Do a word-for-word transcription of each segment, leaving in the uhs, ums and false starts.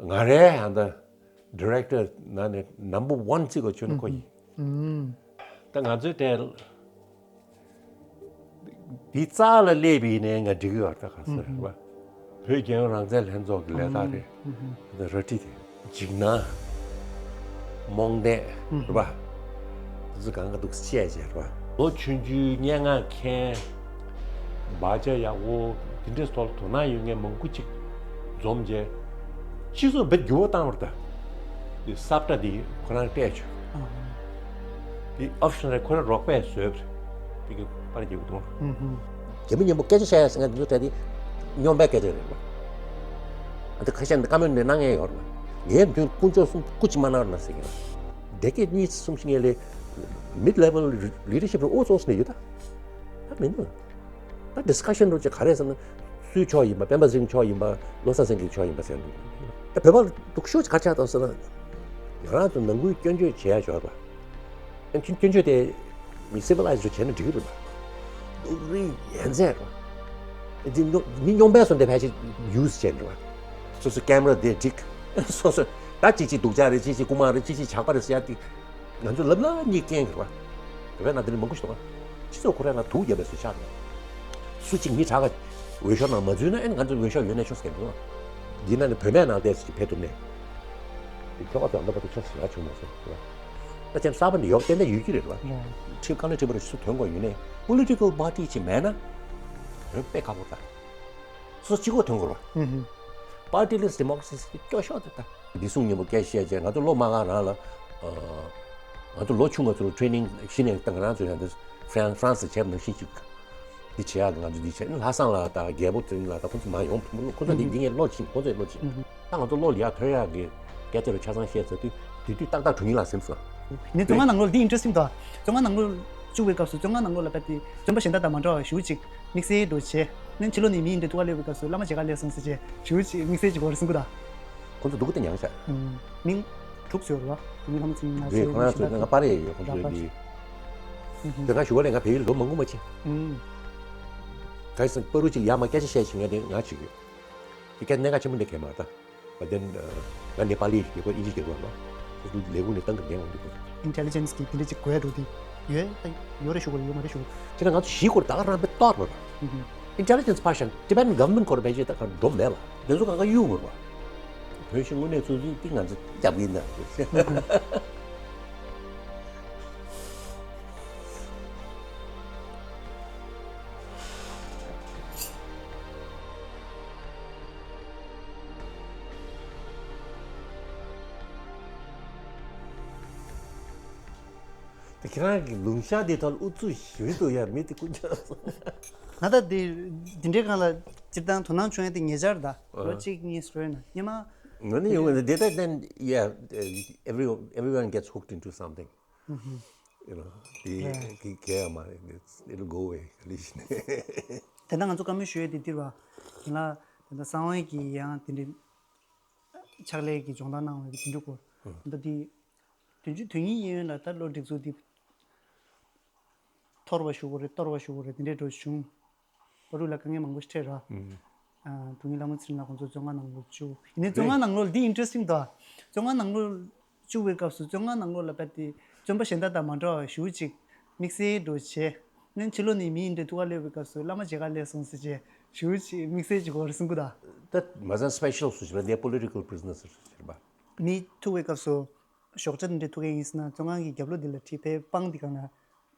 ང་རའི་ཨ་ད་ཌི་རེག་ཊར་ནང་ནས་ནམ་བར་ཝན་བརྩི་དགོས་ཆོད་ན་ཁོ་ཡིན། ཨུམ། ད་ང་ཚོའི་གྲས་འདི་རྩ་ལ་སླེབས་པ་ཡིན་ནའི་ང་འགྲིག་གི་ཡོད། ད་ག་ས་རེད་པ། བོད་རྒྱལ་ཡོངས་རང་བཙན་ལྷན་ཚོགས་ཀྱི་ལས་རྟགས་རེད། ཨུམ། ད་རལ་གྲི་དེ། འཇིགས་སྣང་། རྨོངས་དད། རེད་པ། དེ་ཚོ་གང་ག་འདུག་བཤད་བྱས་རེད་པ། ལོ་ཆུང་ཆུང་སྙན་ངག་མཁན། བག་ཆགས་ཡག་པོ་དེ་འདྲའི་ཐོག་ལ་དོ་སྣང་ཡོད་མཁན་མང་པོ་ཅིག་འཛོམས་བྱས། སྤྱི་ཚོགས་བེད་འགྱུར་བ་བཏང་བ་རེད་ད། དེ་སབ་ཊ་དེ་ཁོ་རང་སྤྲད་བྱུང་། དེ་ཨོ་ཕི་ཤལ་རེད། ཁོ་རང་རོགས་པས་བཟོས་པ་རེད། དེ་གི་པར་རྒྱག་གི་འདུག། རྒྱ་མི་མཉམ་པོ་སྐད་ཆ་བཤད་ཡ་ཟེར་མཁན་དེ་ཚོ་གྲས་དེ་རྙོག་པའི་སྐད་ཆ་རེད་པ། ཨ་ད་ཁ་ཤས་འདི་བཀའ་མོལ་འདི་གནང་མཁན་ཡོད་རེད་པ། ངས་མདུན་དཀོན་མཆོག་གསུམ་སྐུ་མཁྱེན་མ་གནང་རོགས་གནང་ཟེར་གྱི་ཡོད། ཌེ་ཀེ་ཌི་གཉིས་གསུམ་ཞིག་ངས་ལས་མིཌ་ལེ་ཝལ་ལི་ཌར་ཤིབ་རུ་ཨོ་ཙོགས་ནས་ཡོད་ད། ད་མི་འདུག། ད་ཌི་སི་ཀ་ཤན་རོགས་ཀྱི་ག་རེ་ཟེར་ན། སུའི་ཕྱོགས་ཡིན་པ། སྤེན་པ་ཚེ་རིང་ཕྱོགས་ཡིན་པ། བློ་བཟང་སེང་གེའི་ཕྱོགས་ཡིན་པ་ཟེར་འདུག། ད་བོད་པ་སྡུག་ཤོས་ག་ཆགས་དང་ཟེར་ན། ང་རང་ཚོ་ནང་ཁུལ་སྐྱོན་བརྗོད་བྱེད་ཡ་ཞོར་པ། ཨ་ནི་སྐྱོན་བརྗོད་དེ་མི་སི་ཝི་ལའི་ཛི་རུ་བྱས་ན་འགྲིག་གི་རེད་པ། སྡུག་རུས་ཡོན་ཚད་རེད་པ། འདི་རྙོག་མི་རྙོག་པའི་བཟོ་འདྲ་ཕལ་ཆེར་ཡུ་སི་བྱས་འགྲོ་བ། སོ་སོ་ཀེམ་ར་དེ་འགྲིག། སོ་སོ་ད་ཅིག་ཅིག་སྡུག་ཅག་རེད། ཅིག་ཅིག་རྐུ་མ་རེད། ཅིག་ཅིག་ཇག་པ་རེད་ཟེར་ཡ་དེ། ང་ཚོ་ལབ་ན་གཉིས་རྐྱེན་རེད་པ། བོད་པའི་ནང་དེ་འདྲ་མང་པོ་ཞིག་འདུག་ག། སྤྱི་ཚོགས་ཁོ་རའི་ནང་དུག་བརྒྱབ་པའི་བཟོ་ཆགས་རེད། སུ་གཅིག་མི་དྲག་ག་འོས་ཤོག་ནང་མ་འཛུལ་ན། ཨེ་ང་ཚོ་འོས་ཤོག་ཡོད་ནའི་ཆོག་ཟེར་འདུག་ག། འདི་ན་ནི་བུད་མེད་ནང་བསྡད་སུ་གཅིག་ཕེབས་ཐུབ་ནས། དེ་ཁྱོ་ག་ཚོ་ཨ་མདོ་བར་དུ་ཆོག་ཟེར་ཡ་བྱུང་མ་སོང་རེད་པ། ད་ཅན་གསར་པ་འདི་ཡོག་ཏན་ཏན་ཡོད་ཀྱི་རེད་པ། ཁྲིམས་ཁང་ལ་ཁྲིམས་པ་རེ་སུ་ཐོན་དགོས་ཡོད་ནའི་པོ་ལི་ཊི་ཀལ་པར་ཊི་ཅིག་མེད་ན་བོད་དཔེ་ཁག་པོ་རེད་ད། སོ་སོ་གཅིག་པོ་ཐོན་དགོས་རེད་པ། པར་ཊི་ལེ་སི་ཌི་མོ་ཀ་ར་སི་ཟེར་གྱི་སྐྱོ་ཤོས་དེ་ད། བདེ་སྲུང་མཉམ་པོ་སྐད་ཆ་བཤད་བྱས། ང་ཚོ་སློབ་མ་སྒང་རང་ལ། ཨ། ང་ཚོ་ལོ་ཆུང་ང་ཚོ་ལ་ཊི་རེ་ནིང་གཞི་ནས་བཏང་། ང་རང་ཚོ་ཡང་འདི་ཧྥ་རན་ཧྥ་རན་སི་བྱས་པ་ནང་བཞིན་ཅིག་འདི་བྱེད་ཡག་གི་ང་ཚོ་འདི་བྱས། ལྷ་བཟང་ལགས་དང་རྒྱལ་པོ་ཚེ་རིང་ལགས་དང་ཁོང་ཚོ་མར་ཡོང་། ཁོང་ཚོ་འདི་འདི་ངས་བློ་ཕྱིན། ཁོང་ཚོས་བློ་ཕྱིན། ད་ང་ཚོ་བློ་ལ་ཡར་ཐོན་ཡག་གི་སྐད་ཆ་རུ་ཆ་ཚང་བཤད་ཚར་དུས། དེ་དུས་ཏག་ཏག་དྲུང་ཡིག་ལགས་གཟིམས་སོང་། ནི་བཙོན་ཁང་ནང་ལོགས་འདི་ཨིན་ཊི་རེ་སི་ཊིང་འདུག། བཙོན་ཁང་ནང་ལོགས་བཅུག་པའི་སྐབས་སུ་བཙོན་ཁང་ནང་ལོགས་ལ་ཕེབས་ཏེ་བཙོན་པ་གཞན་དག་དང་མ་འདྲ་བ་ཞེ་པོ་ཅིག་དམིགས་བསལ་འདྲ་བྱས། ནི་ཕྱི་ལོགས་ནས་མི་ཡིན་འདྲ་ཐུག་ག་སླེབས་པའི་སྐབས་སུ་བླ་མ་མཇལ་ག་སླེབས་སོང་ཟེར་བྱས་ཞེ་པོ་ཅིག་དམིགས་བསལ་ཅིག་གོ་རེ་གསུང་གི་འདུག། ཁོང་ཚོ་སྡུག་གི་སྟེ་མྱངས་ཤག། ཨུམ། མི་དྲུག་ཙམ་ཡོད་རེད་པ། དྲུང་ཡིག་ལྷ་མོ་ཚེ་རིང་ལགས། རེད། ཁོ་རང་ཚོ་ང་པར་རེད་ཡོད། ཁོང་ཚོ་འདི། ཨུམ། དེ་སྔ་ཞུ་བ་ལས་ང་བལ་ཡུལ་ལོ་མང་པོ་མ་ཕྱིན། ཨུམ། ག་རེ་ཟེར་ན་པ་རུ་ཅིག་ཡར་མར་སྐད་ཆ་བཤད་བྱེད་མཁན་དེ་ང་གཅིག་ཡོད། དེ་སྐད་གནད་འགག་ཆེན་པོ་འདྲ་གང་ཡང་མ་རེད་ད། བ་དེ། ང་ནེ་པ་ལི་རྒྱལ་ཁབ་ཨིན་ཇི་རྒྱལ་ཁབ་ལ། ཁོ་ཚོ་ལས་ཁུངས་ནས་བཏང་གི་འདུག་འོང་འདུག་གོ། ཨིན་ཊེ་ལི་ཇེན་སི་གི་དེ་འདྲ་ཅིག་དགོས་ཡ་འགྲོ་དེ། ཡོད་ད། ཡོད་རེད་ཞུ་དགོས་རེད། ཡོད་མ་རེད་ཞུ་དགོས། ཁྱེད་རང་ང་ཚོ་གཞིས་སྐོར་ད་ག་རང་དཔེ་གཏོར་བ་རེད། ཨིན་ཊེ་ལི་ཇེན་སི་ཕར་བཞག་ཊི་བེ་ཊན་གྷ་ཝར་མེན་ཊི་སྐོར་ཕལ་ཆེར་ད་ག་འགྲོ་མེད་པ། དེ་ཚོ་གང་ག་གཡུག་དགོས་པ། བོད་གཞུང་དངོས་གནས་བཙུགས་ཚུལ་དེ་ང་ཚོ་རྒྱབ་ཀྱི་ཡིན་ད། ད་ཁྱེད་རང་གི་ལུང་ཤར་དེ་ཐོག་ལ་ཨུ་ཚུགས་ཞུས་འདུག་ཡ། མི་དེ་ཀུན་ཀྱང་། ང་ད་དེ་འདི་འདྲའི་སྒང་ལ་སྤྱིར་བཏང་དོ་སྣང་བྱུང་ཡ་དེ་ཉེ་ཆར་ད་ལོ་གཅིག་གཉིས་རེད་ན་སྔོན་མ། ང་ནི་ཡོང་གི་འདི་ལྟ་བསྟན་ཡ། Everyone, everyone gets hooked into something. You know, དེ་གི་གལ་ཡང་མ་རེད། It's- it'll go away. ག་ལེ་ཞིག་ནས། དེ་འདྲ་ང་ཚོ་བཀའ་མོལ་ཞུ་ཡས་དེ་འདིར་བ། དེ་ལ་དེ་འདྲ་གསང་བའི་གི་ཡང་དེ་འདྲའི་ཕྱག་ལས་ཀྱི་སྦྱོང་བརྡར་གནང་བའི་གི་དེ་འདྲ་སྐོར། ད་དེ་དོན་གཅོད་དོན་གཉེར་གཡས་གཡོན་ལ་ད་བློ་སྒྲིག་འཛུགས་དེ་འཐོར་བ་ཞུ་དགོས་རེད། གཏོར་བ་ཞུ་དགོས་རེད། དེ་འདྲའི་འགྲོ་བྱུང་། བར་དུ་ལ་དཀའ་ངལ་མང་པོ་ཞིག་འཕྲད་ར། ཨ། དྲུང་ཡིག་ལྷ་མོ་ཚེ་རིང་ལགས་ཁོང་ཚོ་བཙོན་ཁང་ནང་ལོགས་བཅུག། ཡིན་ནའི་བཙོན་ཁང་ནང་ལོགས་འདི་ཨིན་ཊེ་རེ་སི་ཊིང་འདུག། བཙོན་ཁང་ནང་ལོགས་བཅུག་པའི་སྐབས་སུ་བཙོན་ཁང་ནང་ལོགས་ལ་ཕེབས་ཏེ་བཙོན་པ་གཞན་དག་དང་མ་འདྲ་བ་ཞེ་པོ་ཅིག་དམིགས་བསལ་འདྲ་བྱས། ནས་ཕྱི་ལོགས་ནས་མི་ཡིན་འདྲ་ཐུག་ག་སླེབས་པའི་སྐབས་སུ་བླ་མ་མཇལ་ག་སླེབས་སོང་ཟེར་བྱས་ཞེ་པོ་ཅིག་དམིགས་བསལ་ཅིག་གོ་རེ་གསུང་གི་འདུག། ད་མ་ཚད་སི་པེ་ཤལ་སུ་ཞིག་ལ་ནས་པོ་ལི་ཊི་ཀལ་པི་རི་ཛི་ནར་སུ་ཞིག་རེད་པ། མི་ཐུག་པའི་སྐབས་སུ། ཞོགས་ཇ་དེ་འདྲ་ཐུག་གི་ཡིན་ཟེར་ན་བཙོན་ཁང་གི་རྒྱབ་ལོགས་འདི་ལ་ཁྲིད་ཕེབས། པང་འདི་སྒང་ལ་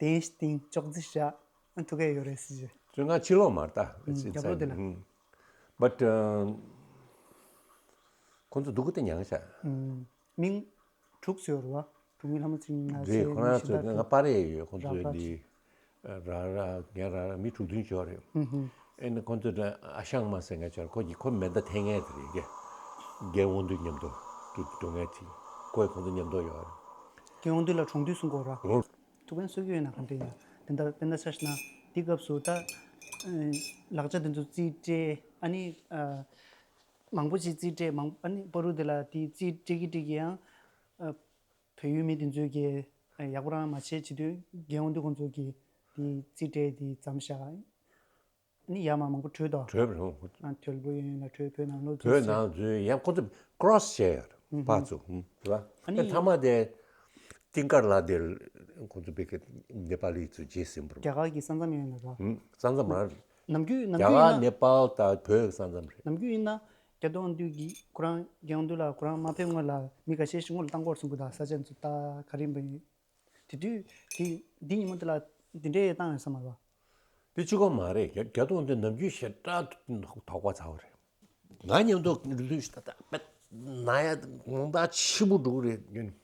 གདན་ཞིག་བཏིང་། ཅོག་ཙེ་བཞག། ཨ། ཐུག་གི་ཡོད་རེད་ཟེར་གྱི། བཙོན་ཁང་ཕྱི་ལོགས་མ་རེད་ད། ཨུམ། རྒྱབ་ལོགས་འདི་ལ། But ཁོང་ཚོ་སྡུག་གི་སྟེ་མྱངས་ཤག། ཨུམ། མི་དྲུག་ཙམ་ཡོད་རེད་པ། དྲུང་ཡིག་ལྷ་མོ་ཚེ་རིང་ལགས་རེད། ཁོ་རང་ཚོ་ང་པར་རེད་ཡོད། ཁོང་ཚོ་འདི། ར་ར་ངའི་ར་ར་མི་དྲུག་བདུན་ཅིག་ཡོད་རེད། ཨེ་ནི་ཁོང་ཚོ་ད་ཨ་ཞང་མ་ཟེར་མཁན་ཅིག་ཡོད་རེད། ཁོ་གི་ཁོ་མེ་མདའ་འཐེན་མཁན་དེ་རེད་ཀྱེ། རྒན་དབང་འདུས་མཉམ་དུ་འགྲོ་མཁན་ཅིག། ཁོ་ཡི་ཁོང་ཚོ་མཉམ་དུ་ཡོད་རེད། རྒན་དབང་འདུས་ལ་གྲོངས་དུས་གསུང་གི་ཡོད་རེད། ཐུགས་ཕན་གསོས་ཀྱི་ཡོད་ན་ག་འདྲ་ཡིན། དེ་འདྲ་དཔེར་ན་ཆ་བཞག་ན་དེ་སྐབས་སུ་ད་ལག་ཆ་དེ་ཚོ་རྩིས་སྤྲད། ཨ་ནི་མང་པོ་ཅིག་རྩིས་སྤྲད། མང་ཨ་ནི་པ་རུ་དེ་ལ་དེ་རྩིས་སྤྲད་ཀྱི་སྤྲད་ཀྱི་ཡང་བལ་ཡུལ་མི་དེ་ཚོས་ཀྱིས་ཡག་པོ་རང་མ་བྱེད་བྱེད་དུས་རྒན་དབང་འདུས་ཁོང་ཚོ་གིས་དེ་རྩིས་སྤྲད་དེ་མཚམས་བཞག། ནི་ཡར་མར་མང་པོ་བྲོས་དོ། བྲོས་པ་རེད། ཨ་དོལ་པོ་ཡོན་ལ་བྲོས། བོད་ནང་ལོགས་བྲོས་ནང་འཛུལ་ཡང་ཁོ་ཚོ་cross་བྱས་ཡོད་རེད། ཕར་ཚུར་རེད་པ། ཨ་ནི་ཐ་མ་དེ་ཏིང་དཀར་ལགས་དེ་ཁོ་ཚོ་བོད་ཀྱི་ནེ་པ་ལི་ཚོ་རྗེས་ཟིན་པ་རེད། རྒྱ་གར་གྱི་ས་མཚམས་ཡོད་ན་ར། ཨུམ། ས་མཚམས་མ་རེད། ནམ་རྒྱུན་ནམ་རྒྱུན་ཡིན་ན། རྒྱ་གར་ནེ་པཱལ་དང་བོད་ས་མཚམས་རེད། ནམ་རྒྱུན་ཡིན་ན་རྒྱ་དོན་དུས་ཀྱི་ཁོ་རང་རྒྱ་དོན་དུས་ལ་ཁོ་རང་མ་ཕེབས་སྔོན་ལ་མི་ཁ་ཤས་ཤིག་སྔོན་ལ་བཏང་སྐོར་སོང་གི་ད་ས་ཆ་ཚོ་ད་ག་རེ་ཡིན་པ་ཡིན། དེ་དུས་དེ་འདི་ཉིན་མོ་དེ་ལ་འདི་འདྲའི་བཏང་ཡོད་ས་མ་རེད་པ། དེ་གཅིག་པོ་མ་རེད། རྒྱ་རྒྱ་དོན་དུས་ནམ་རྒྱུན་ཞེ་དྲག་དོགས་པ་ཚ་བ་རེད། ང་མཉམ་དུ་ལུས་ཤི་ད་ད་པད་ན་ཡ་ངོ་མདངས་ཕྱི་པོ་འགྲོ་གི་རེད་ཡོད་ནི།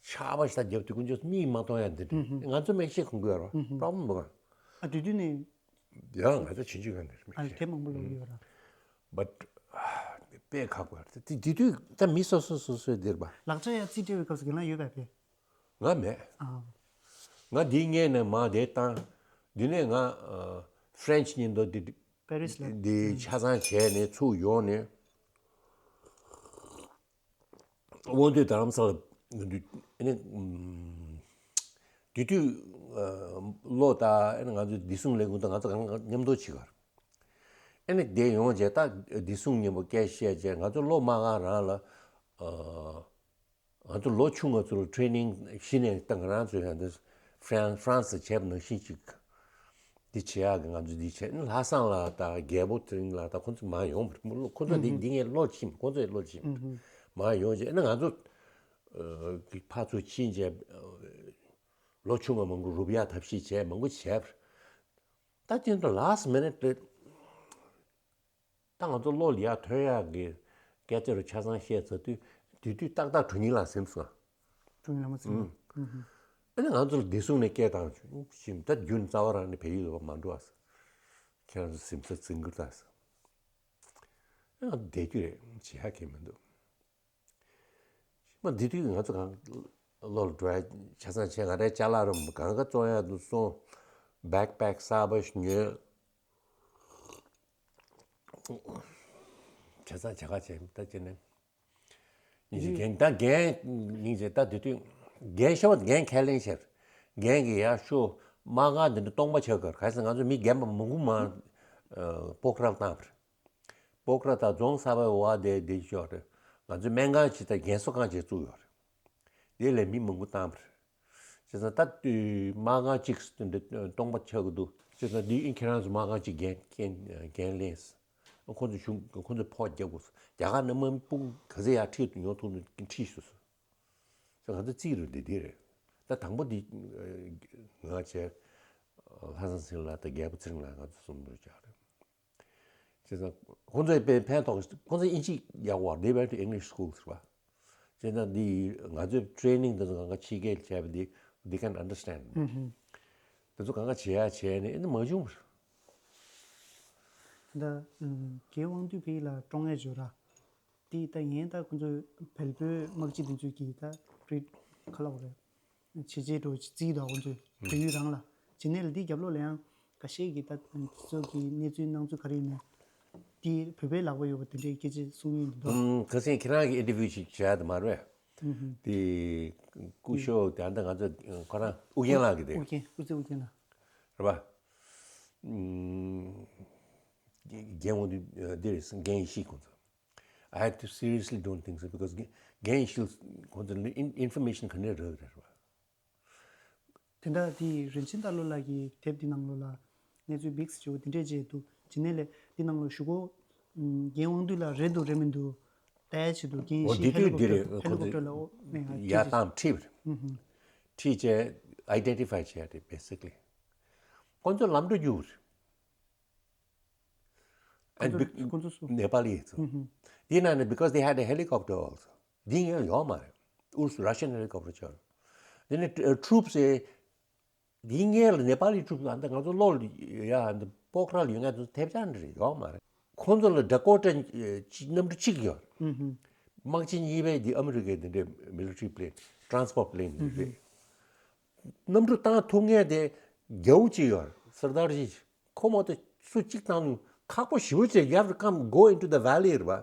ཆར་པ་ཞིག་ད་རྒྱབ་དུས་དཀོན་མཆོག་མིག་མ་མཐོང་ཡ་འདི་འདྲ། ང་ཚོ་མིག་ཤེལ་གོན་གྱི་ཡོད་རེད་པ། problem་མི་འདུག་ག་ཨ་དུས་དུས་ནས། ཡང་ང་ཚོ་བྱིན་ཅིག་ག་འདྲ་མིག་ཨ་ཤེལ། དེབ་མང་པོ་ལོག་ཡོད་ར། But དཔེ་ཁག་པོ་རེད། དེ་དེ་དུས་ད་མི་སོ་སོ་སོ་སོའི་འདིར་པ། ལག་ཆ་ཡ་རྩིས་སྤྲད་པའི་སྐབས་སུ་རྒན་ལགས་ཡོད་པས་པས། ང་མེད། ཨ། ང་འདི་སྔས་ནས་མ་དེ་བཏང་། འདི་ནས་ང་ཨ་French་ཉིན་དོ་འདི་པེ་རིས་ལ་འདི་ཆ་ཚང་བྱས་ནས་ཚུར་ཡོང་ནས། དབང་འདུས་རྡ་རམ་ས་ལ་ཡོང་དུས་ཨ་ནི་ཨམ། དེ་དུས་ཨ་བློ་དང་ཨ་ནི་ང་ཚོ་བདེ་སྲུང་ལས་ཁུངས་དང་ང་ཚོ་གང་ག་མཉམ་དུ་བྱེད་ཀར། ཨ་ནི་དེ་ཡོང་རྗེས་ད་བདེ་སྲུང་མཉམ་པོ་སྐད་བཤད་རྗེས་ང་ཚོ་བློ་མ་གང་རང་ལ་ཨ་ང་ཚོ་ལོ་ཆུང་ང་ཚོ་ལ་training་གཞི་ནས་ད་ང་རང་ཚོ་ཡང་འདི་France France་ལ་བྱས་པ་ནང་བཞིན་ཅིག་འདི་བྱེད་ཡག་གི་ང་ཚོ་འདི་བྱས་ནས་ལྷ་བཟང་ལགས་དང་རྒྱལ་པོ་ཚེ་རིང་ལགས་དང་ཁོང་ཚོ་མར་ཡོང་བ་རེད། ཁོང་ཚོ་འདི་འདི་ངས་བློ་ཕྱིན། ཁོང་ཚོས་བློ་ཕྱིན། མར་ཡོང་རྗེས་ཨ་ནི་ང་ཚོ་ཨ་ཕར་ཚུར་ཕྱིན་རྗེས་ཨ་ལོ་ཆུང་བ་མང་པོ་རུབ་ཡག་ཐབས་ཤེས་བྱས་མང་པོ་བྱས་པ་རེད། ད་དེ་ཚོ་last minute་རེད། ད་ང་ཚོ་བློ་ལ་ཡར་ཐོན་ཡག་གི་སྐད་ཆ་རུ་ཆ་ཚང་བཤད་ཚར་དུས་དེ་དུས་ཏག་ཏག་གྲུ་གཉིས་ལ་ཟིན་སོང་། གྲུ་གཉིས་ལ་མ་ཟིན། ཨ་ནི་ང་ཚོ་ལ་བདེ་སྲུང་ནས་སྐད་བཏང་བྱུང་ཞིང་ད་རྒྱུན་རྩ་བ་རང་ནས་བལ་ཡུལ་ལ་མ་འགྲོ་ཨ། ཁྱེད་རང་ཚོ་ཟིན་ཚར་ཟིན་གི་ད། ཨ་ང་བསྡད་རྒྱུ་རེད། བྱེད་ཡག་གི་མི་འདུག་མ་འདི་དུས་ང་ཚོ་གང་ལོར་འགྲོ་ཡ་ཆ་ཚང་བྱས། ང་རའི་ཅ་ལག་རུ་གང་ག་བཙོང་ཡ་འདུག་སོང་། backpack་གསར་པ་ཞིག་ཉོས། ཆ་ཚང་བྱ་ག་བྱས་ད་ཅི་ནས་ཉིན་ཞིག་རྒན་ད་རྒན་ཉིན་ཞིག་ད་དེ་དུས་རྒན་ཤོག་རྒན་ཁས་ལེན་བྱས། རྒན་གྱིས་ཡ་ཤོག་དམག་སྒར་འདི་འདྲ་སྟོང་པ་ཆགས་ཀྱི་རེད། ག་རེ་ཟེར་ང་ཚོ་མི་རྒན་པ་མང་པོ་མར་པོ་ཁ་ར་ལ་བཏང་བ་རེད། པོ་ཁ་ར་དང་རྫོང་གསར་པའི་འོག་དེ་དེ་ཤོག་རེད། ང་ཚོའི་སྨན་ཁང་ཞིག་དང་རྒན་གསོ་ཁང་ཞིག་བཙུགས་ཡོད་རེད། དེ་ལས་མི་མང་པོ་བཏང་བ་རེད། བྱས་ཙང་ད་དུས་དམག་ཁང་གཅིག་དེ་འདྲ་སྟོང་པ་ཆགས་ཀྱི་འདུག་བྱས་ཙང་འདི་ཨིན་ཁྱེད་རང་ཚོ་དམག་ཁང་གཅིག་འགན་འགན་འགན་ལེན། ཁོང་ཚོ་གཞུང་ཁོང་ཚོས་ཕོགས་རྒྱག་དགོས། རྒྱ་གར་ནས་དམག་མི་སྤུ་གུ་ག་ཚོད་ཡར་ཁྲིད་ཡོང་ཐུབ་ན་ཁྲིད་ཤོག་ཟེར། ང་ཚོ་རྩིས་རུ་འདི་འདི་རེད། ད་དང་པོ་འདི་ང་བྱས། ལྷ་བཟང་ཚེ་རིང་ལགས་དང་རྒྱལ་པོ་ཚེ་རིང་ལགས་ང་ཚོ་གསུམ་རུ་བཅར་རེད། བྱས་ཙང་ཁོང་ཚོས་དཔེ་ཕན་ཐོགས། ཁོང་ཚོ་དབྱིན་ཇི་ཡག་པོ། They went to English school ཟེར་བ། བྱས་ཙང་འདི་ང་ཚོས་training་འདི་ཚོ་གང་ག་ཕྱི་རྒྱལ་བྱས་པ་འདི་they can understand། དེ་ཚོ་གང་ག་བྱེད་ཡ་བྱས་ནས་ཨེ་འདི་མ་བྱུང་བར། ད་རྒན་དབང་འདུས་ཕ་གི་ལ་བཀྲོངས་ཡ་བྱོས་ར། དེ་ད་ངས་ད་ཁོང་ཚོའི་བལ་པོའི་དམག་སྤྱི་དེ་ཚོས་ཀྱིས་ད་རིགས་ཁ་ལག་རེད། བྱས་རྗེས་འགྲོ་རྩིས་དང་ཁོང་ཚོའི་བལ་ཡུལ་རང་ལ་བྱས་ནས་ལ་དེའི་རྒྱབ་ལོགས་ལ་ཡང་ཁ་ཤས་ཀྱིས་ད་ཚོ་གི་གནས་ཚུལ་སྣང་ཚུལ་ག་རེ་ཡིན་ནའི་དེ་བོད་པའི་ལག་པ་ཡོད་པ་དེ་འདྲའི་སྐད་ཆ་གསུང་ཡིན་འདུག་ཁ་སང་ཁྱེད་རང་གི་interview་ཞིག་བྱས་དེ་མ་རེད། དེ་སྐུ་ཞབས་དེ་ཨ་ད་ང་ཚོ་ཁོ་རང་ཨུ་རྒྱན་ལགས་ཀྱི་དེ་ཨུ་རྒྱན་ཨུ་ཚེ་ཨུ་རྒྱན་ལགས་རེད་པ། རྒན་དབང་འདུས་འདི་རེད། རྒན་ཡེ་ཤེས་ཁོང་ཚོ། I have to seriously don't think so because རྒན་ཡེ་ཤེས་ཁོང་ཚོ་ལ་information་ག་ནས་རག་རེད་པ། དེ་འདྲ་དེ་རིན་ཆེན་རྟ་ལོ་ལགས་ཀྱི་དེབ་འདི་ནང་ལོགས་ལ་གནས་ཚུལ་big་བྱེད་འོ་དེ་འདྲས་བྱས་འདུག་བྱས་ནས་ལས་འདི་ནང་ལོགས་ཞུ་གོ་རྒན་དབང་འདུས་ལགས་རེད་འདུག་རེད་མི་འདུག་ལྟ་ཡ་ཆེད་དུ་རྒན་ཡེ་ཤེས་འདི་དུས་འདི་རེད། ཁོང་ཚོ་ཧེ་ལི་ཀོབ་ཊར་ལ་ཨོ་མེ་ཡ་བཏང་ཁྲིད་པ་རེད། ཁྲིད་བྱས་identify་བྱས་རེད། Basically་ཁོང་ཚོ་ལམ་འགྲོ་རྒྱུག་རེད། And ཁོང་ཚོ་ཁོང་ཚོ་སུ། ནེ་པ་ལི་ཚོ། དེ་ན་ནི་because they had a helicopter also. དེ་ངས་ཡོད་མ་རེད། ཨུ་རུ་སུ་Russian helicopter་ཅོར། དེ་ནི་troops་ཨེ། དེ་ངས་ལ་ནེ་པ་ལི་troops་ཨ་འདི་ང་ཚོ་ལོག་ཡ་ཨ་འདི་པོ་ཁ་ར་ལ་ཡོད་ང་ཚོ་ཐེབས་ཆག་འདྲ་ཡོད་མ་རེད། ཁོང་ཚོ་ལ་Dakota་གཅིག་གནམ་གྲུ་གཅིག་ཡོད། དམག་ཆེན་གཉིས་པའི་དེ་ཨ་མི་རི་ཀའི་དེ་འདྲའི་military plane transport plane་རེད། གནམ་གྲུ་བཏང་ཐུབ་མཁན་དེ་རྒྱལ་པོ་གཅིག་ཡོད་རེད། སར་དར་ཇི། ཁོ་མ་གཏོགས་སུ་གཅིག་བཏང་ནས་ཁག་པོ་ཞེ་པོ་ཅིག you have to come go into the valley་རེད་པ།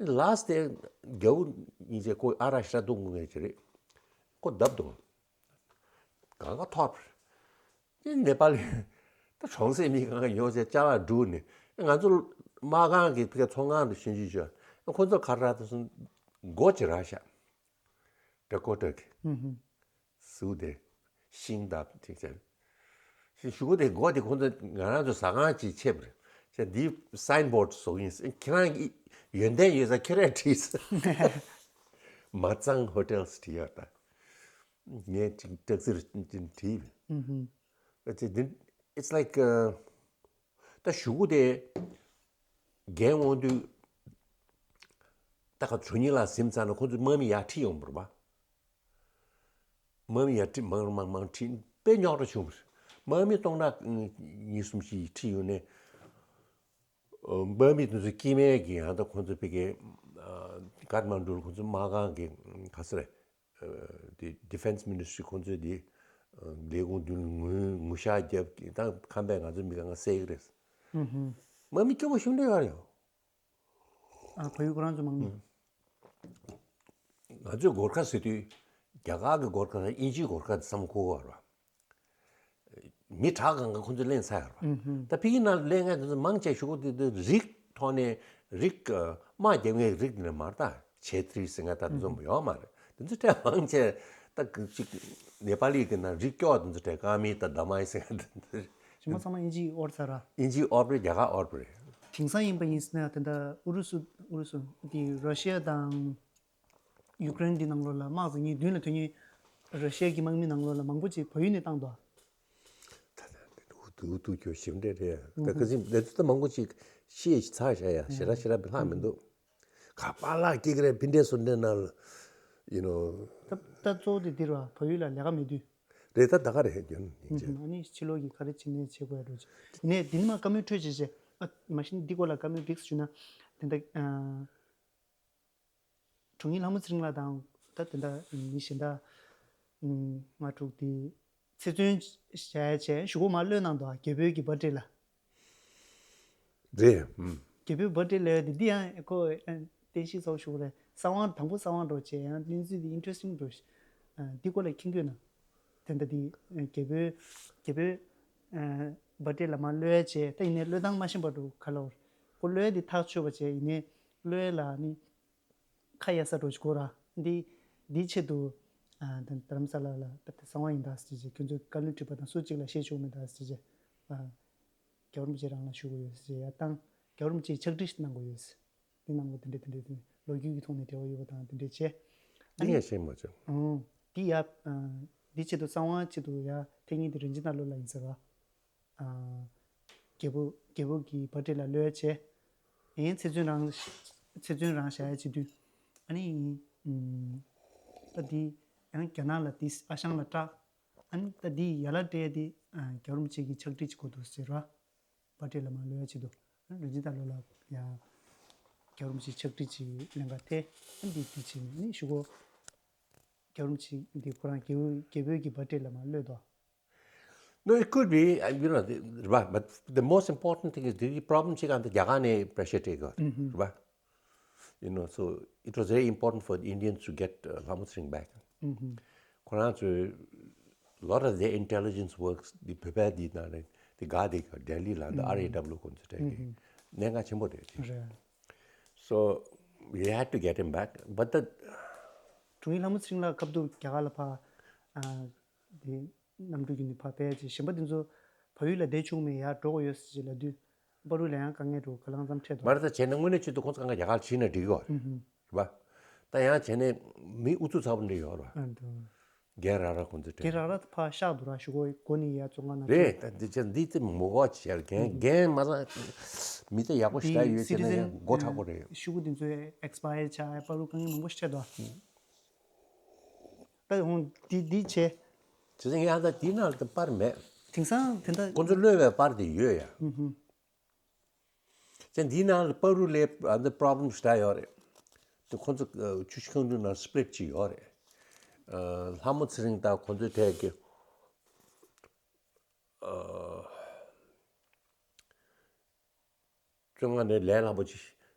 last་དེ་རྒྱལ་པོ་ཡིན་ཚེ་ཁོ་ཨ་ར་ཤ་འདུག་དགོས་མཁན་ཅིག་རེད། ཁོ་བརྡབ་འདུག་གང་ག་ཐོར་བ་རེད། ནེ་པ་ལི་ ད་གྲོང་གསེབ་མི་གང་ག་ཡོང་ཚེ་ཅ་ལག་བསྒྲུགས་ནས། ང་ཚོ་དམག་ཁང་གི་ཕ་གི་ཚོང་ཁང་དུ་ཞིབ་འཇུག་བྱས། ཁོ་ཚོ་ག་རེ་རག་དེ་སོང་། སྒོ་ཅིག་རག་ཤག་ཌ་ཀོ་ཊ་གི། ཧུམ་ཧུམ། གཟུགས་དེ་ཤིང་དང་ཅིག་བྱས། ཤིང་གཞུག་གུ་དེ་སྒོ་དེ་ཁོ་ཚོ་ང་རང་ཚོ་ཟ་ཁང་ཅིག་ཕྱེ་བ་རེད། ཅེས་འདི་སའིན་བོར་ཌི་བཟོ་གི་ཡིན། ཁྱེད་རང་གི་ཡོན་ཏན་ཡོད་ས་ཁྱེད་རང་བྲིས། མ་གཙང་ཧོ་ཊེལ་བྲིས་ཡོད་ད། ངས་ཅིག་སྐྲག་ཚིག་ཅིག་བྲིས། ཨ་ཙི་འདི། It's like, uh, ད་གཞུག་གུ་དེ་རྒན་འོང་དུས། ད་ག་ཇོ་ཉི་ལགས་ཟིན་ཚར་ན་ཁོ་ཚོས་དམག་མི་ཡར་ཁྲིད་ཡོང་བ་རེད་པ། དམག་མི་ཡར་ཁྲིད། མང་མང་མང་ཁྲིད། དཔེ་རྙོག་དྲ་བྱུང་བ་རེད། དམག་མི་སྟོང་ཕྲག་གཉིས་གསུམ་ཞིག་ཁྲིད་ཡོང་ནས། ཨ། དམག་མི་དེ་ཚོ་སྐྱེ་དམན་གྱི་ཡང་ད་ཁོ་ཚོ་ཕ་གི། ཨ། ཀཏ་མན་ཌུ་ལ་ཁོ་ཚོ་དམག་ཁང་གི་ག་ས་རེད། ཨ། དེ་ཌི་ཕེན་སི་མི་ནི་སི་ཊི་རི་ཁོ་ཚོས་དེ། ཨ། ལས་ཁུངས་མདུན་ལ་ངུ་ངུ་ཤག་བརྒྱབ་ཀྱི། ད་ཁམས་པས་ང་ཚོ་མི་གང་ག་བསད་ཀྱི་རེད། ཧུམ་ཧུམ། དམག་མི་སྐྱོ་པོ་ཞེ་པོ་འདྲ་ཡོད་རེད། ཨ། བལ་ཡུལ་ཁོ་རང་ཚོ་དམག་མི། ང་ཚོས་གོར་ཁ་ཟེར་དུས། རྒྱ་གར་གྱི་གོར་ཁ་དང་དབྱིན་ཇིའི་གོར་ཁ་དེ་བསམ་བློ་འཁོར་བ་རེད་པ། མི་དྲག་གང་ག་ཁོ་ཚོས་ལེན་ཚར་ཡོད་རེད་པ། ཨུ་ཧུམ། ད་ཕ་གི་ནང་ལེན་མཁན་དེ་ཚོ་མང་ཆེ་ཤོས་དེ་དེ་རིགས་ཐོག་ནས་རིགས། ཨ། དམག་རྒྱབ་མཁན་རིགས་དེ་ནས་མ་རེད། ད་ཆེ་ཏྲི་ཟེར་མཁན་ད་དེ་ཚོ་ཡོད་མ་རེད། དེ་ཚོ་གྲས་མང་ཆེ་ད་ཅིག་ནེ་པ་ལི་གི་ནང་རིགས་སྐྱོ་བ་དེ་ཚོ་གྲས། ཀ་མི་དང་དཱ་མའི་ཟེར་མཁན་དེ་ཚོ། རྗེས་མ་ཚང་མ་དབྱིན་ཇིས་དབོར་ཚར་ར། དབྱིན་ཇིས་དབོར་བ་རེད། རྒྱ་གར་དབོར་བ་རེད། དེང་སང་ཡིན་པ་ཡིན་ཟེར་ན་ད་ལྟ་ཨུ་རུ་སུ། ཨུ་རུ་སུ་དེ་ར་ཤི་ཡ་དང་ཡུཀ་རེན་འདི་ནང་ལོགས་ལ་དམག་འཛིང་མཁན་མདུན་ལ་ཐོན་མཁན་ར་ཤི་ཡ་གི་དམག་མི་ནང་ལོགས་ལ་མང་པོ་ཅིག་བལ་ཡུལ་ནས་བཏང་འདུག། ད་ད་འུ་ཐུག་འུ་ཐུག་ཁྱོད་ཞིབ་འབྲས་རེད། ད་ཁ་སང་ལས་དོན་མང་པོ་ཅིག་ཤེས་ཚར་བཞག་ཡ། ཞེ་དྲག་ཞེ་དྲག་ལྷག་མི་འདུག། ག་པར་ལག་སྐྱེལ་གི་རེད། ཕི་འདྲའི་བཟོ་འདྲའི་ནང་ལ། ཡུ་ནོ། ད་ད་གཙོ་བོ་དེ་འདི་རེད་པ། བལ་ཡུལ་ལ་ལས་ཀ་མེད་དུས། རེད། ད་ད་ག་རེད་རྒྱུན་ཡིན་ཅེ། ཨ་ནི་ཕྱི་ལོགས་ཀྱི་ག་རེ་བྱེད་ནས་བྱེད་དགོས་ཡ་འགྲོ་ཅིག། དེ་ནས་འདི་ནས་མར་བཀའ་མོལ་འཕྲོད་བྱེད་ཅེ། ཨ། མ་གཞི་འདི་སྐོར་ལ་བཀའ་མོལ་བིགས་ཞུས་ན། དེ་འདྲ། ཨ། དྲུང་ཡིག་ལྷ་མོ་ཚེ་རིང་ལགས་དང་། ད་དེ་འདྲ་མི་གཞན་དག་ལྔ་དྲུག་དེ་ཚེ་བཙོན་བཞག་ཡ་བྱས། གཞུག་གུ་མར་གློད་གནང་འདུག། རྒྱལ་པོའི་གི་བར་ཌེ་ལ། རེད། ཨུམ། རྒྱལ་པོའི་བར་ཌེ་ལ་དེ་འདི་ཡང་ཁོ་བསྟན་བཤིག་ཚ་པོ་ཞིག་རེད། གསང་བ་དང་པོ་གསང་བ་འགྲོ་བྱས། ཡང་གནས་ཚུལ་འདི་ཨིན་ཊི་རེ་སི་ཊིང་འགྲོ། ཨ། འདི་སྐོར་ལ་མཁྱེན་གྱི་ཡོད་ན། དེ་འདྲ་འདི་རྒྱལ་པོའི་རྒྱལ་པོའི་ཨ་བར་ཌེ་ལ་མར་གློད་བྱས། ད་ཡིན་ནའི་གློད་སྟངས་མ་ཤེས་པ་འགྲོ་ག་ལ་བར། ཁོ་གློད་འདི་ཐག་ཆོད་པ་བྱས། ཡིན་ནའི་གློད་ལ་ནི་ཁ་གཡར་ས་འགྲོ་ཞིག་དགོས་ར། འདི་འདིའི་ཆེད་དུ། ཨ། ད་རྡ་རམ་ས་ལ་ལ་ད་གསང་བ་ཡིན་ད་ཟེར་བྱས། ཁྱོད་ཚོས་བཀའ་བློན་ཁྲི་པ་དང་སུ་གཅིག་ལ་བཤད་ཆོག་མེད་ད་ཟེར་བྱས། ཨ། རྒྱལ་བ་རིན་པོ་ཆེ་རང་ལ་ཞུ་དགོས་ཡོད་ཟེར་ཡ་བཏང་། རྒྱལ་བ་རིན་པོ་ཆེས་ཕྱག་བྲིས་ཤིག་གནང་དགོས་ཡོད་ཟེར། འདི་གནང་དགོས། དེ་འདྲས་དེ་འདྲས་དེ་ལོ་རྒྱུས་ཀྱི་ཐོག་ནས་འབྲེལ་བ་ཡོད་པ་དང་དེ་འདྲས་བྱས། ཨ་འདི་ནི་ཡང་ཤེས་མ་བྱུང་། ཨང་། འདི་ཡ། ཨ། འདི་ཆེད་དུ་གསང་བ་ཆེད་དུ་ཡ་ཐེངས་གཉིས་དེ་རིན་ཆེན་རྟ་ལོ་ལགས་ཡིན་ཟེར་བ། ཨ། རྒྱལ་པོ་རྒྱལ་པོ་གི་བར་ཌེ་ལ་གློད་བྱས། ཡིན་ཚེ་བཙོན་རང་ཚེ་བཙོན་རང་བཞག་ཡ་བྱེད་དུས། ཨ་ནི། ཨུམ། ད་འདི་ཡང་རྒྱ་ནག་ལ་འདི་ཨ་ཞང་ལ་སྐྲག། ཨ་ནི་ད་འདི་ཡ་ལ་སྤྲད་དེ། ཨ། རྒྱལ་བ་རིན་པོ་ཆེ་གི་ཕྱག་བྲིས་ཅིག་དགོས་འདུག་ཟེར་བ། བར་ཌེ་ལ་མར་གློད་ཡ་བྱེད་དུ། ཨ་ནི་རིན་ཆེན་རྟ་ལོ་ལགས་ཡ། རྒྱལ་བ་རིན་པོ་ཆེའི་ཕྱག་བྲིས་ཅིག་ལེན་ག་ཐད། ཨ་ནི་འདི་འདི་བྱས་ནས་ནི་གཞུག་གུ། རྒྱལ་བ་རིན་པོ་ཆེ་འདི་ཁོ་རང་རྒྱལ་པོ་རྒྱལ་པོའི་གི་བར་ཌེ་ལ་མར་གློད་དོ། No, it could be. Uh, you know, the, རེད་པ། But the most important thing is, the problem ཅིག་ག་འདི་རྒྱ་གར་ནས་པྲེ་ཤར་སྤྲད་དགོས་རེད་པ། You know, so it was very important for the Indians to get, uh, Lhamo Tsering back. ཁོ་རང་ཚོའི་lot of their intelligence works འདི་བོད་པའི་འདི་ནང་ནས་འདི་ག་འདི་ལྡི་ལི་ལ་འདི་ཨར་ཨེ་ཌབ་ལུ་ཁོང་ཚོ་སྤྲད་གི་གནད་འགག་ཆེན་པོ་རེད་དེ། རེད། So we had to get him back, but the དྲུང་ཡིག་ལྷ་མོ་ཚེ་རིང་ལགས་སྐབས་དུ་རྒྱ་གར་ལ་ཕར། ཨ། དེ་གནམ་གྲུ་བརྒྱུད་ནས་ཕར་ཕེབས་བྱས། གཞན་པ་དེ་ཚོ་བལ་ཡུལ་ལ་བསྡད་བཅུག་མེད། ཡར་འགྲོ་དགོས་ཡོད་ཟེར་བྱས་ལབ་དུས། བར་དུ་ལ་ཡང་དཀའ་ངལ་འགྲོ། ག་ལང་ཙམ་འཕྲད་དོ། མ་རེད། ད་བྱས་ན་དངོས་གནས་ཆེད་དུ་ཁོང་ཚོ་གང་ག་རྒྱ་གར་ཕྱིན་ན་འགྲིག་གི་ཡོད་རེད་པ། ད་ཡང་བྱས་ན་མི་ཨུ་ཚུགས་ཚ་པོ་འདྲ་ཡོད་རེད་པ། ཨ་འདུག། རྒན་ར་ར་ཁོང་ཚོ་རེད། རྒན་ར་ར་ཕར་གཤེགས་འདུག་ར། གཞུག་གུ་མགོ་ནས་ཡར་བཙོན་ཁང་ནང་རེད། ད་འདི་ཅན་འདི་ཙམ་མི་གོ་བ་བྱས། རྒན་རྒན་མ་ཚང་མི་ཚེ་ཡག་པོ་ཞེ་དྲག་ཡོད་ཅེ་ན་ཡང་མགོ་མཁྲེགས་པོ་རེད། ཤོག་གུ་འདི་ཚོ་ཨེག་སི་པ་ཡར་ཆགས། བར་དུ་དཀའ་ངལ་མང་པོ་ཞིག་འཕྲད་དོ། ད་འོང་འདི་འདི་བྱས། དེ་ཚེ་ངས་ཨ་ད་དེའི་ནང་ལ་པར་མེད། དེང་སང་དེ་འདྲ་ཁོང་ཚོ་གློད་པའི་པར་དེ་ཡོད་ཡ། ཨུ་ཧུ། དེ་འདིའི་ནང་ལ་པ་རུ་ལས་ཨ་འདི་པྲོབ་ལེམ་ཞེ་དྲག་ཡོད་རེད། དེ་ཁོང་ཚོ་ཨ་ཆུ་བཞི་སྒང་དྲུག་ནང་སི་པི་ལིཊ་ཅིག་ཡོད་རེད། ཨ་ལྷ་མོ་ཚེ་རིང་དང་ཁོང་ཚོའི་གྲས་ཀྱི་ཨ་བཙོན་ཁང་ནས་ལས་སླ་པོ་ཅིག་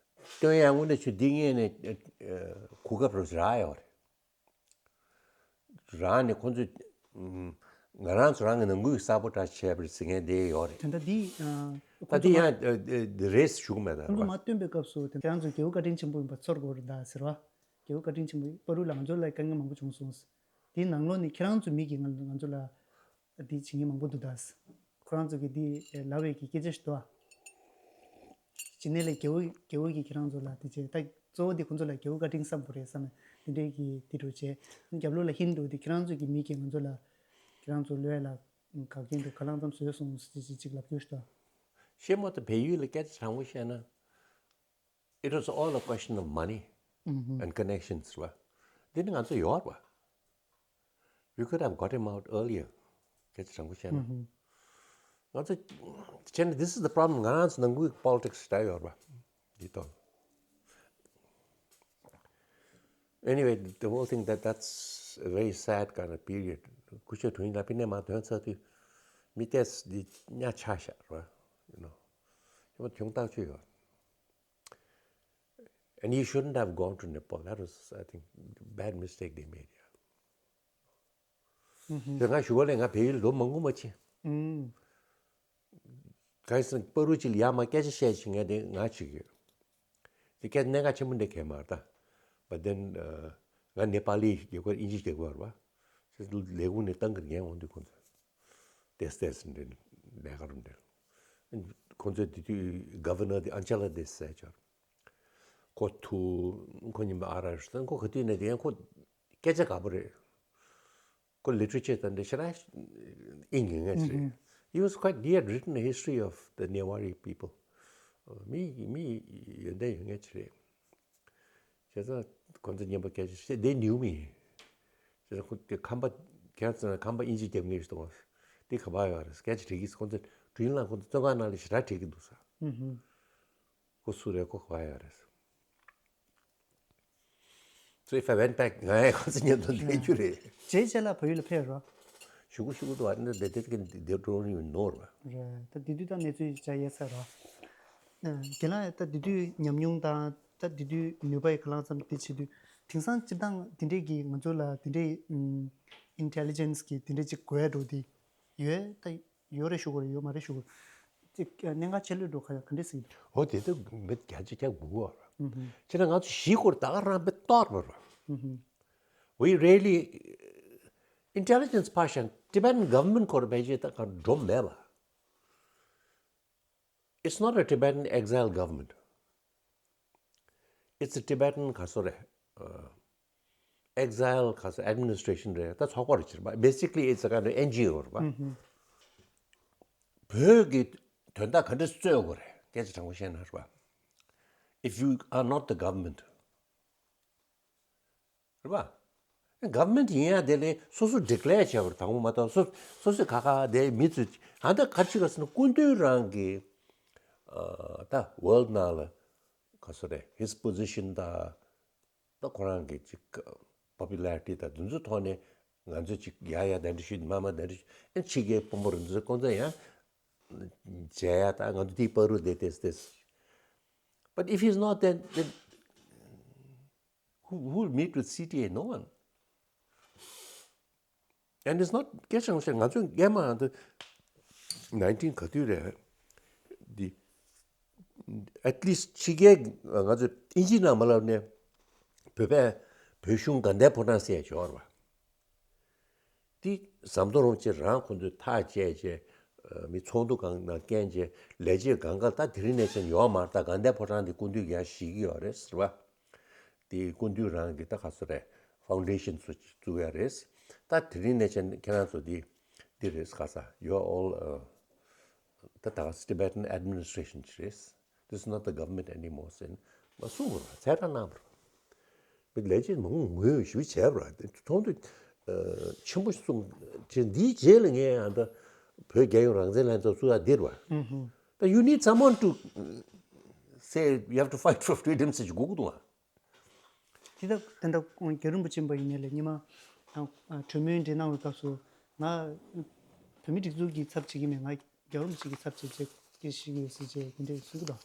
སྟོན་ཡ། དངོས་གནས་ཆུ་འདི་ངས་ནས་ཨ་གོ་སྐབས་རོ་ཞིག་རག་ཡོད་རེད། རང་ནས་ཁོང་ཚོས་ཨུམ་ ང་རང་ཚོ་རང་གི་ནང་ཁུལ་གྱི་གསར་པོ་འདྲ་བྱས་པ་རེད་ཟེར་མཁན་དེ་ཡོད་རེད། དེ་འདྲ་འདི་ཨ། ད་ཁོང་འདི་ཚོ་ཡང་མ་ཨ་ཨ་འདི་རེད་ཞུ་གི་མེད་ད་ཁོང་ཚོ་ར། མ་བཏོན་པའི་སྐབས་སུ་དེ་ཁྱེད་རང་ཚོ་རྒྱལ་པོ་བཀའ་དྲིན་ཆེན་པོ་ཡིན་པ་ཚོར་དགོས་རེད་ད་ཟེར་བ། རྒྱལ་པོ་བཀའ་དྲིན་ཆེན་པོ་བར་དུ་ལ་ང་ཚོ་ལ་དཀའ་ངལ་མང་པོ་བྱུང་སོང་། དེའི་ནང་ལོགས་ནས་ཁྱེད་རང་ཚོ་མི་གིས་ང་ང་ཚོ་ལ་འདི་བྱེད་མཁན་མང་པོ་འདུག་ད། ཁོ་རང་ཚོ་གིས་འདི་ལབ་པའི་གི་སྐད་ཆ་ཞིག་འདུག་ཨ། སྤྱི་ནས་ལས་རྒྱལ་པོ་རྒྱལ་པོ་གིས་ཁྱེད་རང་ཚོ་ལ་དེ་བྱས་ད་གཙོ་བོ་དེ་ཁོང་ཚོ་ལ་རྒྱལ་པོ་བཀའ་དྲིན་བསམ་དགོས་རེད་བསམ་ནས་དེ་འདྲའི་གི་དེ་འགྲོ་བྱས་རྒྱབ་ལོགས་ལ་ཧིན་འགྲོ་དེ་ཁྱེད་རང་ཚོ་གི་མི་གིས་ང་ཚོ་ལ་ཁྱེད་རང་ཚོ་ལོས་ལ་ག་གེ་འགྲོ་ག་ལང་ཙམ་བཟོས་སོང་ཟེར་ཅིག་ཅིག་ལབ་རྒྱུ་ཞིག་འདུག་ཤེས་མོ་དང་བལ་ཡུལ་ལ་སྐད་ཆ་དྲང་པོ་བཤད་ན། It was all a question of money and connections རེད་བ། འདི་ནི་ང་ཚོ་ཡོད་རེད་བ། We could have got him out earlier. སྐད་ཆ་དྲང་པོ་བཤད་ན། ང་ཚོ་བྱས་ན་this is the problem. ང་རང་ཚོ་ནང་ཁུལ་གྱི་politics ཞེ་དྲག་ཡོད་རེད་བ། འདི་དང་། Anyway, the whole thing, that that's a very sad kind of period. སྐུ་ཞབས་དྲུང་ཡིག་ལགས་ཕ་ནས་མར་ཐོན་ཚར་དུས་མི་ཏོག་ཙམ་འདི་གཉའ་ཆག་ཤག་རེད་བ། You know. ཁྱོད་མ་ཐོན་ཐག་ཆོད་ཡོད། And he shouldn't have gone to Nepal. That was, I think, bad mistake they made. Yeah. དེ་ང་ཞུ་བ་ལས་ང་བལ་ཡུལ་ལོ་མང་པོ་མ་ཕྱིན། གང་ཡིན་ཟེར་ན་པ་རུ་ཅིག་ལ་ཡར་མར་སྐད་ཆ་བཤད་བྱེད་མཁན་དེ་ང་གཅིག་ཡོད། དེ་སྐད་གནད་འགག་ཆེན་པོ་འདྲ་གང་ཡང་མ་རེད་ད། But then ང་ནེ་པ་ལི་རྒྱལ་ཁབ་དབྱིན་ཇི་རྒྱལ་ཁབ་རེད་བ། ལས་ཁུངས་ནས་ཏང་གིར་ཉན་འོང་དུས་ཁོང་ཚོ། ཏེས་ཏེས་འདྲ་ལས་ཀ་རུ་འདྲ། ཁོང་ཚོས་དེ་དུས་ག་ཝར་ནར་དེ་ཨན་ཅ་ལ་དེ་ཟེར་ཅིག་ཡོད། ཁོ་ཐུག་ཁོ་ཉིན་པ་ཨ་ར་རུ་སྟན་ཁོ་ག་དུས་ནས་དེ་ཡང་ཁོ་སྐད་ཆ་དགའ་པོ་རེད། ཁོ་literature དང་འདྲ་ཞེ་དྲག་ཨིན་ཡོད་ངེས་ཅི་རེད། He was quite, he had written a history of the Newari people. མི་མི་ཡོན་ཏན་ཡོད་ངེས་ཅི་རེད། བྱས་ཙང་ཁོ་ཚོ་ཉན་པ་སྐད་ཆ་བཤད་they knew me. བྱས་ཙང་ཁོ་དེ་ཁམས་པ་ཁྱེད་ཚོ་ཁམས་པ་དབྱིན་ཇི་རྒྱབ་ངེས་ཞིག་འདུག་དེ་ག་པར་ཡོད་རེད་སྐད་ཆ་དྲིས་ཀྱི་ཁོ་ཚོ་དྲིན་ལ་ཁོ་ཚོ་བཙོན་ཁང་ནང་ལ་ཞེ་དྲག་དྲིས་ཀྱི་འདུག་ས། ཁོ་སུ་རེད་ཁོ་ག་པར་ཡོད་རེད། So if I went back ང་ཡང་ཁོ་ཚོ་མཉམ་དུ་བསྡད་རྒྱུ་རེད། རྗེས་ཆེ་ལ་བལ་ཡུལ་ལ་ཕེབས་རོགས། ཞུ་གུ་ཞུ་གུ་དུ་བ་འདི་འདི་འདི་འདི་འགྲོ་ཡིན་ནོར་བ། རེད་ད་དེ་དུས་ད་གནས་ཚུལ་ཅག་ཡས་ས་རོགས། རྒན་ལགས་ད་དེ་དུས་ཉམས་མྱོང་དང་ད་དེ་དུས་ནུས་པ་ཡི་ག་ལང་ཙམ་དེ་བྱེད་དུས་དེང་སང་སྤྱིར་བཏང་དེ་འདྲས་ཀྱི་ང་ཚོ་ལ་དེ་འདྲས་intelligence གི་དེ་འདྲས་ཅིག་དགོས་འགྲོ་དེ་ཡོད་ད། ཡོད་རེད་ཞུ་དགོས་རེད་ཡོད་མ་རེད་ཞུ་དགོས། ཅིག་གནད་འགག་ཆེ་ལོས་འགྲོ་ཁ་ཡ་ག་འདྲས་ཟིག་འོ་དེ་ད་མི་བརྒྱ་ཆ་བརྒྱ་དགུ་བ་ར། ཅེ་ན་ང་ཚོ་གཞིས་སྐོར་ད་ག་རང་པའི་ཏོག་པ་ར། We really intelligence ཕར་བཞག Tibetan government སྐོར་བས་ཅེ་ད་ག་འགྲོ་མེད་པ། It's not a Tibetan exile government. It's a Tibetan ག་སོ་རེད། Exile ག་སོ་administration རེད་ད་ཚོགས་པ་རེད་ཕྱིར་པ། Basically it's a kind of N G O རེད་པ། བོད་ཀྱི་དོན་དག་ག་འདྲ་རྩོད་དགོས་རེད་སྐད་ཆ་དྲང་པོ་བཤད་ན་རེད་པ། If you are not the government རེད་པ། Government ཡིན་ཡ་དེ་ལས་སོ་སོ་declare བྱས་པར་དང་པོ་མ་གཏོགས་སོ་སོ་སོས་ཁ་ཁ་དེ་མི་ཚོས་ཨ་ད་ག་ཅི་ག་ཟེར་ན་སྐུ་མདུན་རང་གི་ད་world ནང་ལ་ག་སོ་རེད་his position ད་ད་ཁོ་རང་གི་ཅིག་popularity ད་དུ་ཚོ་ཐོག་ནས་ང་ཚོས་ཅིག་ཡ་ཡ་ད་འདྲ་ཞུས་མ་མ་ད་འདྲ་ཞུས་ཨ་ཕྱི་རྒྱལ་དཔོན་པོ་རུ་ཚོས་ཁོང་ཚོ་ཡང་བྱས་ཡ་ད་ང་ཚོ་དེའི་བར་དུ་དེ་དེ་དེ། But if he's not then, then who who will meet with C T A? No one. And it's not སྐད་ཆ་ང་ཚོ་སྔས་མ་འདི་nineteen ག་དུས་རེད་འདི། At least ཕྱི་རྒྱལ་ང་ཚོ་ཨིན་ཇི་ནང་མ་ལབ་ནས་བོད་པས་བོད་གཞུང་དགའ་ལྡན་ཕོ་བྲང་ཟེར་ཡ་ཅིག་ཡོད་རེད་པ། འདི་ཟམ་གདོང་རིན་པོ་ཆེ་རང་ཁོང་ཚོས་ཐག་བཅད་བྱས་མི་ཚོགས་འདུ་སྒང་ནང་རྐྱེན་བྱས་ལས་བྱེད་སྒང་ག་ལ་ད་དེ་རིང་ནས་བྱས་ཡོད་མ་རེད། ད་དགའ་ལྡན་ཕོ་བྲང་འདི་སྐུ་མདུན་གྱིས་ཡང་བཞེས་ཀྱི་ཡོད་རེད་ཟེར་བ། དེ་སྐུ་མདུན་རང་གི་ད་ག་ཚོད་རེད། Foundation ཚོ་བཙུགས་ཡ་རེད། ད་དེ་རིང་ནས་བྱས་ཁྱེད་རང་ཚོ་འདི་འདི་རེད་ག་ས་you are all ད་ད་Tibetan administration ཅིག་རེད། This is not the government anymore ཟེར་ནས་མ་གསུངས་པ་རེད། ཚད་གྲངས་གནང་བ་རེད། ལས་བྱེད་མང་པོ་ངོས་ཞུ་བྱས་པ་རེད། ཚོགས་འདུ་ཆེན་པོ་གསུངས་བྱས་འདིའི་རྗེས་ལ་ངས་ཨ་ད་བོད་རྒྱལ་ཡོངས་རང་བཙན་ལྷན་ཚོགས་བཙུགས་ཡ་འདིར་བ། ད་you need someone to say you have to fight for freedom ཟེར་གྱི་སྒུག་འདུག་ཨ། དེ་ལྟར་དེ་འདྲ་རྒྱལ་བ་རིན་པོ་ཆེ་ཡིན་པ་ཡིན་ནའི་ལས་སྔོན་མ་གྲོས་མོལ་འདྲ་གནང་བའི་སྐབས་སུ་ང་བོད་མི་སྒྲིག་འཛུགས་ཀྱི་ཚབ་བྱེད་ཀྱི་མེད། ང་རྒྱལ་བ་རིན་པོ་ཆེ་གི་ཚབ་བྱེད་བྱེད་ཀྱི་ཞིག་ཡོད་ཟེར་བྱས་དེ་འདྲ་གསུང་གི་འདུག་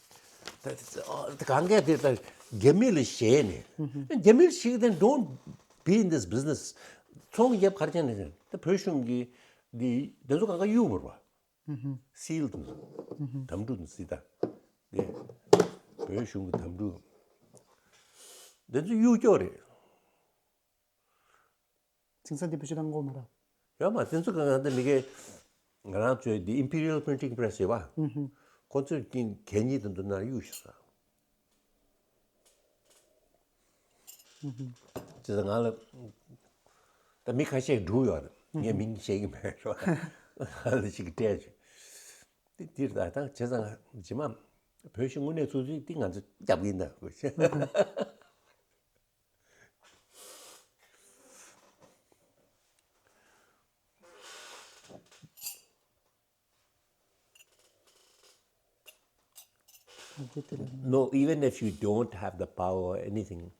ད་གང་གས་དེ་ལྟར་རྒྱ་མི་ལ་ཞེད་ནས་རྒྱ་མི་ལ་ཞེད་དེ་don't be in this business. ཚོང་རྒྱབ་གར་ཅན་ནས་ད་བོད་གཞུང་གི་འདི་དེ་ཚོ་གང་ག་གཡུག་བར་བ། སིལ་དང་དམ་ཕྲུག་དང་སྲིད་དང་། འདི་བོད་གཞུང་གི་དམ་ཕྲུག་དེ་ཚོ་གཡུག་ཀྱོག་རེད། ཚིག་ཚང་དེ་བེད་སྤྱོད་བཏང་གོ་མ་ར། ཡོད་མ་དེ་ཚོ་གང་ག་འདི་མི་གེ་ང་རང་ཚོའི་འདི་Imperial Printing Press ཡོད་པ། ཁོ་ཚོས་ཀྱིན་གད་སྙིགས་དང་དུ་ན་གཡུག་ཤག་ས། ཅེས་ང་ལ་ད་མི་ཁ་ཤས་འགྲུག་ཡོད་རེད། ངས་མིང་བཤད་ཀྱི་མེད་རོ། ང་ལ་ཅིག་སྤྲད་བྱུང་། དེ་དེར་ད་ད་བྱས་ཙང་ཇི་མ་བོད་ཤིང་དངོས་གནས་ཚུགས་ཚུལ་དེ་ང་ཚོ་རྒྱབ་ཀྱིན་ད་དགོས་ཤེ། No, even if you don't have the power or anything,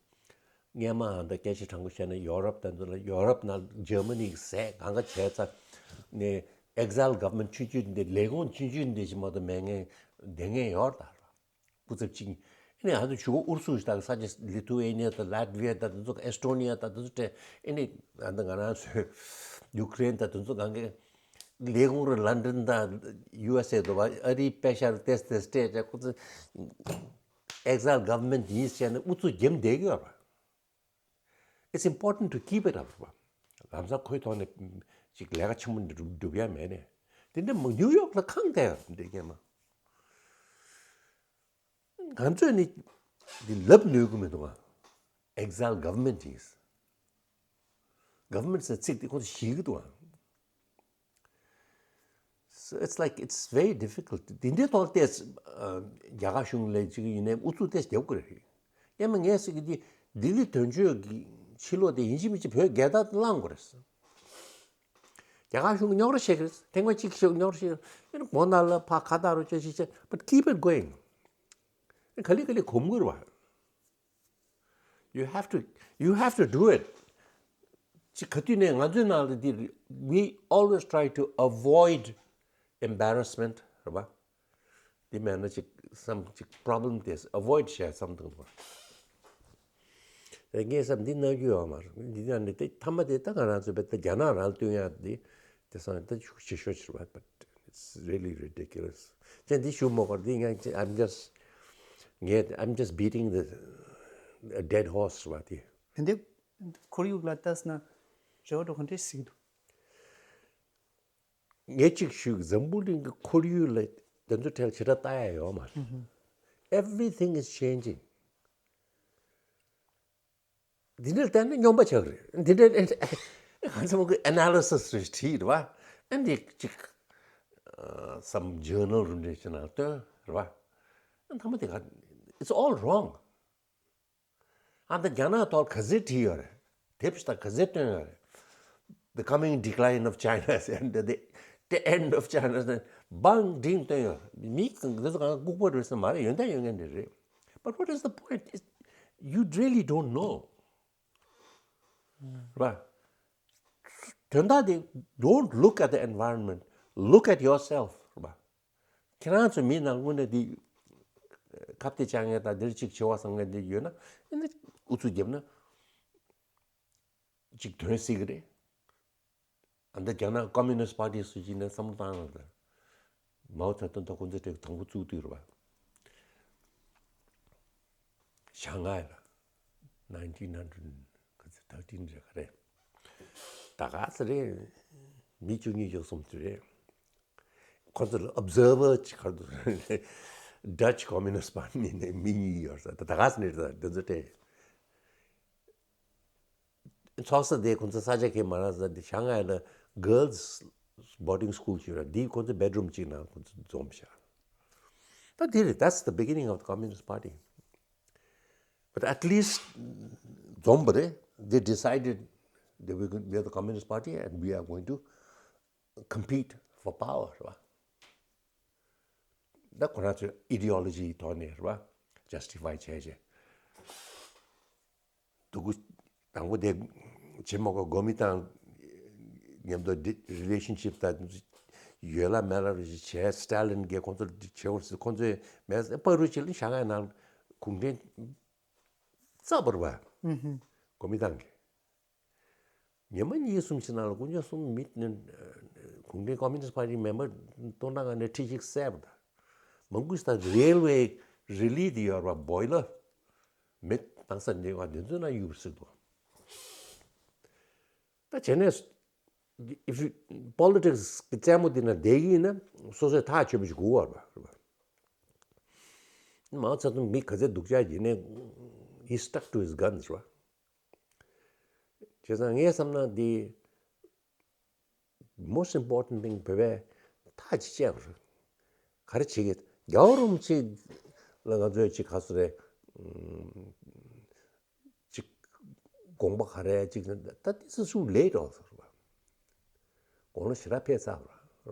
སྔོན་མ་འདི་སྐད་ཆ་དྲང་པོ་བཤད་ན་ཡོ་རོབ་དང་འདི་ལ་ཡོ་རོབ་ནང་ཇར་མ་ནི་གི་ཟས་གང་ག་བྱས་ཚར་ནས་exile government ཆུང་ཆུང་འདི་ལས་ཁུངས་ཆུང་ཆུང་འདི་ཞིག་མ་གཏོགས་མེད་མཁན་བསྡད་མཁན་ཡོད་རེད་ད། སྐུ་ཚབ་གཅིག་ཨ་ནི་ང་ཚོ་ཇུས་འགོད་ཨུ་རུ་སུ་ཞིག་དང་ས་ཆ་ལི་ཐུ་ཝེ་ནི་ཡ་དང་ལ་ཏི་ཝི་ཡ་དང་དེ་ཚོ་ཨེ་སི་ཊོ་ནི་ཡ་དང་དེ་ཚོ་སྤྲད་ཨ་ནི་ང་ཚོ་ཡུ་ཀེ་རེན་དང་དེ་ཚོ་གང་ག་ལས་ཁུངས་རེ་ལན་ཌན་དང་ཡུ་ཨེ་སི་ཨེ་དུ་བ་ཨ་རིའི་པེ་ཤ་རུ་ཏེས་ཏེས་སྤྲད་སྤྲད་ཁོ་ཚོ་exile government ཡིན་ཟེར་ནས་ཨུ་ཚུགས་རྒྱབ་བསྡད་ཀྱི་ཡོད་རེད། It's important to keep it up. ལམ་སང་ཁོའི་ཐོག་ནས་ཅིག་ལས་ཀ་ཆེན་པོ་འདི་སྒྲུབ་ཡ་མེད་ནས། དེ་འདྲ་མ་ནིའུ་ཡོག་ལ་ཁང་བསྡད་ཡོད་འདྲ་སྐྱེས་མ། ང་ཚོས་ནི་འདི་ལབ་ནུས་ཀྱི་མི་འདུག་ཨ། Exile government is. Government ཟེར་ཚིག་དེ་ཁོ་ཚོ་ཞིག་གི་འདུག་ཨ། So it's like it's very difficult. དེ་འདྲའི་ཐོག་ལྟས་རྒྱ་གར་གཞུང་ལས་ཅིག་ཡིན་ནའི་ཨུ་ཚུགས་ཏེས་རྒྱབ་དགོས་རེད། ཡང་མ་ངས་ཟེར་གི་འདི་ལྡི་ལི་དོན་གཅོད་ཀྱི་ཕྱི་ལོགས་དེ་ཡིན་གཅིག་མིན་གཅིག་བོད་རྒྱལ་དར་བླངས་དགོས་རེད། རྒྱ་གར་གཞུང་གིས་རྙོག་དྲ་བཤད་གི་རེད། ཐེངས་མ་གཅིག་ཤོག་རྙོག་དྲ་བཤད་གི་རེད། ཨེ་ནི་སྒོ་ནང་ལ་ཕར་ཁ་བཏགས་རོགས་བྱས་ཤིག་བྱས། But keep it going. ག་ལེ་ག་ལེ་གོམས་དགོས་རེད་བ། You have to, you have to do it. ཅི་ག་དུས་ནས་ང་ཚོའི་ནང་ལ་འདི་we always try to avoid embarrassment རེད་བ། འདི་མེད་ན་ཅིག་བསམ་ཅིག་problem དེ་avoid བྱས་བསམ་འདུག་བ། ངས་བསམ་འདི་གནང་རྒྱུ་ཡོད་མ་རེད། འདི་ནང་ནས་དེ་མཐའ་མ་དེ་ད་ང་རང་ཚོ་བས་ད་རྒྱ་ནག་རང་ལ་སྟོན་ཡག་འདི་དེ་སང་ད་ཤུགས་ཆེ་ཤོས་ཆེ་བ། But it's really ridiculous. ཅན་འདི་ཞུ་མོ་གར་འདི་ང་I'm just ངས་I'm just beating the a dead horse རེད་བ་དེ། དེ་འདི་ཁོར་ཡུག་ལ་ལྟས་ན་རེ་བ་འགྲོ་ག་འདྲས་ཞིག་འདུག་ངས་གཅིག་ཞུ། འཛམ་བུ་གླིང་གི་ཁོར་ཡུག་ལ་དེ་ཚོ་ཐད་ལ་ཞེ་དྲག་ལྟ་ཡ་ཡོད་མ་རེད། Everything is changing. འདི་འདྲ་བལྟས་ན་སྨྱོན་པ་ཆགས་རེད། འདི་འདྲ་ང་ཚོ་གི་analysis རེ་བྲིས་རེད་བ། ཨ་འདི་གཅིག་some journal རུ་འདྲ་ཞིག་ནང་བཏོན་རེད་བ། ཨ་ཐ་མ་དེ་ག it's all wrong. ཨ་ད་རྒྱ་ནག་ཐོག་ག་ཚོད་བྲིས་ཡོད་རེད། དེབ་ཞིག་དང་ག་ཚོད་བཏོན་ཡོད་རེད། The coming decline of China ཟེར་འདི་དེ་the end of China ཟེར་བང་སྒྲིང་བཏོན་ཡོད། མི་གང་འདི་ཚོ་གང་ལྐུགས་པ་རེད་ཟེར་མ་རེད། ཡོན་ཏན་ཡོད་མཁན་འདི་རེད། But what is the point? It's- You really don't know. རེད་བ། དོན་དག་དེ་don't look at the environment, look at yourself. རེད་བ། ཁྱེད་རང་ཚོ་མི་ནང་དངོས་གནས་འདི་ཁ་གཏད་བཅག་མཁན་དང་འདིར་གཅིག་བྱེད་བ་བསམ་མཁན་འདི་ཡོད་ན་ཨ་ནི་ཨུ་ཚུགས་བརྒྱབ་ན་གཅིག་དོན་སྲིད་ཀྱི་རེད། ཨ་འདི་རྒྱ་ནག་Communist Party སུ་ཅིག་ནས་བསམ་བློ་བཏང་ན་ད་མའོ་ཙེ་ཏུང་ད་ཁོང་ཚོ་དེ་དང་པོ་བཙུགས་དུས་རེད་བ། ཞང་ཧའེ་ལ་nineteen hundred thirteen རེད་ག་རེད། ད་ག་ས་རེད། མི་བཅུ་གཉིས་བཅུ་གསུམ་ཙམ་རེད། ཁོ་ཚོ་ལ་observer ཅིག་ག་རེ་འདུག Dutch Communist Party ནས་མི་གཉིས་ཡོད་ས་ད་ག་ས་ནས་རེད། ད་འདི་ཚོ་སྤྲད། ཚོགས་ས་དེ་ཁོ་ཚོ་ས་ཆ་གས་མ་རག་ས་དེ་ཞང་ཧའེ་ལ་girls boarding school ཅིག་ཡོད་ར། དེའི་ཁོ་ཚོ་bedroom ཅིག་ནང་ཁོ་ཚོ་འཛོམས་ཤག་ད་དེ་རེད། That's the beginning of the Communist Party. But at least འཛོམས་པ་རེད། They decided they were going- we are the Communist Party and we are going to compete for power རེད་བ། ད་ཁོ་རང་ཚོའི་ideology ཐོག་ནས་རེད་བ། Justify བྱས་བྱས། དུ་གུ་དང་པོ་དེ་ཇེ་མོ་ག་གོ་མི་དང་མཉམ་དུ་relationship ད་ཡོད་ལ་མེད་ལ་རེ་བྱས། Stalin གིས་ཁོང་ཚོ་བྱེད་འོར་སི་ཁོང་ཚོའི་མེད་པ་རུ་ཅིག་ལ་ཞང་ཧའེ་ནང་གུང་ཁྲན་རྩ་བར་བ་གོ་མི་དང་གི་ཉི་མ་གཉིས་གསུམ་ཞིག་ནང་ལ་དཀོན་མཆོག་གསུམ་མི་ནི་ གུང་ཁྲན་Communist Party member་སྟོང་ཕྲག་ལྔ་ནས་ཁྲི་གཅིག་བསད་པ་དང་། མང་པོ་ཞིག་ད་railway་reli་དེ་ཡོད་རེད་པ། boiler་མེ་གཏོང་ས་འདྲ་བ་དེ་ཚོ་ནང་གཡུགས་སྲིད་དོ། ད་བྱས་ནས་if you- politics་གི་རྩེད་མོ་འདི་ན་བསྡད་ཀྱི་ཡིན་ན་སོ་སོས་ཐག་ཆོད་པ་ཞིག་དགོས་པ་རེད་པ། མའོ་ཙེ་ཏུང་མི་ག་ཚད་སྡུག་ཅག་ཡིན་ནའི་he stuck to his guns་རེད་པ། བྱས་ཙང་ངས་བསམ་ན་འདི་most important thing་བོད་པས་ཐག་ཅིག་བཅད་དགོས་རེད། ག་རེ་བྱེད་ཀྱི། རྒྱལ་བ་རིན་པོ་ཆེ་ལ་ང་ཚོས་ཅིག་ག་ཚོད་རེད། ཅིག་དགོངས་པ་ག་རེ་ཅིག་ད་this is too late also་རེད་པ། དགུང་ལོ་ཞེ་དྲག་ཕེབས་ཚར་བ་རེད་པ།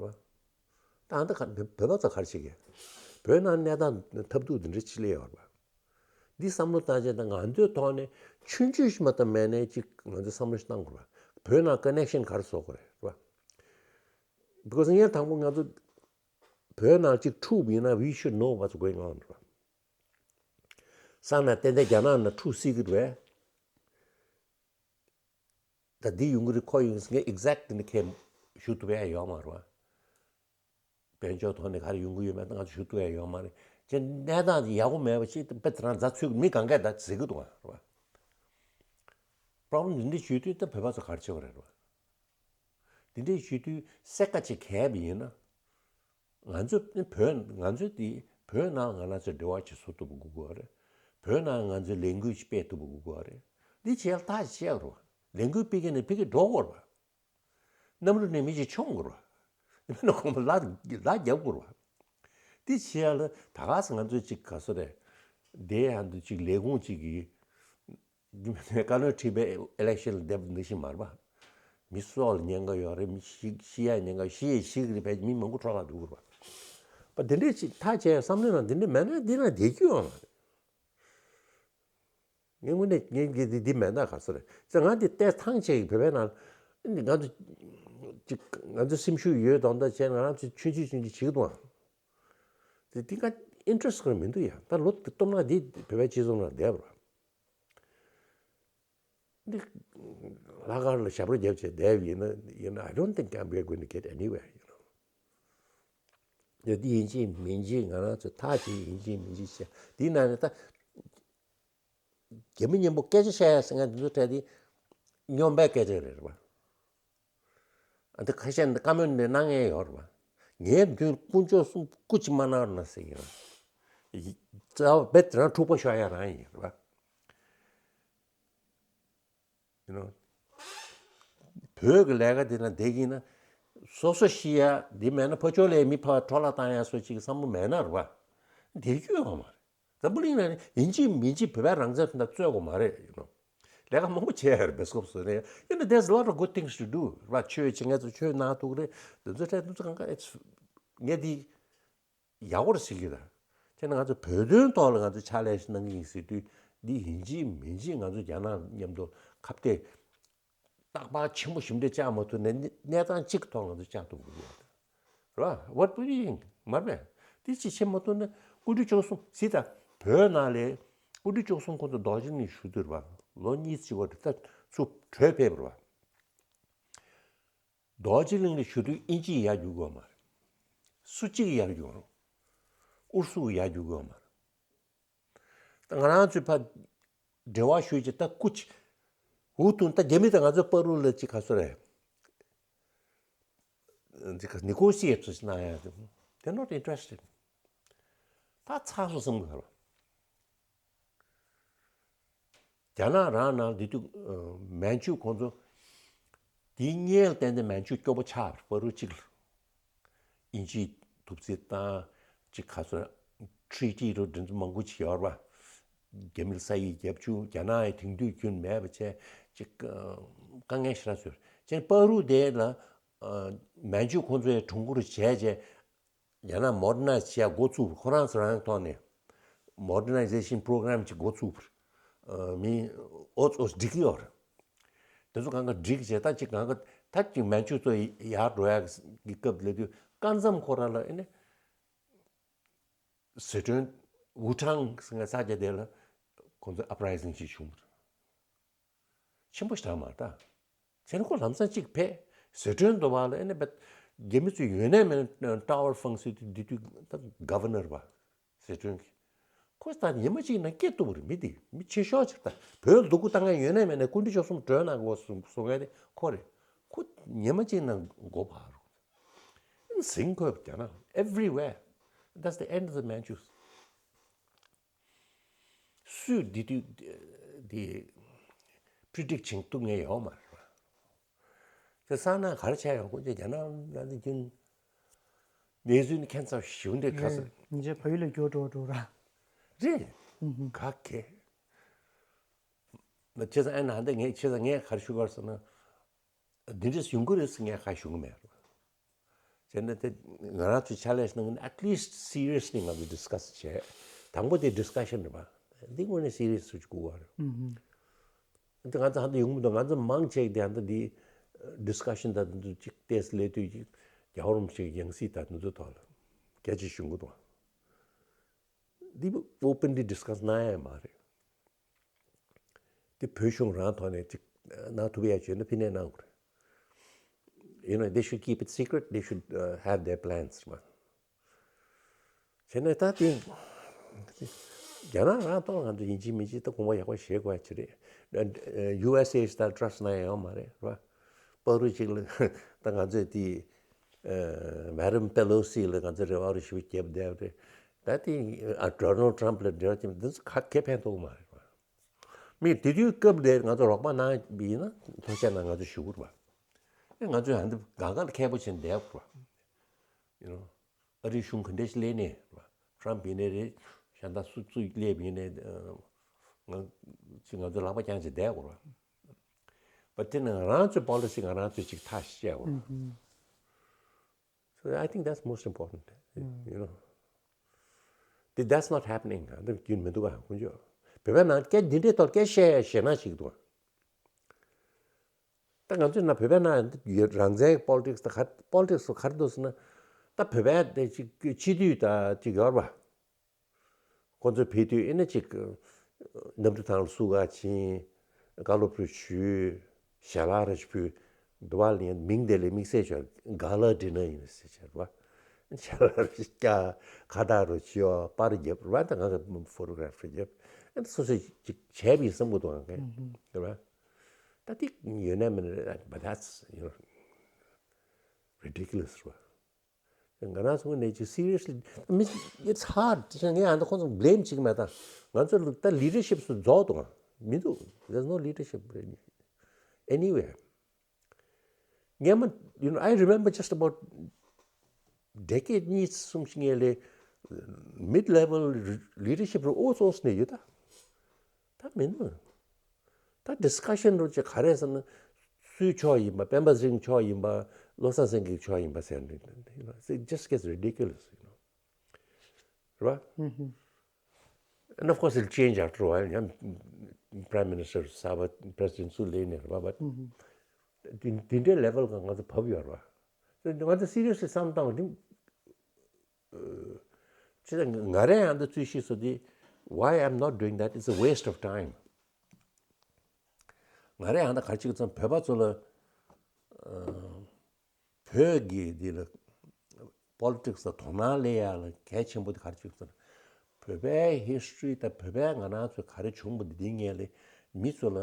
ད་ཨ་ད་ག་བོད་པ་ཚོ་ག་རེ་བྱེད་ཀྱི། བོད་ནང་གནས་སྟངས་ཐབས་སྡུག་འདི་འདྲ་ཅིག་སླེབས་ཡོད་རེད་པ། འདི་བསམ་བློ་བཏང་བྱས་ད་ང་ཚོའི་ཐོག་ནས་ཆུང་ཆུང་ཞིག་མ་གཏོགས་མེད་ནས་ཅིག་ང་ཚོས་བསམ་བློ་ཞིག་བཏང་དགོས་རེད་པ། བོད་ནང་connection་ག་རེ་བཟོ་དགོས་རེད་པ། because ངས་དང་པོ་ང་ཚོ་བོད་ནང་ཅིག་འཁྲུག་པ་ཡིན་ན་we should know what's going on་རེད་པ། སང་ན་ཏན་ཏན་རྒྱ་ནག་ནང་འཁྲུག་སྲིད་ཀྱི་རེད་པས། ད་འདི་ཡོང་གི་རེད་ཁོ་ཡོང་གི་རེད་ངས་exact་ནི་ཁས་ཞུ་ཐུབ་ཡ་ཡོད་མ་རེད་པ། དཔལ་འབྱོར་ཐོག་ནས་ག་རེ་ཡོང་གི་ཡོད་མེད་ད་ང་ཚོ་ཞུ་ཐུབ་ཡ་ཡོད་མ་རེད། ཅེ་གནས་སྟངས་དེ་ཡག་པོ་མེད་པ་ཅིག་དཔེ་དེ་རང་རྫ་ཚུད་མི་གང་གས་ད་ཟེར་གི་འདུག་ཨ་རེད་པ། problem་འདི་འདྲ་ཞུས་དུས་ད་བོད་པ་ཚོ་ག་རེ་བྱེད་པ་རེད་རེད་པ། འདི་འདྲ་ཞུས་དུས་སེ་ཀ་ཅིག་གས་པ་ཡིན་ན། ང་ཚོ་བོད་ང་ཚོ་དེ་བོད་ནང་ང་རང་ཚོ་འབྲེལ་བ་ཅིག་བཟོ་ཐུབ་པ་དགོས་ཀྱི་རེད། བོད་ནང་ང་ཚོའི་ལས་འགུལ་ཅིག་སྤེལ་ཐུབ་པ་དགོས་ཀྱི་རེད། འདི་བྱས་ལ་ཐག་བཅད་རོགས། ལས་འགུལ་སྤེལ་མཁན་ནས་ཕ་གིར་འགྲོ་དགོས་རེད་པ། གནམ་གྲུ་ནས་མི་ཅིག་མཆོང་དགོས་རེད་པ། མི་ནས་ཁོང་པ་ལ་ལ་རྒྱབ་དགོས་རེད་པ། འདི་བྱས་ལ་ད་ག་ས་ང་ཚོས་ཅིག་ག་སོ་རེད། དེ་ཡང་དུ་ཅིག་ལས་ཁུངས་ཅིག་གིས། བཀའ་བློན་ཁྲི་པའི་election་ལ་བསྡད་པ་འདི་ཞིག་མ་རེད་པ། མི་སྲོག་ལ་ཉེན་ཁ་ཡོད་རེད། མི་ཤི་ཤི་ཡ་ཉེན་ཁ་ཤི་ཡ་ཤི་གི་རེད་པས་མི་མང་པོ་འཕྲོ་བརླག་འགྲོ་གི་རེད་པ། པ་འདི་འདྲས་ཅིག་ཐག་བཅད་བསམ་བློ་ནང་འདི་འདྲས་མེད་ན་འདི་ན་བསྡད་རྒྱུ་ཡོད་མ་རེད། ངས་དངོས་གནས་ངས་འདི་འདི་འདི་མེད་ན་ག་ཚོད་རེད་ཙེ་ང་འདི་ལྟས་ཐང་ཆད་ཀྱི་བོད་པའི་ནང་འདི་ང་ཚོ་ཅིག་ང་ཚོ་སེམས་ཤུགས་ཡོད་དང་འདྲ་བྱས་ང་རང་ཚོ་ཆུང་ཆུང་ཆུང་ཆུང་བྱེད་ཀྱི་འདུག་ཨ། དེ་འདི་ང་interest་ཁོ་མི་འདུག་ཡ། ད་ལོ་དེ་སྟོབས་ན་འདི་བོད་པའི་སྤྱི་ཚོགས་ནང་བསྡད་པ་རེད། འདི་ལྷག་དཀར་ལ་ཞབས་བྲོ་རྒྱབ་བྱས་བསྡད་ཡིན་ན་ཡིན་ན་I don't think we're going to get anywhere, you know. འདི་ཡིན་གཅིག་མིན་གཅིག་ང་རང་ཚོ་ཐག་གཅིག་ཡིན་གཅིག་མིན་གཅིག་བྱས་འདི་ན་ནི་ད་རྒྱ་མི་མཉམ་པོ་སྐད་ཆ་བཤད་ཡ་ཟེར་ང་འདི་ཚོ་གྲས་འདི་སྨྱོན་པའི་སྐད་ཆ་རེད་རེད་པ། ཨ་འདི་ཁ་ཤས་འདི་བཀའ་མོལ་འདི་གནང་མཁན་ཡོད་རེད་པ། ངའི་མདུན་དཀོན་མཆོག་གསུམ་སྐུ་མཁྱེན་མ་གནང་རོགས་གནང་ཟེར་གྱི་ཡོད། རྩ་བ་རྦད་དེ་རང་འཁྲུག་པ་ཤོར་ཡ་རང་ཡིན་རེད་པ། You know། བོད་ཀྱི་ལས་ཀ་དེ་ན་བསྡད་ཀྱིན་ན་སོ་སོ་ཤི་ཡ་འདི་མེད་ན་ཕར་ཕྱོགས་ལ་མི་ཕར་འཕྲོ་བརླག་བཏང་ཡ་སོགས་ཅིག་བསམ་བློ་མེད་ན་རེད་པ། བསྡད་རྒྱུ་ཡོད་མ་རེད། འཛམ་བུ་གླིང་ནང་ནས་ཡིན་གཅིག་མིན་གཅིག་བོད་པའི་རང་བཙན་དོན་དག་རྩོད་དགོས་མ་རེད། You know། ལས་ཀ་མང་པོ་བྱས་ཡོད་རེད་པས་སྐབས་སུ་རེད། You know, there's a lot of good things to do རེད་པ། ཆོས་བྱེད་མཁན་ཚོ་ཆོས་གནང་ཐུབ་ཀྱི་རེད། དེ་ཚོ་འཕྲད་དེ་ཚོ་གང་ག་it's ངས་འདི་ཡག་པོ་རེད་ཟེར་གྱི་རེད། དེ་ནི་ང་ཚོ་བོད་དོན་ཐོག་ལ་ང་ཚོ་ཕྱག་ལས་ཤིག་གནང་གི་ཡིན་ཟེར་དུས་འདི་ཡིན་གཅིག་མིན་གཅིག་ང་ཚོ་རྒྱ་ནག་མཉམ་དུ་ཁ་གཏད་རྟག་པར་ཆེན་པོ་ཞིབ་འབྲི་བཅག་མ་ཐུབ་ནས་གནས་སྟངས་གཅིག་གི་ཐོག་ང་ཚོ་བཅག་ཐུབ་དགོས་ཀྱི་ཡོད་རེད། What do you think? མར་མེད། དེ་ཅི་བྱེད་མ་ཐུབ་ན་སྐུ་ཕྲེང་བཅུ་གསུམ་ཟེར་ད་བོད་ནང་ལ་སྐུ་ཕྲེང་བཅུ་གསུམ་ཁོང་ཚོ་རྡོ་རྗེ་གླིང་བཞུགས་དུས་རེད་པ། ལོ་གཉིས་ཙམ་ཅིག་བར་དུ་ད་ཚུར་བྲོས་ཕེབས་པ་རེད་པ། རྡོ་རྗེ་གླིང་ལ་བཞུགས་དུས་དབྱིན་ཇི་ཡར་རྒྱུག་གི་ཡོད་མ་རེད། སུ་གཅིག་ཡར་རྒྱུག་རུང་། ཨུ་རུ་སུ་ཡར་རྒྱུག་གི་ཡོད་མ་རེད། ད་ང་རང་ཚོའི་ཕ་འབྲེལ་བ་ཞུས་ཀྱི་ད་སྐུ་ཅི། འུ་ཐུང་ད་རྒྱ་མི་ད་ང་ཚོའི་པ་རུ་ལ་ཅི་ག་སོ་རེད། ཅི་ག་negotiate་ཅིག་གནང་ཡ་དེ། They're not interested. ད་ཚར་སོང་བསམ་གི་ཧ་ལ། རྒྱ་ནག་རང་ནང་འདི་དུས་མན་ཇུ་ཁོང་ཚོ་དེའི་སྔོན་ལ་བསྟན་ཏེ་མན་ཇུ་སྐྱོ་པོ་ཆགས་པ་རུ་གཅིག་ལ། དབྱིན་ཇིས་ཐུབ་ཚེ་བཏང་། གཅིག་ག་ཚོད་treaty་རུ་འདི་ཚོ་མང་པོ་ཅིག་ཡོད་རེད་པ། རྒྱ་མིར་ས་ཡིག་བརྒྱབ་བཅུག་རྒྱ་ནག་ཡི་དེང་དུས་རྒྱུན་མེད་པ་བྱས་གཅིག་དཀའ་ངལ་ཞེ་དྲག་བཟོས། བྱས་པ་རུ་དེ་ལ་མན་ཇུ་ཁོང་ཚོའི་དྲུང་འཁོར་བྱས་བྱས། རྒྱ་ནག་modernize་བྱས་འགོ་ཚུགས་པ་ཁོ་རང་ཚོ་རང་ཐོག་ནས་modernization program་ཅིག་འགོ་ཚུགས་པ། མི་ཨོ་ཙོ་འགྲིག་གི་ཡོད་རེད། དེ་ཚོ་གང་ག་འགྲིག་བྱས་ད་ཅིག་གང་ག་ད་ཅིག་མན་ཇུ་ཚོ་ཡར་འགྲོ་ཡག་གི་སྐབས་ལ་དུས་སྐབས་མཚམས་ཁོ་རང་ལ་ཨེ་ནི་ཟི་ཁྲོན་ཝུ་ཁྲང་ཟེར་མཁན་ས་ཆ་དེ་ལ་ཁོང་ཚོ་uprising་ཅིག་བྱུང་བ་རེད། ཆེན་པོ་ཞིག་རག་མ་རེད་ད། ཚེ་ནི་ཁོ་ལམ་སང་གཅིག་ཕེབས་ཟི་ཁྲོན་དུ་བ་ལ་ཨེ་ནི་བེད་ རྒྱ་མི་ཚོས་ཡོད་ནའི་མེད་ནའི་ཊ་ཝར་འཕངས་སྲིད་དུས་འདི་དུས་ད་ག་ཝར་ནར་བ་ཟེར་དོན་གྱི། ཁོ་ད་ཉི་མ་གཅིག་ནང་སྐྱེ་ཐུབ་རེད་མི་དེ་མི་ཆེ་ཤོས་ཅིག་ད་བོད་སྡུག་གུ་བཏང་ཡ་ཡོད་ནའི་མེད་ནའི་སྐུ་མདུན་མཆོག་གསུམ་གྲོས་གནང་དགོས་གསུང་གསུང་མཁན་དེ་ཁོ་རེད། ཁོ་ཉི་མ་གཅིག་ནང་མགོ་འཕར་རུ་ཟིང་ཁོས་རྒྱ་ནག་everywhere. That's the end of the Manchus. སུས་འདི་དུས་འདི་པི་རི་ཌིག་བྱེད་ཐུབ་མཁན་ཡོད་མ་རེད་བ། དེ་སང་ན་ག་རེ་བྱས་ཡོང་ཁོ་ཚོས་རྒྱ་ནག་ལ་འདི་རྒྱུན་ལས་ཚུལ་ནི་ཁྱད་མཚར་ཞིག་འདྲ་ག་ས་རེད། ཉིན་རྗེས་བལ་ཡུལ་ལ་འགྱུར་འགྲོ་འགྲོ་ར། རེད། ཨུ་ཧུ། ག་གེ། ན་ཁྱེད་ཚང་ཨ་ན་ཧ་འདི་ངས་ཁྱེད་ཚང་ངས་ག་རེ་ཞུ་གར་སོང་ན། འདི་འདྲས་ཡོང་གི་རེད་ཟེར་ངས་ཁ་ཞུ་གི་མེད། བྱས་ན་དེ་ང་རང་ཚོའི་ཆ་ལས་ནང་at least seriously ང་ཚོ་discuss བྱས། དང་པོ་དེ་discussion རེད་པ། འདི་དངོས་གནས་serious སུ་ཅིག་དགོས་པ་རེད། ཨུ་ཧུ། འདི་ང་ཚོ་ཧ་འདི་ཡོང་མི་འདུག་ང་ཚོ་མང་ཆེ་འདི་ཧ་འདི་འདི་discussion ད་འདི་ཅིག་ཏེས་ལས་དུས་ཅིག་རྒྱལ་བ་རིན་པོ་ཆེ་གི་ཡང་སྲིད་ད་འདི་ཚོ་ཐོག་ལ་སྐད་ཆ་ཞུ་གི་འདུག་འདི་openly discuss གནང་ཡ་མ་རེད། དེ་བོད་གཞུང་རང་ཐོག་ནས་ཅིག་གནང་ཐུབ་ཡ་བྱས་ན་ཕན་ནས་གནང་དགོས་རེད། You know, they should keep it secret, they should uh, have their plans. བྱས་ནས་ད་དེ་རྒྱ་ནག་རང་ཐོག་ང་ཚོ་ཡིན་གཅིག་མིན་གཅིག་ད་དགོངས་པ་ཡག་པོ་བཞེས་དགོས་ཡ་ཅིག་རེད། ཡུ་ཨེས་ཨེ་ད་trust གནང་ཡ་ཡོད་མ་རེད་ར། པ་རུ་ཅིག་ལ་ད་ང་ཚོས་དེ་Madam Pelosi ལ་ང་ཚོ་རེ་བ་རུ་ཞིབ་རྒྱབ་བསྡད་རེད། ད་དེ་Donald Trump ལ་འབྲེལ་བ་བྱེད་མི་འདི་ཚོ་ག་གེ་ཕན་ཐོགས་མ་རེད་ར། མི་དེ་དུས་སྐབས་དེར་ང་ཚོ་རོགས་པ་གནང་བ་ཡིན་ན་ཐུགས་རྗེ་གནང་ང་ཚོ་ཞུ་དགོས་རེད་བ། ཨེ་ང་ཚོས་ཧ་འདི་གང་ག་ལ་མཁས་པོ་བྱས་ནས་བསྡད་དགོས་རེད་བ། You know, ཨ་རིའི་གཞུང་ག་འདྲས་ཤིག་སླེབས་ནས་རེད་བ། Trump ཡིན་ནའི་རེད། གཞན་དག་སུ་སུ་སླེབས་ཡིན་ནའི་ང་ཅི་ང་ཚོ་ལག་པ་བརྐྱངས་བྱས་བསྡད་དགོས་རེད་བ། But དེ་ནི་ང་རང་ཚོའི་policy ང་རང་ཚོས་ཅིག་ཐག་བཅད་དགོས་རེད་བ། So I think that's most important. You know. Th- That's not happening. འདི་རྒྱུན་མི་འདུག་ཨ་ཁོང་ཚོས། བོད་པའི་ནང་སྐད་འདི་འདྲའི་ཐོག་སྐད་བཤད་ཞེད་སྣང་ཞིག་འདུག་ད་ང་ཚོའི་ནང་བོད་པའི་ནང་ཡོད་རང་བཙན་politics ད་ག་politics སུ་ག་རེ་འདུག་ཟེར་ན། ད་བོད་པའི་དེ་ཅིག་སྤྱི་འཐུས་ད་ཅིག་ཡོད་རེད་བ། ཁོ་ཚོས་ཕེབས་དུས་ཨེ་ནི་ཅིག་གནམ་གྲུ་ཐང་ལ་བསུ་ག་ཕྱིན། བཀའ་སློབ་རེ་ཞུས། ཞལ་ལག་རེ་ཞུས། འདི་བ་ལ་ཡང་མིང་དེ་ལས་དམིགས་བསལ་བྱས་ག་ལ་འདྲི་ན་ཡིན་ཟེར་བྱས་རེད་བ། ཞལ་ལག་རེ་བཀྱག་ཁ་བཏགས་རེ་བྱས་པར་རྒྱབ་རེད་བ། ད་ང་ཚོ་ཕོ་ཊོ་གྷ་རབ་རེ་རྒྱབ། ཨེ་ནི་སོ་སོས་ཅིག་བྱས་པའི་བསམ་གི་འདུག་ང་གས་རེད་བ། ད་དེ་ཡོད་ན་མིན་ན་རེད། But that's, you know, ridiculous རེད་བ། ང་རང་ཚོ་ནས་ཅིག་seriously, I mean, it's hard. ངས་ཨ་འདི་ཁོང་ཚོ་blame བྱེད་ཀྱི་མེད། ད་ང་ཚོ་ད་leadership སུ་རྫོགས་འདུག་མི་འདུག There's no leadership anywhere. ངས་མ། You know, I remember just about decade གཉིས་གསུམ་ཞིག་ངས་ལས་mid level leadership རུ་ཨོ་ཙོ་ནས་ཡོད་ད། ད་མིན་ནོ། ད་discussion རུ་ཅིག་ག་རེ་ཟེར་ན། སུའི་ཕྱོགས་ཡིན་པ། སྤེན་པ་ཚེ་རིང་ཕྱོགས་ཡིན་པ། བློ་བཟང་སེང་གེའི་ཕྱོགས་ཡིན་པ་ཟེར་ནས། You know, it just gets ridiculous, you know. རེད་བ། And of course, it'll change after a while. ཡང་Prime Minister གསར་པ་President སུ་སླེབས་ནས་རེད་བ། But དེ་འདྲའི་level ག་ང་ཚོ་བབས་ཡོད་རེད་བ། ང་ཚོ་seriously བསམ་བཏང་བ་དེ། ཅི་ད་ང་རང་ཡང་འདི་རྩོད་གཞི་བཟོ་དུས། Why I'm not doing that, it's a waste of time. ང་རང་ཡང་ད་ག་རེ་བྱེད་ཀྱི་ཚང་བོད་པ་ཚོ་ལ་བོད་ཀྱི་འདི་ལ་politics ལ་དོ་སྣང་སླེབས་ཡ་ལ་གལ་ཆེན་པོ་དེ་ག་རེ་བྱེད་ཀྱི་ཚང་བོད་པའི་history དང་བོད་པའི་ང་རང་ཚོ་ག་རེ་བྱུང་བ་འདི་འདི་ངས་ལས་མི་ཚོ་ལ་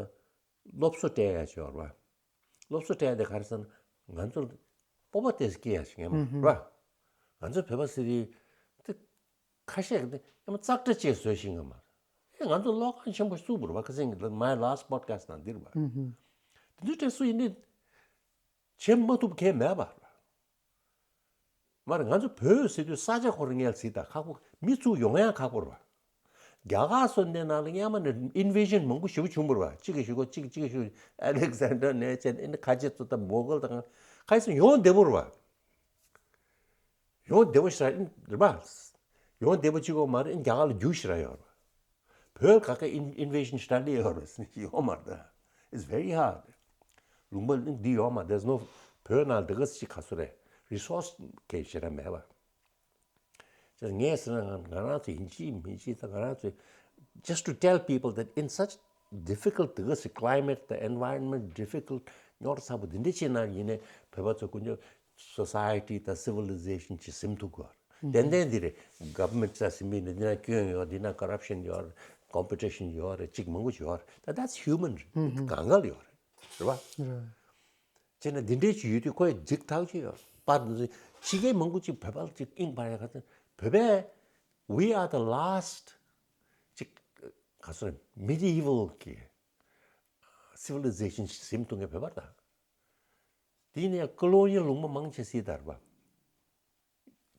སློབ་གསོ་སྤྲད་ཡ་ཅིག་ཡོད་རེད་བ། སློབ་གསོ་སྤྲད་དེ་ག་རེ་ཟེར་ན། ང་ཚོར་སྤོབས་པ་དེ་སྐྱེ་ཡ་ཞིག་ཡིན་པ་རེད། ང་ཚོ་བོད་པ་ཟེར་དུས་དེ་ཁ་ཤས་ཀྱིས་དེ་ཡང་ཙག་སྒྲ་བཅས་བཟོས་ཤིང་ཡོད་མ་རེད། ཨེ་ང་ཚོ་བློ་ཁ་ཆེན་པོ་བཙུགས་པ་རེད་བ། ཁ་སང་གི་my last podcast ནང་འདིར་བ། དེ་ཚོའི་གྲས་སུ་ཡིན་ནི་བྱེད་མ་ཐུབ་མཁན་མེད་པ་རེད། མ་རེད། ང་ཚོ་བོད་ཟེར་དུས་ས་ཆ་ཁོ་རང་ངལ་སྲིད་དང་ཁག་པོ། མི་ཚུགས་ཡོང་ཡང་ཁག་པོ་རེད་བ། རྒྱ་གར་སོགས་འདི་ནང་ལ་སྔོན་མ་ནས་invasion མང་པོ་ཞེ་པོ་བྱུང་བ་རེད་བ། གཅིག་གིས་ཞུ་གོ་གཅིག་གཅིག་གིས་ཞུ། Alexander ནས་བྱས་ཨ་ནི་ཁ་ཆེ་ཚོ་དང་མོ་གལ་དང་ཁ་ཤས་ཡོང་བདེ་པོ་རེད་བ། ཡོང་བདེ་པོ་ཞེ་དྲག་རེད་བ། ཡོང་བདེ་པོ་གཅིག་པོ་མ་རེད། རྒྱ་གར་ལ་རྒྱུགས་ཞེ་དྲག་ཡོད་རེད་བ། བོད་ག་ག་in- invasion ཞེ་དྲག་སླེབས་ཡོད་རེད་ཟེར་ཡོད་མ་རེད། It's very hard. ལུང་པ་འདི་ཡོད་མ། There's no བོད་ནང་འདི་ག་ཅིག་ག་ཚོད་རེད། Resource གལ་ཞེ་དྲག་མེད་པ། ཅེས་ངས་ཟེར་ན་ང་རང་ཚོ་ཡིན་གཅིག་མིན་གཅིག་ད་ང་རང་ཚོས་just to tell people that in such difficult འདི་ག་ཅིག་climate དང་environment difficult རྙོག་དྲ་ཚ་པོ་འདི་འདྲ་ཅིག་ནང་ཡིན་ནའི་བོད་པ་ཚོ་ཀུན་སྤྱོད་ society དང་civilization ཅིག་ཟིན་ཐུབ་དགོས། ཏན་ཏན་འདི་རེད། government ས་ཟིན་པའི་འདི་ན་སྐྱོན་ཡོད། འདི་ན་corruption ཡོད། competition ཡོད་རེད། ཅིག་མང་པོ་ཡོད་རེད། ད་that's human རེད། གང་ག་ལ་ཡོད་རེད། རེད་བ། བྱས་ན་འདི་འདྲའི་ཅིག་ཡོད་དུས་ཁོ་ཡི་འཇིགས་ཐག་ཆོད་ཡོད་པ། ཕྱི་རྒྱལ་མང་པོ་ཅིག་བོད་པ་ལ་ཅིག་དབྱིངས་འཕར་ཡ་ག་ཚོད་བོད་པས། We are the last ཅིག་ག་ཚོད་རེད། Medieval གི་civilization ཟིན་ཐུབ་མཁན་བོད་པ་རེད། དེ་ནས་ཀོ་ལོ་ནི་ལུང་པ་མང་ཆེ་སྲིད་དར་བ།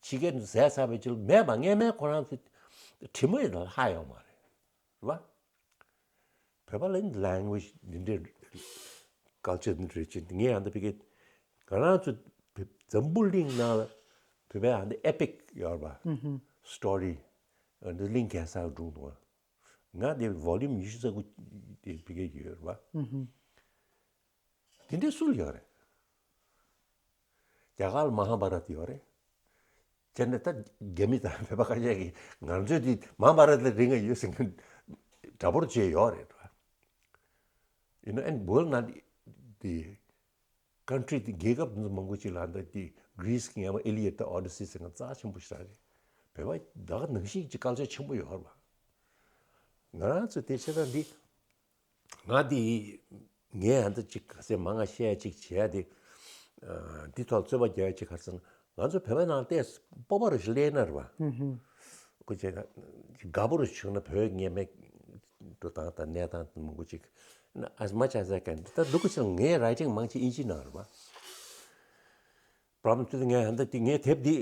ཕྱི་རྒྱལ་དུ་ཟས་ཟ་བའི་ཕྱིར་མེད་པ། སྔས་མའི་ཁོ་རང་ཚོ་དྲི་མ་ཡི་ལ་ལྷག་ཡོང་མ་རེད་བ། བོད་པ་ལ་language འདི་འདྲའི་culture འདི་འདྲ་རེད་ཅེས་ངས་ཨ་འདི་ཕི་གེ་ང་རང་ཚོ་བོད་འཛམ་བུ་གླིང་ནང་ལ་བོད་པའི་ཨ་འདི་epic ཡོད་རེད་བ། story ཨ་འདི་གླིང་གེ་སར་སྒྲུང་དང་། ང་འདི་volume ཉི་ཤུ་རྩ་དགུ་དེ་ཕི་གེ་ཡོད་རེད་བ། དེ་འདྲའི་སུ་ལ་ཡོད་རེད། རྒྱ་གར་ལ་མ་ཧཱ་བྷ་རཏ་ཡོད་རེད། བྱས་ན་ད་རྒྱ་མི་དང་བོད་པ་ཁ་ཤས་ཀྱིས་ང་ཚོས་འདི་མ་ཧཱ་བྷ་རཏ་ལས་རིང་ང་ཡོད་ཟེར་མཁན་འདྲ་པོར་བྱས་ཡོད་རེད། You know, and world ན་འདི་country དེ་རྒྱལ་ཁབ་འདི་ཚོ་མང་པོ་ཅིག་ལ་འདི་འདི་Greece གི་ཡང་Iliad དང་Odyssey ཟེར་མཁན་རྩ་ཆེན་པོ་ཞིག་རེད། བོད་པ་ད་ག་ནང་བཞིན་གྱི་culture ཆེན་པོ་ཡོད་རེད་བ། ང་རང་ཚོ་དེ་བྱས་ཙང་འདི། ང་འདི། ངས་ཨ་འདི་ཅིག་ག་ཚོད་མང་ང་བཤད་ཅིག་བྱས་ཏེ། འདི་ཐོག་རྩོད་པ་རྒྱག་ཅིག་ག་རེ་ཟེར་ན། ང་ཚོ་བོད་པའི་ནང་ཏོག་ཙམ་སྤོབས་པ་རུ་ཞིག་སླེབས་ན་རེད་བ། ཁོ་ཅིག་དགའ་པོ་རུ་བྱུང་ན་བོད་སྔས་མའི་འགྲོ་སྟངས་དང་གནས་སྟངས་མང་པོ་ཅིག་as much as I can ད་འདུག་གི་ཕྱིར་ངའི་writing མང་ཆེ་དབྱིན་ཇིའི་ནང་རེད་བ། Problem དེ་ངས་ཧན་ད་དེ་ངས་དེབ་འདི་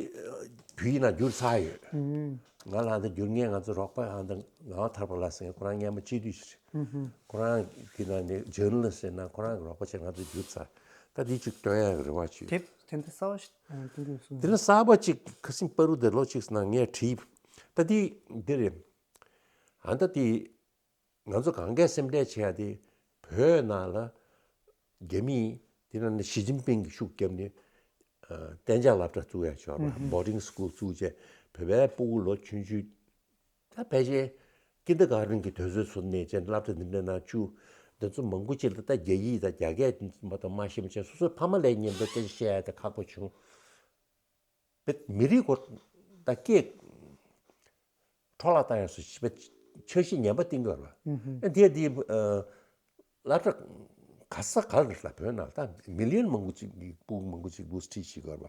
བོད་ཡིག་ནང་བསྒྱུར་ཚར་ཡོད། ང་ལ་ཧན་ད་བསྒྱུར་མཁན་ང་ཚོ་རོགས་པ་ཧན་ད་ངག་དབང་ཐར་པ་ལགས་ཟེར་མཁན་ཁོ་རང་སྔོན་མ་སྤྱི་འཐུས་ཤིག་རེད། ཁོ་རང་གི་ནང་ནས་journalist ཟེར་ན་ཁོ་རང་གི་རོགས་པ་བྱས་ང་ཚོ་བསྒྱུར་ཚར། ད་འདི་གཅིག་སྟོན་ཡག་གི་རེ་བ་བྱོས། དེབ་དེ་འདྲ་གསར་པ་ཞིག་སྟོན་དགོས་གསུངས། དེ་ནི་གསར་པ་གཅིག་ཁ་སང་པ་རུ་དེ་ལོ་གཅིག་ནང་ངས་བྲིས། ད་འདི་འདི་རེད། ཧན་ད་དེ། ང་ཚོ་གང་གས་སེམས་ཁྲལ་བྱེད་ཡ་དེ་བོད་ནང་ལ་རྒྱ་མིས་དེ་ནང་ནས་ཞི་ཅིན་ཕིང་གིས་ཤུགས་བརྒྱབ་ནས་ཨ་གཏན་འཇགས་སློབ་གྲྭ་བཙུགས་ཡ་ཆོག་པ་boarding school བཙུགས་བྱས་བོད་པའི་སྤུ་གུ་ལོ་ཆུང་ཆུང་ད་ཕལ་ཆེར་kindergarten གི་དུས་ཚོད་ཚུན་ནས་བྱས་སློབ་གྲྭ་འདི་འདྲ་ནང་བཅུག་འདི་ཚོ་མང་པོ་ཅིག་ལ་ད་རྒྱ་ཡིག་དང་རྒྱ་སྐད་མ་གཏོགས་མ་ཤེས་པ་བྱས་སོ་སོའི་ཕ་མ་ལས་མཉམ་དུ་སྐད་ཆ་བཤད་ཡ་དེ་ཁག་པོ་བྱུང་། བོད་མི་རིགས་སྐོར་ད་སྐད་འཕྲོ་བརླག་བཏང་ཡ་སུ་ཞིག་པའི་འཆར་གཞི་ངན་པ་བཏིང་དགོས་རེད་བ། ཨ་དེ་དེ་སློབ་གྲྭ་ག་ས་ག་ལ་རེད་ལ་བོད་ནང་ད་million མང་པོ་ཅིག་གི་སྤུ་གུ་མང་པོ་ཅིག་boost ཁྲིད་བྱེད་དགོས་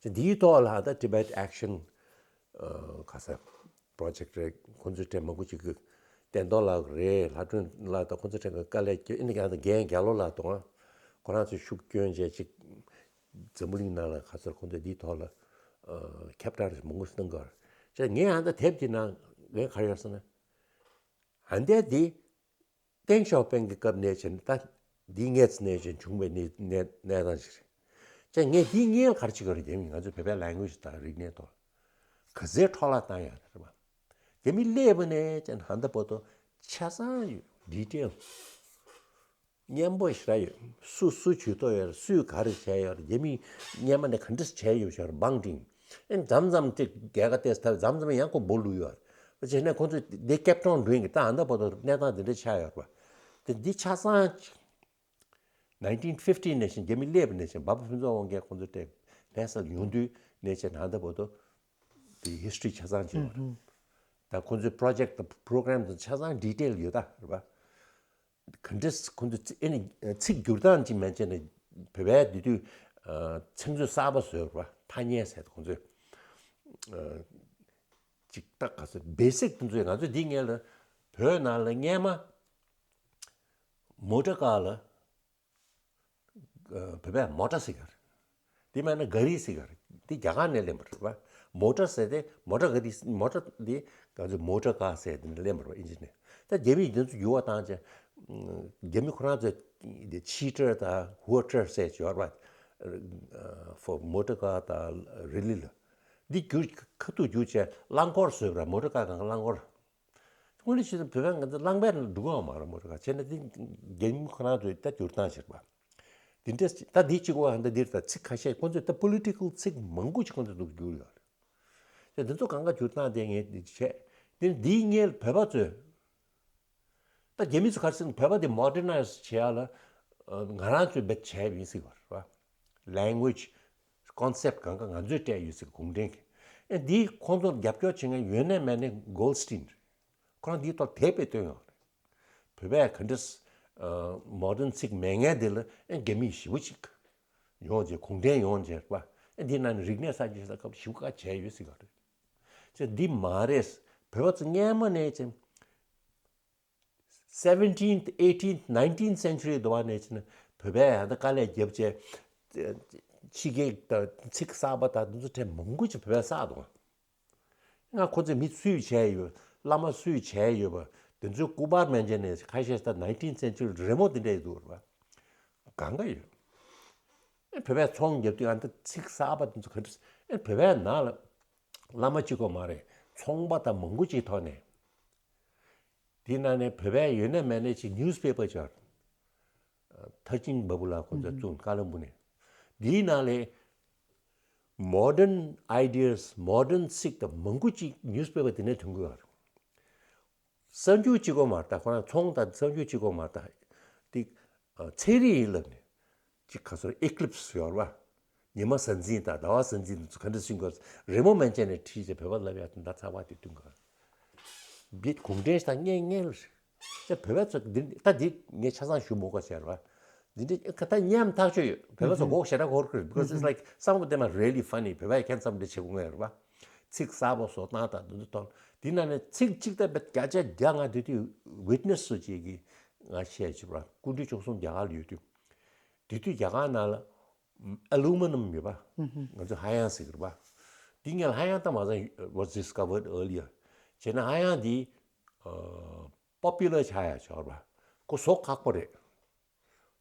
རེད་བ། དེའི་ཐོག་ལ་ད་Tibet Action ག་ས་project རེད། ཁོང་ཚོའི་གྲས་མང་པོ་ཅིག་གིས་བསྟན་རྡོར་ལགས་རེད། ལྷ་སྒྲོན་ལགས་དང་ཁོང་ཚོའི་གྲས་ཀྱི་དཀའ་ལས་བརྒྱབ། ཨ་ནི་ཡང་ད་རྒན་རྒྱ་ལོ་ལགས་དང་ཁོ་རང་ཚོས་ཤུགས་སྐྱོན་བྱས་ཅིག་འཛམ་བུ་གླིང་ནང་ལ་ག་ཚོད་ཁོང་ཚོས་འདིའི་ཐོག་ལ་ཁྱབ་བསྒྲགས་མང་པོ་གནང་གི་ཡོད་རེད། ཅེས་ངས་ཨ་ད་དེབ་འདི་ནང་ངས་ག་རེ་ཡོད་ཟེར་ན། ཨ་འདས་འདི་ཏེང་ཞའོ་ཕིང་གི་སྐབས་ནས་བྱས་ནས་ད་འདི་སྔས་ནས་བྱས་བྱུང་བའི་གནས་གནས་གནས་སྟངས་ཤིག་རེད། ཅེས་ངས་འདི་སྔས་ལ་ག་རེ་བྱེད་ཀྱི་ཡོད་རེད་ཟེར་ན་ང་ཚོའི་བོད་པའི་language དང་རིག་གནས་ཐོག་ག་ཚོད་འཕྲོ་བརླག་བཏང་ཡོད་རེད་བ། རྒྱ་མི་སླེབས་པ་ནས་བྱས་ནས་ད་ལྟ་བར་དུ་ཆ་ཚང་ཡོད། detail སྙན་པོ་ཞེ་དྲག་ཡོད། སུ་སུ་ཇུས་གཏོགས་ཡོད་རེད། སུས་ག་རེ་བྱས་ཡོད་རེད། རྒྱ་མིས་སྔོན་མ་ནས་ག་འདྲ་བྱས་ཡོད་ཤག་རེད། བང་ཏིང་། ཨེ་མཚམས་མཚམས་ཏེ་རྒྱལ་ཁ་ཏེ་ཐབས་མཚམས་མཚམས་ཡང་ཁོ་འབོ་ལུས་ཡོད་རེད། བྱས་ནས་ཁོ་ཚོས་འདི་སྐད་གྲོང་འགྲོ་ཡིན་གྱི་ད་ཨ་ད་བར་དུ་གནས་སྟངས་འདི་འདྲ་ཆགས་ཡོད་རེད་བ། དེ་འདི་ཆ་ཚང་nineteen fifty ནས་བྱས་རྒྱ་མི་སླེབས་པ་ནས་བྱས་འབའ་པ་ཕུན་ཚོགས་དབང་རྒྱལ་ཁོང་ཚོ་ཏེ་ལྷ་སར་ཡོང་དུས་ནས་བྱས་ཨ་ད་བར་དུ་དེ་history ཆ་ཚང་ཅིག་ཡོད་རེད། ད་ཁོང་ཚོའི་project དང་program དང་ཆ་ཚང་detail ཡོད་ད་རེད་བ། ག་འདྲས་ཁོང་ཚོ་ཚིག་ཨེ་ནི་ཚིག་བསྒྱུར་སྟངས་ཅིག་མེད་བྱས་ནས་བོད་པའི་དེ་དུས་ཚིག་མཛོད་གསར་པ་བཟོས་པ་ཐ་སྙད་ཟེར་ཁོང་ཚོས་ཅིག་ཏག་ག་ཚོད་basic དེ་ཚོས་ང་ཚོས་འདི་སྔོན་ལ་བོད་ནང་ལ་སྔས་མ་མོ་ཊ་ཀར་ལ་བོད་པས་མོ་ཊ་ཟེར་གི་རེད། དེ་མིན་ན་ག་རི་ཟེར་གི་རེད། དེ་རྒྱ་གར་ནས་ལེན་པ་རེད་བ། མོ་ཊ་ཟེར་ཏེ་མོ་ཊ་ག་རི་མོ་ཊ་འདི་ག་ཚོད་མོ་ཊ་ཀར་ཟེར་དེ་འདྲ་ལེན་པ་རེད་བ་ཨིན་ཇི་ནས། ད་རྒྱ་མིས་དེ་ཚོ་འགྱུར་བ་བཏང་བྱས། རྒྱ་མི་ཁོ་རང་ཚོས་དེ་ཆི་ཊར་དང་ཧུའུ་ཊར་ཟེར་གྱི་ཡོད་རེད་བ། ཧྥོ་མོ་ཊ་ཀར་དང་རི་ལི་ལ། འདི་བསྒྱུར་ཁ་ཐུག་བསྒྱུར་བྱས་རླངས་འཁོར་བཟོས་པ་རེད། མོ་ཊ་ཀར་གང་ག་རླངས་འཁོར། དངོས་གནས་བྱས་ན་བོད་པ་ང་ཚོ་རླངས་པའི་ནང་འགྲོ་གི་ཡོད་མ་རེད་མོ་ཊ་ཀར། བྱས་ན་དེ་རྒྱ་མི་ཁོ་རང་ཚོས་ད་བསྒྱུར་སྟངས་བྱས་པ། དེ་འདྲས་ད་འདི་གཅིག་པོ་ཨ་ད་འདིར་ད་ཚིག་ཁ་ཤས་ཁོ་ཚོས་ད་political ཚིག་མང་པོ་ཅིག་ཁོ་ཚོས་འདུག་བསྒྱུར་ཡོད་རེད། དེ་འདི་ཚོ་གང་ག་བསྒྱུར་སྟངས་དེ་ངས་འདི་བྱས། དེ་འདིའི་སྔོན་བོད་པ་ཚོས་ད་རྒྱ་མི་ཚོ་ག་རེ་ཟེར་ན་བོད་པ་དེ་modernize བྱེད་ཡ་ལ་ང་རང་ཚོས་འབད་བྱས་ཡིན་ཟེར་བ་རེད་བ། language concept གང་ག་ང་ཚོས་སྤྲད་ཡོད་ཟེར་གུང་ཁྲན་གྱིས། ཨེ་འདི་ཁོང་ཚོར་རྒྱབ་སྐྱོར་བྱེད་མཁན་ཡོད་ནས་མེད་ནས་Goldstein རེད། ཁོ་རང་འདིའི་ཐོག་དེབ་དཔེ་བཏོན་ཡོད་རེད། བོད་པས་ག་འདྲས་modern ཚིག་མེད་མཁན་དེ་ལ་ཨེ་རྒྱ་མི་ཞེ་པོ་ཅིག་ཡོང་རྗེས་གུང་ཁྲན་ཡོང་རྗེས་པ་ཨེ་འདི་ནང་ནས་རིག་གནས་གསར་བརྗེ་ཟེར་སྐབས་ཞེ་པོ་ཁག་བྱས་ཡོད་ཟེར་ག་རེད། ཅེས་འདི་མ་རེད། བོད་པ་ཚོ་སྔན་མ་ནས་ཅེས་seventeenth, eighteenth, nineteenth century དུ་བ་ནས་ཅེས་ན་བོད་པས་ཧ་ད་དཀའ་ལས་བརྒྱབ་བྱས་ཕྱི་རྒྱལ་དང་ཚིག་གསར་པ་དང་འདི་ཚོ་ཁྲལ་མང་པོ་ཅིག་བོད་པས་བསགས་འདུག་ང་ཁོ་ཚོས་མི་སུས་བྱས་ཡོད། བླ་མ་སུས་བྱས་ཡོད་པ། དེ་ཚོའི་སྐུ་པར་མན་ཆད་ནས་ཁ་ཤས་ད་nineteenth century རི་མོ་དེ་འདྲས་འདུག་རེད་པ། གང་ག་ཡོད། ཨེ་བོད་པས་ཚོང་རྒྱབ་དུས་ཨ་ད་ཚིག་གསར་པ་དེ་ཚོ་ག་འདྲ། ཨེ་བོད་པའི་ནང་ལ་བླ་མ་གཅིག་པོ་མ་རེད། ཚོང་པ་དང་མང་པོ་ཅིག་ཐོག་ནས། དེའི་ནང་ནས་བོད་པའི་ཡོད་ནས་མེད་ནས་ཅིག་newspaper ཅིག་ཡོད། ཐར་ཅིན་བ་བུ་ལ་ཁོ་ཚོས་བཙུགས་ཀ་ལོན་སྦུག་ནས། དེའི་ནང་ལས་modern ideas, modern ཚིག་དང་མང་པོ་ཅིག་newspaper དེ་ནས་ཐོན་གི་ཡོད་རེད། གསར་འགྱུར་གཅིག་པོ་མ་རེད། ད་ཁོ་རང་ཚོང་དང་གསར་འགྱུར་གཅིག་པོ་མ་རེད། ད་དེ་ཚན་རིག་ཡིན་ལབ་ནས་ཅིག་ག་ཚོད་eclipse ཡོད་རེད་པ། ཉི་མ་གཟའ་འཛིན་དང་ཟླ་བ་གཟའ་འཛིན་དེ་ཚོ་ག་འདྲ་སྲིང་དགོས་རི་མོ་མན་ཆད་ནས་བྲིས་བྱས་བོད་པ་ལབ་ཡག་དེ་འདྲ་ཚགས་པ་དེ་བསྟུན་དགོས། འདི་གུང་ཁྲན་ཞིག་དང་གཉེན་གཉེན་ལ་རེད། བོད་པ་ཚོ་འདི་ད་འདི་ངས་ཆ་ཚང་ཞུ་མི་དགོས་ཟེར་བ། འདི་འདྲ་ད་སྙམ་ཐག་ཆོད་ཡོད། བོད་པ་ཚོ་མགོ་ཞེ་དྲག་འཁོར་གི་རེད། Because it's like some of them are really funny. བོད་པ་ཡིས་ཁྱེད་ཚོ་འདི་བྱེད་དགོས་ངེས་རེད་པ། ཚིག་གསར་པ་བཟོ་སྟངས་དང་འདི་ཚོ་དང་འདི་ནང་ནས་ཚིག་གཅིག་ད་བརྒྱ་ཆ་བརྒྱ་ང་དེ་དུས་witness བཟོ་བྱེད་ཀྱི་ང་བཤད་བྱེད་པ། སྐུ་ཕྲེང་བཅུ་གསུམ་རྒྱ་གར་ལ་ཡོད་དུས། དེ་དུས་རྒྱ་གར་ནང་ལ་aluminum ཡོད་པ། ང་ཚོ་ཧ་ཡང་ཟེར་གི་རེད་པ། འདི་ངས་ཧ་ཡང་ད་མ་ཚང་was discovered earlier བྱས་ན་ཧ་ཡང་འདི་popular ཆགས་ཡག་ཆགས་རེད་པ། ཁོ་བཟོ་ཁག་པོ་རེད།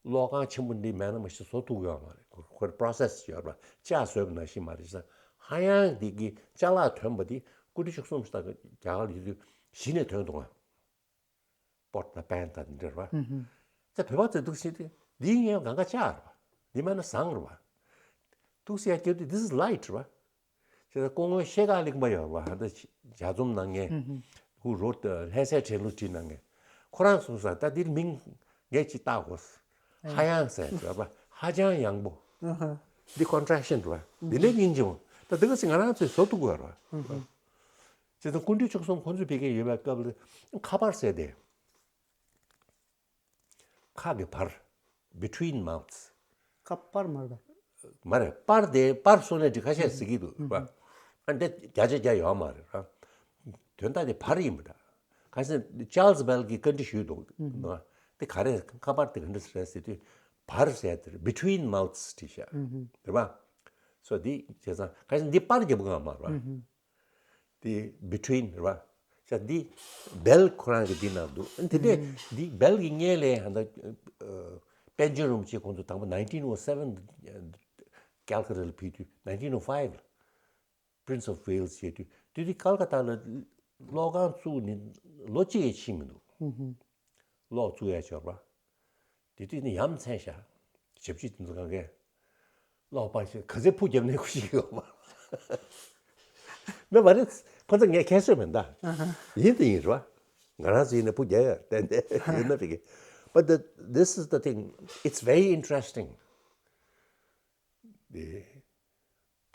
གློག་ཁང་ཆེན་པོ་འདི་མེད་ན་མ་གཞི་བཟོ་ཐུབ་ཡོད་མ་རེད། ཁོ་ཁོར་process ཡོད་རེད་པ། ལྕགས་བཟོས་པ་ནང་བཞིན་མ་རེད་ཟེར། ཧ་ཡང་འདི་གི་ཅ་ལག་ཐོན་པ་འདི་སྐུ་ཕྲེང་བཅུ་གསུམ་ཞིག་ད་རྒྱ་གར་ལ་ཡོད་དུས་གཞི་ནས་ཐོན་འདུག་ཨ། པོཊ་དང་པན་དང་འདི་འདྲ་རེད་པ། ད་བོད་པ་ཚོས་འདུག་བྱེད་དུས་འདིའི་ངའི་གང་ག་ལྕགས་རེད་པ། འདི་མེད་ན་ཟངས་རེད་པ། འདུག་སེ་ཡར་བརྒྱབ་དུས་this is light རེད་པ། ཅེས་སྐུ་ངོ་ཤེལ་དཀར་གླིང་པ་ཡོད་པ། ད་ལྟ་ཇ་འཛོམས་གནང་མཁན། who wrote the ལྷ་སའི་དྲན་གླུ་བྲིས་གནང་མཁན། ཁོ་རང་གསུངས་ས་ད་འདིར་མིང་ངས་ཅིག་བཏགས་དགོས། ཧ་ཡང་ཟེར་ཡོད་པ། ཧ་ཅང་ཡང་པོ། འདི་contraction རེད་པ། འདི་ནས་སྙིང་རྗེ་མོ། ད་འདི་ག་ཚོད་ང་རང་ཚོས་བཟོ་ཐུབ་དགོས་རེད་པ། ཅེས་སྐུ་ཕྲེང་བཅུ་གསུམ་ཁོང་ཚོས་བོད་སྐད་ཡོད་པའི་སྐབས་ལ་ཁ་པར་ཟེར་ཏེ། ཁ་གི་བར། between mouths། ཁ་པར་མ་རེད་པ། མ་རེད། པར་དེ་པར་སོང་ནས་འདི་ཁ་ཤས་ཟེར་གྱི་འདུག་རེད་པ། ཨ་འདི་བརྒྱ་ཆ་བརྒྱ་ཡོད་མ་རེད་ར། དོན་དག་དེ་བར་ཡིན་པ་འདྲ། ཁ་སང་Charles Bell གིས་བཀའ་འདྲི་ཞུས་འདུག་ན། དེ་ག་རེ་ཁ་པར་དེ་ག་འདྲ་རེད་ཟེར་དུས་བར་ཟེར་དེ་between mouths བྲིས་ཤག་རེད་པ། སོ་འདི་བྱས་ཙང་ཁ་སང་འདི་པར་རྒྱབ་གི་མ་རེད་པ། དེ་between རེད་པ། ཤ་འདི་Bell ཁོ་རང་གི་འདི་ནང་འདུག་དེ་ནས་འདི་Bell གི་སྔོན་ལ་ཧ་ད་པཎ་ཆེན་རིན་པོ་ཆེ་ཁོང་ཚོ་དང་པོ་nineteen oh seven Calcutta ལ་ཕེབས་དུས་nineteen oh five ལ་Prince of Wales བྱས་དུས་དེ་དུས་ཀལ་ཀ་ཏ་ལ་གློག་ཁང་བཙུགས་ནས་ལོ་གཅིག་ཡང་ཕྱིན་མི་འདུག་གློག་བཙུགས་ཡ་ཆོག་པ། དེ་དུས་ནི་ཡ་མཚན་ཤག་ཞབས་ཕྱི་དེ་ཚོ་གང་གས་གློག་སྤར་ཞིག་ག་ཚོད་ཕུ་བརྒྱབ་ནས་ཁུ་ཞིག་ཡོད་མ་མེད་པ་རེད། ཁོ་ཚོ་ངས་ཁྱད་གསོད་མེད་ད། ཡིན་དེ་ཡིན་རེད་བ། ང་རང་ཚོ་ཡིན་ན་ཕུ་རྒྱག་ཡ་ཏན་ཏན་ཡིན་ན་ཕི་གི། But the, this is the thing, it's very interesting. དེ་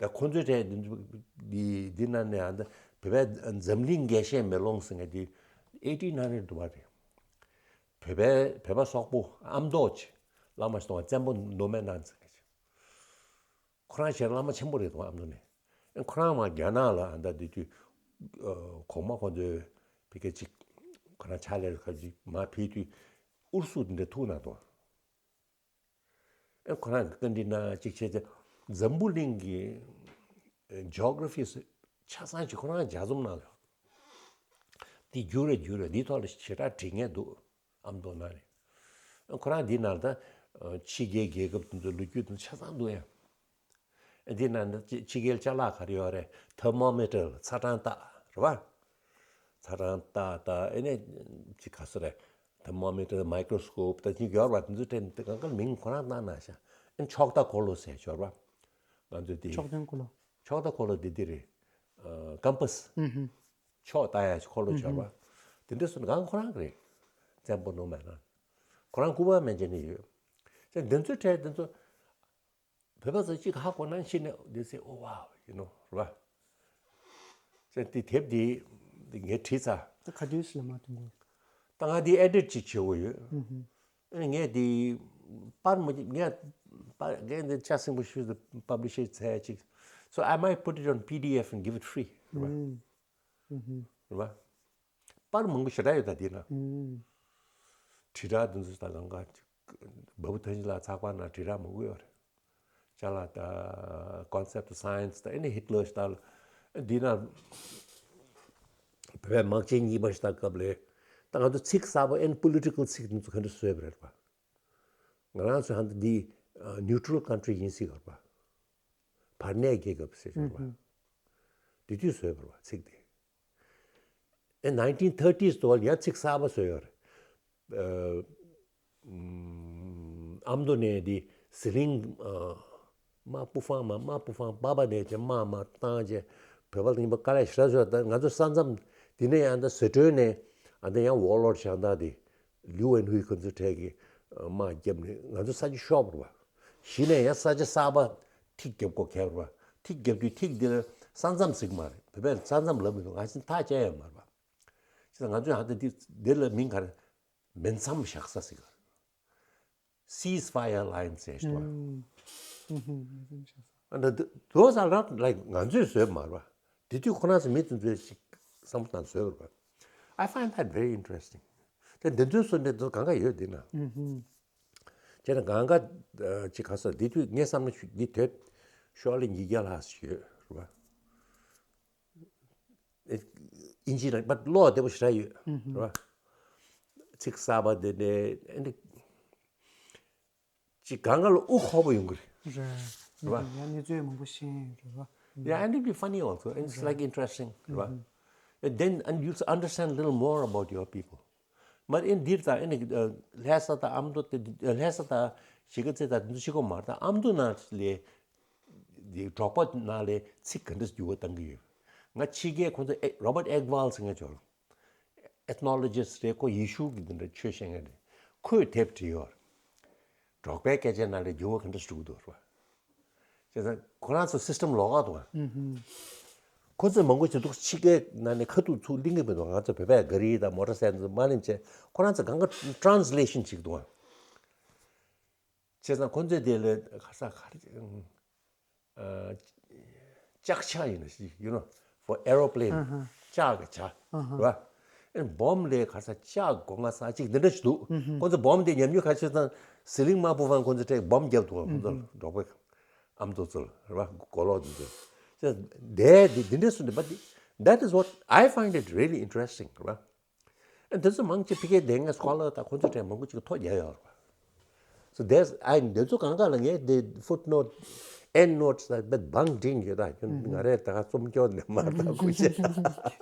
ད་ཁོ་ཚོའི་གྲས་འདི་འདི་ནང་ནས་ཨ་ད་བོད་པའི་འཛམ་གླིང་རྒྱས་བཤད་མེ་ལོང་ཟེར་མཁན་དེ་eighteen hundred དུ་བ་རེད། བོད་པའི་བོད་པ་སོག་པོ་ཨ་མདོ་ཆེ་བླ་མ་ཞིག་དང་བཙན་པོ་མནོ་མེད་གནང་ཟེར་མཁན་ཆེ། ཁོ་རང་ཞལ་བླ་མ་ཆེན་པོ་རེད་དང་ཨ་མདོ་ནས། ཁོ་རང་མ་རྒྱ་ནག་ལ་ཨ་ད་དེ་དུས་གོང་མ་ཁོ་ཚོའི་བི་ཀ་ཅིག་ཁོ་རང་ཕྱག་ལས་ཁ་ཅིག་མ་ཕེབས་དུས་ཨུ་རུ་སུ་དེ་འདྲ་ཐུག་ན་དང་། ཨེ་ཁོ་རང་གི་བཀའ་འདྲི་ན་གཅིག་བྱས་ཏེ་འཛམ་བུ་གླིང་གི་geography ཆ་ཚང་ཅིག་ཁོ་རང་ལྗགས་རྩོམ་ནང་ལ་དེ་བསྒྱུར་རེ་བསྒྱུར་རེ་འདིའི་ཐོག་ལ་ཞེ་དྲག་བྲིས་མཁན་འདུག་ཨ་མདོ་ནང་ནས། ཁོ་རང་འདི་ནང་ད་ཕྱི་རྒྱལ་རྒྱལ་ཁབ་དེ་ཚོའི་ལོ་རྒྱུས་དེ་ཆ་ཚང་འདུག་ཡ། འདི་ནང་ད་ཕྱི་རྒྱལ་ཅ་ལག་ག་རེ་ཡོད་རེད། thermometer ཚ་གྲང་རྟགས་རེད་བ། ཚ་གྲང་རྟགས་དང་ཨེ་ནས་ཅི་ག་ཚོད་རེད། thermometer, microscope ད་ཅི་ཡོད་རེད་བ། དེ་ཚོ་དྲན་དེ་གང་ག་མིང་ཁོ་རང་བཏགས་གནང་ཤག་ཨེ་ཕྱོགས་མཐའ་འཁོར་ལོ་ཟེར་ཡོད་རེད་བ། ང་ཚོ་དེ་ཕྱོགས་མཐའ་འཁོར་ལོ། ཕྱོགས་མཐའ་འཁོར་ལོ་དེ་དེ་རེད། ཨ་compass ཕྱོགས་ལྟ་ཡ་འཁོར་ལོ་ཡོད་རེད་བ། དེ་འདྲ་སོང་ན་གང་ཁོ་རང་གི་རེད། བཙན་པོ་མནོ་མེད་གནང་། ཁོ་རང་སྐུ་པར་མན་ཆད་ནས་ཡོད། ཅེས་འདི་ཚོའི་གྲས་འདི་ཚོ། བོད་པ་ཚོ་གཅིག་ཧ་གོ་ན་ཕྱི་ནས་they say, "Oh wow, you know, རེད་བ། ཅེས་དེ་དེབ་དེ་ངས་བྲིས་ཚར། ད་ག་དུས་ལ་མ་གཏོང་གོ། ད་ང་དེ་edit་ཅིག་བྱེད་དགོས་ཡོད། ཨ་ནི་ངས་དེ་པར་མ་ངས་པར་ངས་འདི་ལྕགས་སྲིན་པོ་ཤུལ་དུ་publish་བྱས་ཚར་ཅིག so I might put it on P D F and give it free. རེད་བ། རེད་བ། པར་མང་པོ་ཞེ་དྲག་ཡོད་ད་དེ་ན། དྲིལ་བསྒྲགས་འདི་ཚོ་ད་གང་ག་བ་བུ་ཐང་ཆེན་ལགས་ཚགས་པར་ནང་དྲིལ་བསྒྲགས་མང་པོ་ཡོད་རེད། ཅ་ལག་ད་concept of science ད་ཨེ་ནི་Hitler་ཞིག་ད་འདི་ན་བོད་པའི་དམག་ཆེན་གཉིས་པ་ཞིག་ད་སྐབས་ལས་ད་ང་ཚོ་ཚིག་གསར་པ་ཨེ་ནི་political་ཚིག་འདི་ཚོ་ག་འདྲ་བཟོས་པ་རེད་པ། ང་རང་ཚོ་ཧན་ད་འདི་neutral country་ཡིན་སྲིད་པ། བར་གནས་རྒྱལ་ཁབ་ཟེར་ཞོར་བ། དེ་དུས་བཟོས་པར་བ་ཚིག་དེ། ཨེ་nineteen thirties་དུ་བ་ཡང་ཚིག་གསར་པ་བཟོས་ཡོད་རེད། ཨ་མདོ་ནས་དེ་ཟི་ལིང་དམག་པུ་ཧྥང་མ་དམག་པུ་ཧྥང་པ་པ་ནས་ཀྱི་དམག་མ་བཏང་རྗེས་བོད་པ་ལ་ཡིན་པ་དཀའ་ལས་ཞེ་དྲག་བཟོས། ད་ང་ཚོ་ས་མཚམས་དེ་ནས་ཡང་ད་ཟི་ཁྲོན་ནས་ཨ་ད་ཡང་warlord་བྱང་ཐང་དེ། ལིའུ་ཝེན་ཧུའེ་ཁོ་ཚོའི་གྲས་ཀྱིས་དམག་བརྒྱབ་ནས་ང་ཚོ་ས་ཆ་ཤོར་བ་རེད་བ། གཞི་ནས་ཡང་ས་ཆ་གསར་པ་ཐིག་བརྒྱབ་དགོས་ཁེལ་བ་རེད་བ། ཐིག་བརྒྱབ་དུས་ཐིག་འདི་ལ་ས་མཚམས་ཟེར་གྱི་མ་རེད། བོད་པས་ས་མཚམས་ལབ་མི་འདུག་ང་ཚོས་ཐག་བཅད་ཡོད་མ་རེད་བ། བྱས་ཙང་ང་ཚོས་ཧ་ད་འདི་འདི་ལ་མིང་ག་རེ། མེ་མཚམས་བཞག་ས་ཟེར་གི་རེད། ceasefire line་ཟེར་ཞིག་འདུག་བ། ཨ་ད་དེ་those are not like ང་ཚོས་བཟོས་མ་རེད་བ། དེ་དུས་ཁོ་རང་ཚོ་མི་དེ་ཚོས་ཅིག་བསམ་བློ་བཏང་བཟོས་པ་རེད་བ། I find that very interesting. དེ་འདི་ཚོའི་སོ་འདི་ཚོ་གང་ག་ཡོད་འདི་ན། བྱས་ན་གང་ག་ཅིག་ག་ས་འདི་དུས་ངས་བསམ་ན་འདི་དེབ་ཤོག་ལེ་ཉིས་བརྒྱ་ལྷག་ཞིག་ཡོད་རེད་བ། ཨིན་ཇི་ལ་but་ཀློག་བདེ་པོ་ཞེ་དྲག་ཡོད་རེད་བ། ཚིག་གསར་པ་དེ་འདྲའི་ཨ་ནི་ཅིག་གང་ག་ལ་དབུ་འཁོར་པོ་ཡོང་གི་རེད། རེད་རེད་བ། ཡང་གནས་ཚུལ་མང་པོ་ཤེས་ཡོང་རེད་བ། Yeah, and it'd be funny also. It's like interesting, རེད་བ། And then and you'll understand a little more about your people. མ་ཨེ་འདིར་ད་ཨེ་ནི་ལྷ་ས་དང་ཨ་མདོ་དེ་ལྷ་ས་དང་གཞིས་ཀ་རྩེ་དང་དེ་ཚོ་ཤི་གོ་མ་རེད། ད་ཨ་མདོ་ནང་ལས་འདི་འབྲོག་པ་ནང་ལས་ཚིག་ག་འདྲ་འགྱུར་བ་བཏང་གི་ཡོད། ང་ཕྱི་རྒྱལ་ཁོང་ཚོ་ཨེ་རོ་བར་ཊི་ཨེག་ཝལ་ཟེར་མཁན་ཅིག་ཡོད་རེད། ཨེཐ་ནོ་ལོ་ཇི་སི་ཊི་རེད། ཁོ་ཡེ་ཤུ་གི་འདི་འདྲ་ཆོས་བཤད་མཁན་རེད། ཁོས་དེབ་བྲིས་ཡོད་རེད། འབྲོག་པའི་སྐད་ཆའི་ནང་ལས་འགྱུར་བ་ག་འདྲ་ཞིག་འགྲོ་གི་འདུག་རེད་བ། བྱས་ཙང་ཁོ་རང་ཚོ་སི་སི་ཊམ་ལོགས་ཀ་འདུག་ག་ཁོ་ཚོས་མང་པོ་བྱེད་འདུག་ཕྱི་རྒྱལ་ནང་ནས་ཁ་ཐུག་ཚུར་གླེང་གི་མི་འདུག་ང་ཚོ་བོད་པས་ག་རེ་དང་མོ་ཊ་སའི་ཀལ་ཚོ་མ་གླེང་བྱས། ཁོ་རང་ཚོ་གང་ག་ཊི་རན་སི་ལེ་ཤན་བྱེད་ཀྱི་འདུག་ག་བྱས་ཙང་ཁོ་ཚོས་དེ་ལ་ག་ས་ག་རེ། ཨ། ལྕགས་ཆ་ཡིན་ན་ཞིག you know, for aeroplane. ལྕགས་ཀྱི་ཆ། རེད་བ། ཨེ་བོམ་ལས་ག་ས་ལྕགས་སྒོ་ང་ས་གཅིག་འདི་འདྲ་ཞིག་འདུག་ཁོ་ཚོ་བོམ་དེ་ཉམས་མྱོང་ཁ་ཤས་དང་ཟི་ལིང་དམག་དཔུང་ཁོ་ཚོ་ཁྲིད་བོམ་བརྒྱབ་འདུག་ཁོ་ཚོ་འབྲོག་པའི་ཨ་མདོ་ཚོ་ལ་རེད་བ། མགོ་ལོག་འདི་ཚོ་ལ། དེ་འདི་འདི་འདྲ་སུ་འདི་but that is what I find it really interesting རེད་བ། ཨ་འདི་ཚོ་མང་ཆེ་ཕ་གིའི་སྡེ་ངའི་སྐོར་ལ་ད་ཁོ་ཚོ་གྲས་མང་པོ་ཅིག་ཐོ་རྒྱག་ཡོད་རེད་བ། So there's I འདི་ཚོ་གང་ག་ལ་ངས་འདི་footnote, endnotes ལ་བེད་བང་བསྒྲིགས་ཡོད་ད། ཁྱོད་ང་རས་ད་ག་རྩོམ་སྐྱོར་ནས་མར་ད་ཁུ་ཆེ།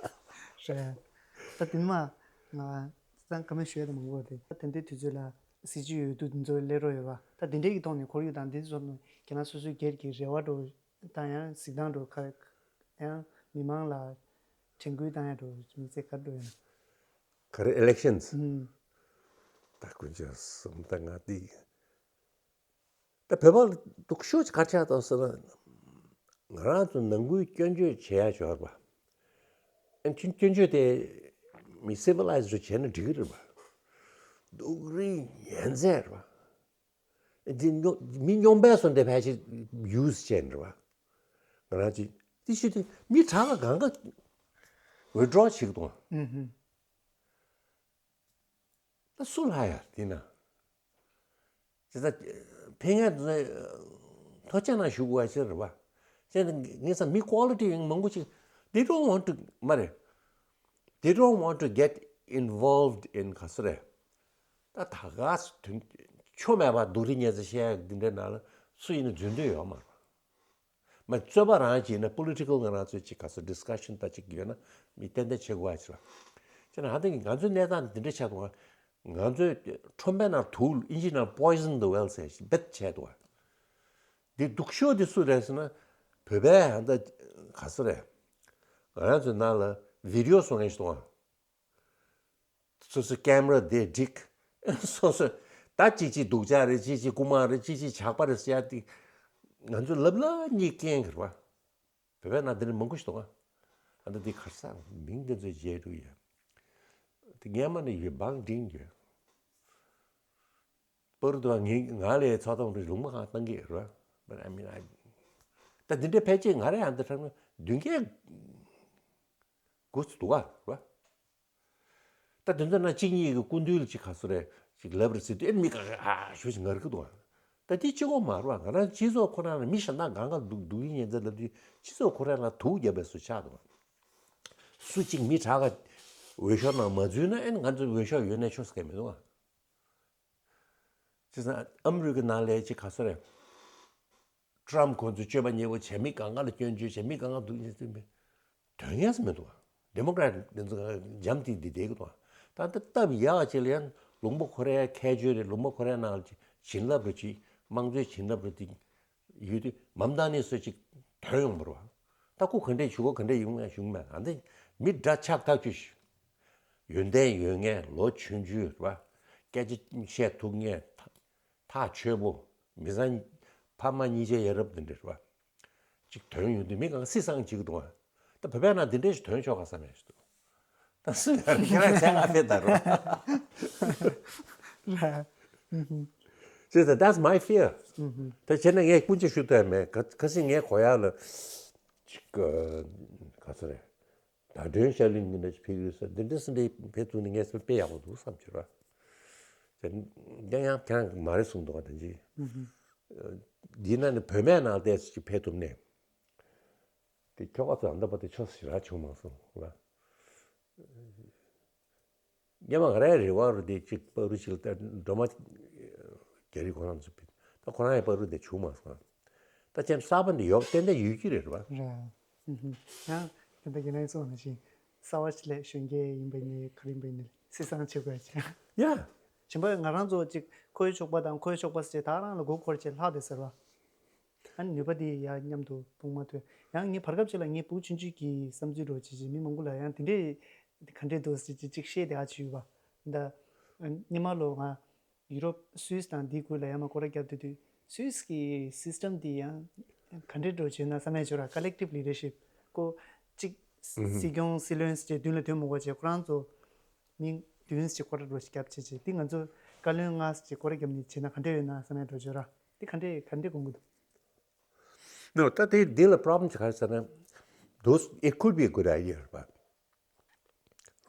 རེད། ད་དེ་མ་ང་ཚང་ཀ་མེད་ཞུ་ཡ་ད་མང་པོ་རེད། ད་དེ་འདྲའི་དུས་ཚོད་ལ་གཟི་བརྗིད་ཡོད་དུས་འདི་ཚོ་སླེབས་རོགས་ཡོད་བ། ད་དེ་འདྲའི་གི་ཐོག་ནས་ཁོར་ཡུག་དང་འདི་ཚོ་ནས་ཁྱེད་རང་སོ་སོའི་སྒེར་གྱི་རེ་བ་འགྲོ་དང་ཡང་གཟིགས་སྟངས་འགྲོ་ཁ་ཡང་མི་མང་ལ་དྲན་སྐུལ་བཏང་ཡ་འགྲོ་དམིགས་བསལ་ག་རེ་འགྲོ་ཡོད་ན། ག་རེ་elections། ཨུམ། ད་ཀུན་ཅང་སོང་ད་ང་འདི། ད་བོད་པ་ལ་སྡུག་ཤོས་ཅིག་ག་རེ་ཆགས་འདུག་ཟེར་ན། ང་རང་ཚོ་ནང་ཁུལ་སྐྱོན་བརྗོད་བྱེད་ཡ་འབྱོར་བ། ཨ་ནི་སྐྱོན་བརྗོད་དེ་མི་civilized་རུ་བྱས་ན་འགྲིག་གི་རེད་པ། སྡུག་རུས་ཉེན་ཚད་རེད་པ། འདི་སྨྱོ་མི་སྨྱོན་པས་སོ་འདི་ཕལ་ཆེར་use་བྱས་ནས་རེད་པ། ང་རང་ཅིག་དེ་ཤི་དེ་མི་དྲག་ལ་གང་ག་withdraw་བྱེད་ཀྱི་འདུག་ཨ། ཨུ་ཧུ། ད་སུ་ལ་ཡ་དེ་ན། དེ་ད་ཕན་ཡ་དེ་ཐོ་ཅག་ན་ཞུ་དགོས་ཡ་ཅིག་རེད་པ། ཅེ་ན་ངས་ས་མི་quality་ཡང་མང་པོ་ཅིག they don't want to མ་རེད། They don't want to get involved in ག་ས་རེད། ད་ད་ག་ས་དོན་ཆོ་མེད་པ་སྡུག་རུས་ཉེན་ཚད་བཤད་ཡ་འདི་འདྲའི་ནང་ལ་སུ་ཡིན་ན་འཛུལ་འདོད་ཡོད་མ་རེད། མ་རྩོད་པ་རང་བྱས་ན་political་ང་རང་ཚོའི་ཅིག་ག་ཚོད་discussion་ད་ཅིག་ཡོད་ན་མི་ཏན་ཏན་བྱེད་དགོས་ཨ་ཅི་ར། བྱས་ན་ཧ་ཏན་གྱི་ང་ཚོའི་གནས་སྟངས་འདི་འདྲ་ཆགས་འདུག་ང་། ང་ཚོའི་ཁྲོན་པའི་ནང་དུག་ཨིན་ཇི་ནང་poison the well་ཟེར་ཞིག་བེད་བྱས་འདུག་ཨ། འདི་སྡུག་ཤོས་འདི་སུ་རེད་ཟེར་ན་བོད་པའི་ཧ་ད་ག་ཚོད་རེད། ང་རང་ཚོའི་ནང་ལ་video་བཟོ་མཁན་ཞིག་འདུག་ཨ། སོ་སོའི་camera་དེ་སྒྲིག་སོ་སོ་ད་ཅིག་ཅིག་སྡུག་ཅག་རེད། ཅིག་ཅིག་རྐུ་མ་རེད། ཅིག་ཅིག་ཇག་པ་རེད་ཟེར་ཡ་དེ་ ང་ཚོ་ལབ་ལ་གཉིས་རྐྱེན་གྱི་རེད་བ། བོད་པའི་ནང་དེ་འདྲ་མང་པོ་ཞིག་འདུག་ག་ཨ་ད་འདི་གར་ས་མིང་དེ་ཚོའི་རྗེས་འགྲོ་ཡ། དེ་སྔན་མ་ནས་ཡོད་བང་སྒྲིང་ཡོད། པར་དུ་ང་ང་ལས་ཚོགས་ཐོག་འདི་ལུང་མ་གང་བཏང་གི་རེད་བ། But I mean, I- ད་འདི་འདྲའི་ཕལ་ཆེར་ང་རང་ཡང་འདི་དྲངས་ན་བདུན་བརྒྱད་དགུ་ཙམ་འདུག་ག་རེད་བ། ད་དེ་ཚོ་ན་གཅིག་གཉིས་ཀྱི་སྐུ་མདུན་ལ་གཅིག་ག་ཚོད་རེད་ཅིག་ལབ་རེད་ཟེར་དུས་ཨེ་མི་ག་ག་ཨ་ཞུ་ཞིག་ངར་གི་འདུག་ད་དེ་གཅིག་པོ་མ་རེད་བ། ང་རང་སྤྱི་ཚོགས་ཁོ་རང་ལ་མི་གཞན་དག་གང་ག་འདུག་འདུག་ཡིན་ཉེན་ཚ་ལབ་དུས་སྤྱི་ཚོགས་ཁོ་རང་ལ་དུག་བརྒྱབ་པའི་བཟོ་ཆགས་འདུག་སུ་གཅིག་མི་དྲག་ག་འོས་ཤོག་ནང་མ་འཛུལ་ན་ཨེ་ང་ཚོ་འོས་ཤོག་ཡོད་ན་ཆོག་ཟེར་གི་མི་འདུག་བ། བྱས་ཙང་ཨ་མི་རི་ཀའི་ནང་ལ་ཅིག་ག་ཚོད་རེད། ཊྲམ་ཁོ་ཚོས་སྤྱོད་པ་ཉེས་པོ་བྱས་མི་གང་ག་ལ་སྐྱོན་བརྗོད་བྱས་མི་གང་ག་འདུག་ཉེས་ཟིན་པའི་དོན་ཡས་མི་འདུག་ཌེ་མོ་ཀ་རེ་ཊི་དེ་ཚོ་འཇམ་ཐིང་དེ་བསྡད་ཀྱི་འདུག་ད་ལྟ་སྟབས་ཡག་ཅིག་ལ་ཡང་ལུང་པ་ཁོ་རའི་ཁྱད་ཆོས་རེད། ལུང་པ་ཁོ་རའི་ནང་ལ་བྱིན་རླབས་རེ་ཅིག་དམངས་གཙོའི་བྱིན་རླབས་རེ་དེ་ཡོད་དུས་མམ་ད་ནི་སུ་ཅིག་ཐོན་ཡོང་བ་རེད་བ། ད་ཁོ་ག་འདྲས་ཞུ་གོ་ག་འདྲས་ཡོང་ངས་ཞུ་མེད་ཨ་འདི་མི་འདྲ་ཆགས་ཐག་ཆོད་ཞུ། ཡོན་ཏན་ཡོད་མཁན་ལོ་ཆུང་ཆུང་རེད་བ། སྐད་ཆ་བཤད་ཐུབ་མཁན། ཐག་ཆོད་པོ། མི་ཚང་ཕ་མ་གཉིས་ཆའི་ཡ་རབས་འདི་འདྲ་རེད་བ། ཅིག་ཐོན་ཡོང་དུས་མི་གང་སྲིད་སང་བྱེད་ཀྱི་འདུག་ཨ། ད་བོད་པའི་ནང་འདི་འདྲའི་ཞིག་ཐོན་ཆོག་ག་བསམ་ཡ་ཞིག་འདུག་ད་སུ་ཡང་ཁྱེད་རང་ཚད་ང་ཕེ་ད་རོ། ཅེས་ད་that's my fear། ད་བྱས་ན་ངས་སྤུན་མཆེད་ཞུ་ཐུབ་ཡ་མེད། ཁ་ཁ་སང་ངའི་གོ་ཡག་ལ་ཅིག་ག་ཚོད་རེད། ཟླ་སྒྲོན་ཤར་གླིང་གི་འདྲ་ཞིག་ཕེབས་ཡོད་ས་འདི་འདྲ་སེ་འདྲ་ཕེབས་ཐུབ་ན་ངས་སེམས་དཔེ་ཡག་པོ་འདུག་བསམ་གྱི་ར། དེ་ཡང་ཡང་ཁྱེད་རང་གིས་མ་རེད་གསུངས་འདུག་བ་དེ་འདྲ། འདི་ན་ནི་བོད་སྨད་ནང་ལ་བལྟས་ཚེ་ཅིག་ཕེབས་ཐུབ་ནས། དེ་ཁྱོ་ག་ཚོ་ཨ་མདའ་པ་དེ་ཆོས་ཞེ་དྲག་བྱུང་མ་སོང་བ། སྔོན་མ་ང་རའི་རེ་བ་རུ་དེ་གཅིག་པ་རུ་གཅིག་ལ་སྒྲོལ་མ་རྒྱ་རི་ཁོ་རང་ཚོ་ཕེབས། ད་ཁོ་རང་ཡང་པ་རུ་དེ་བྱུང་མ་སོང་། ད་ཅན་གསར་པ་འདི་ཡོག་ཏན་ཏན་ཡོད་ཀྱི་རེད་བ། རེད། ཡང་དེ་འདྲ་ཡིན་ན་ཚོ་ནང་བཞིན་གསར་བ་ཞིག་ལས་གཞོན་སྐྱེས་ཡིན་པ་ནི་ག་རེ་ཡིན་པ་ནི་སྲིད་གཙང་བྱེད་དགོས་ཀྱི། ཡ། གཞན་པ་ང་རང་ཚོ་གཅིག་ཁོའི་ཕྱོགས་པ་དང་ཁོའི་ཕྱོགས་པ་ཟེར་ད་རང་ལ་མགོ་འཁོར་བྱས་ལྷག་བསྡད་ཟེར་བ། ཨ་ནི་ནུས་པ་དེ་ཡ་མཉམ་དུ་སྤུངས་མ་ཐུབ། ཡང་ངས་བར་སྐབས་ཅིག་ལ་ངས་བུ་ཆུང་ཆུང་གི་བསམ་ཚུལ་འདྲ་བོ་བྱེད་ཅིག་མི་མང་པོ་ལ་ཡང་དེ་འདྲས་ག་འདྲས་འདུག་ཟེར་ཅིག་ཅིག་བཤད་བསྡད་ཨ་ཅིག་ཡོད་པ། འདི་སྔོན་མ་ལོ་ང་ཡུ་རོབ་སུད་སི་དང་འདི་ཁུལ་ལ་ཡང་མ་སྐོར་ར་བརྒྱབ་བསྡད་དུས་སུད་སི་གི་སིས་ཊམ་དེ་ཡང་ག་འདྲས་འདྲ་བོ་བྱས་ན་བསམ་ཡ་ཅིག་ཡོད་ར། ཀ་ལེག་ཊིབ་ལི་ཌར་ཤིབ་ཁོ་གཅིག་སྲིད་སྐྱོང་སྲིད་བློན་ཟེར་མདུན་ལ་ཐོན་མི་དགོས་བྱས་ཁོ་རང་ཚོ་མི་བདུན་ཞིག་སྐོར་ར་འདྲ་བོ་ཞིག་བརྒྱབ་བྱས་བྱས་དེ་ང་ཚོ་བཀའ་བློན་ལྔ་ཞིག་སྐོར་ར་བརྒྱབ་ནས་བྱས་ན་ག་འདྲས་ཡོད་ན་བསམ་ཡ་འདྲ་བོ་ཅིག་ཡོད་ར། དེ་ག་འདྲས་ག་འདྲས་དགོངས་ཀྱི་འདུག No, ད་དེ་འདི་ལ་པྲོབ་ལེམ་ཅིག་ག་རེ་ཟེར་ན། Those, it could be a good idea, but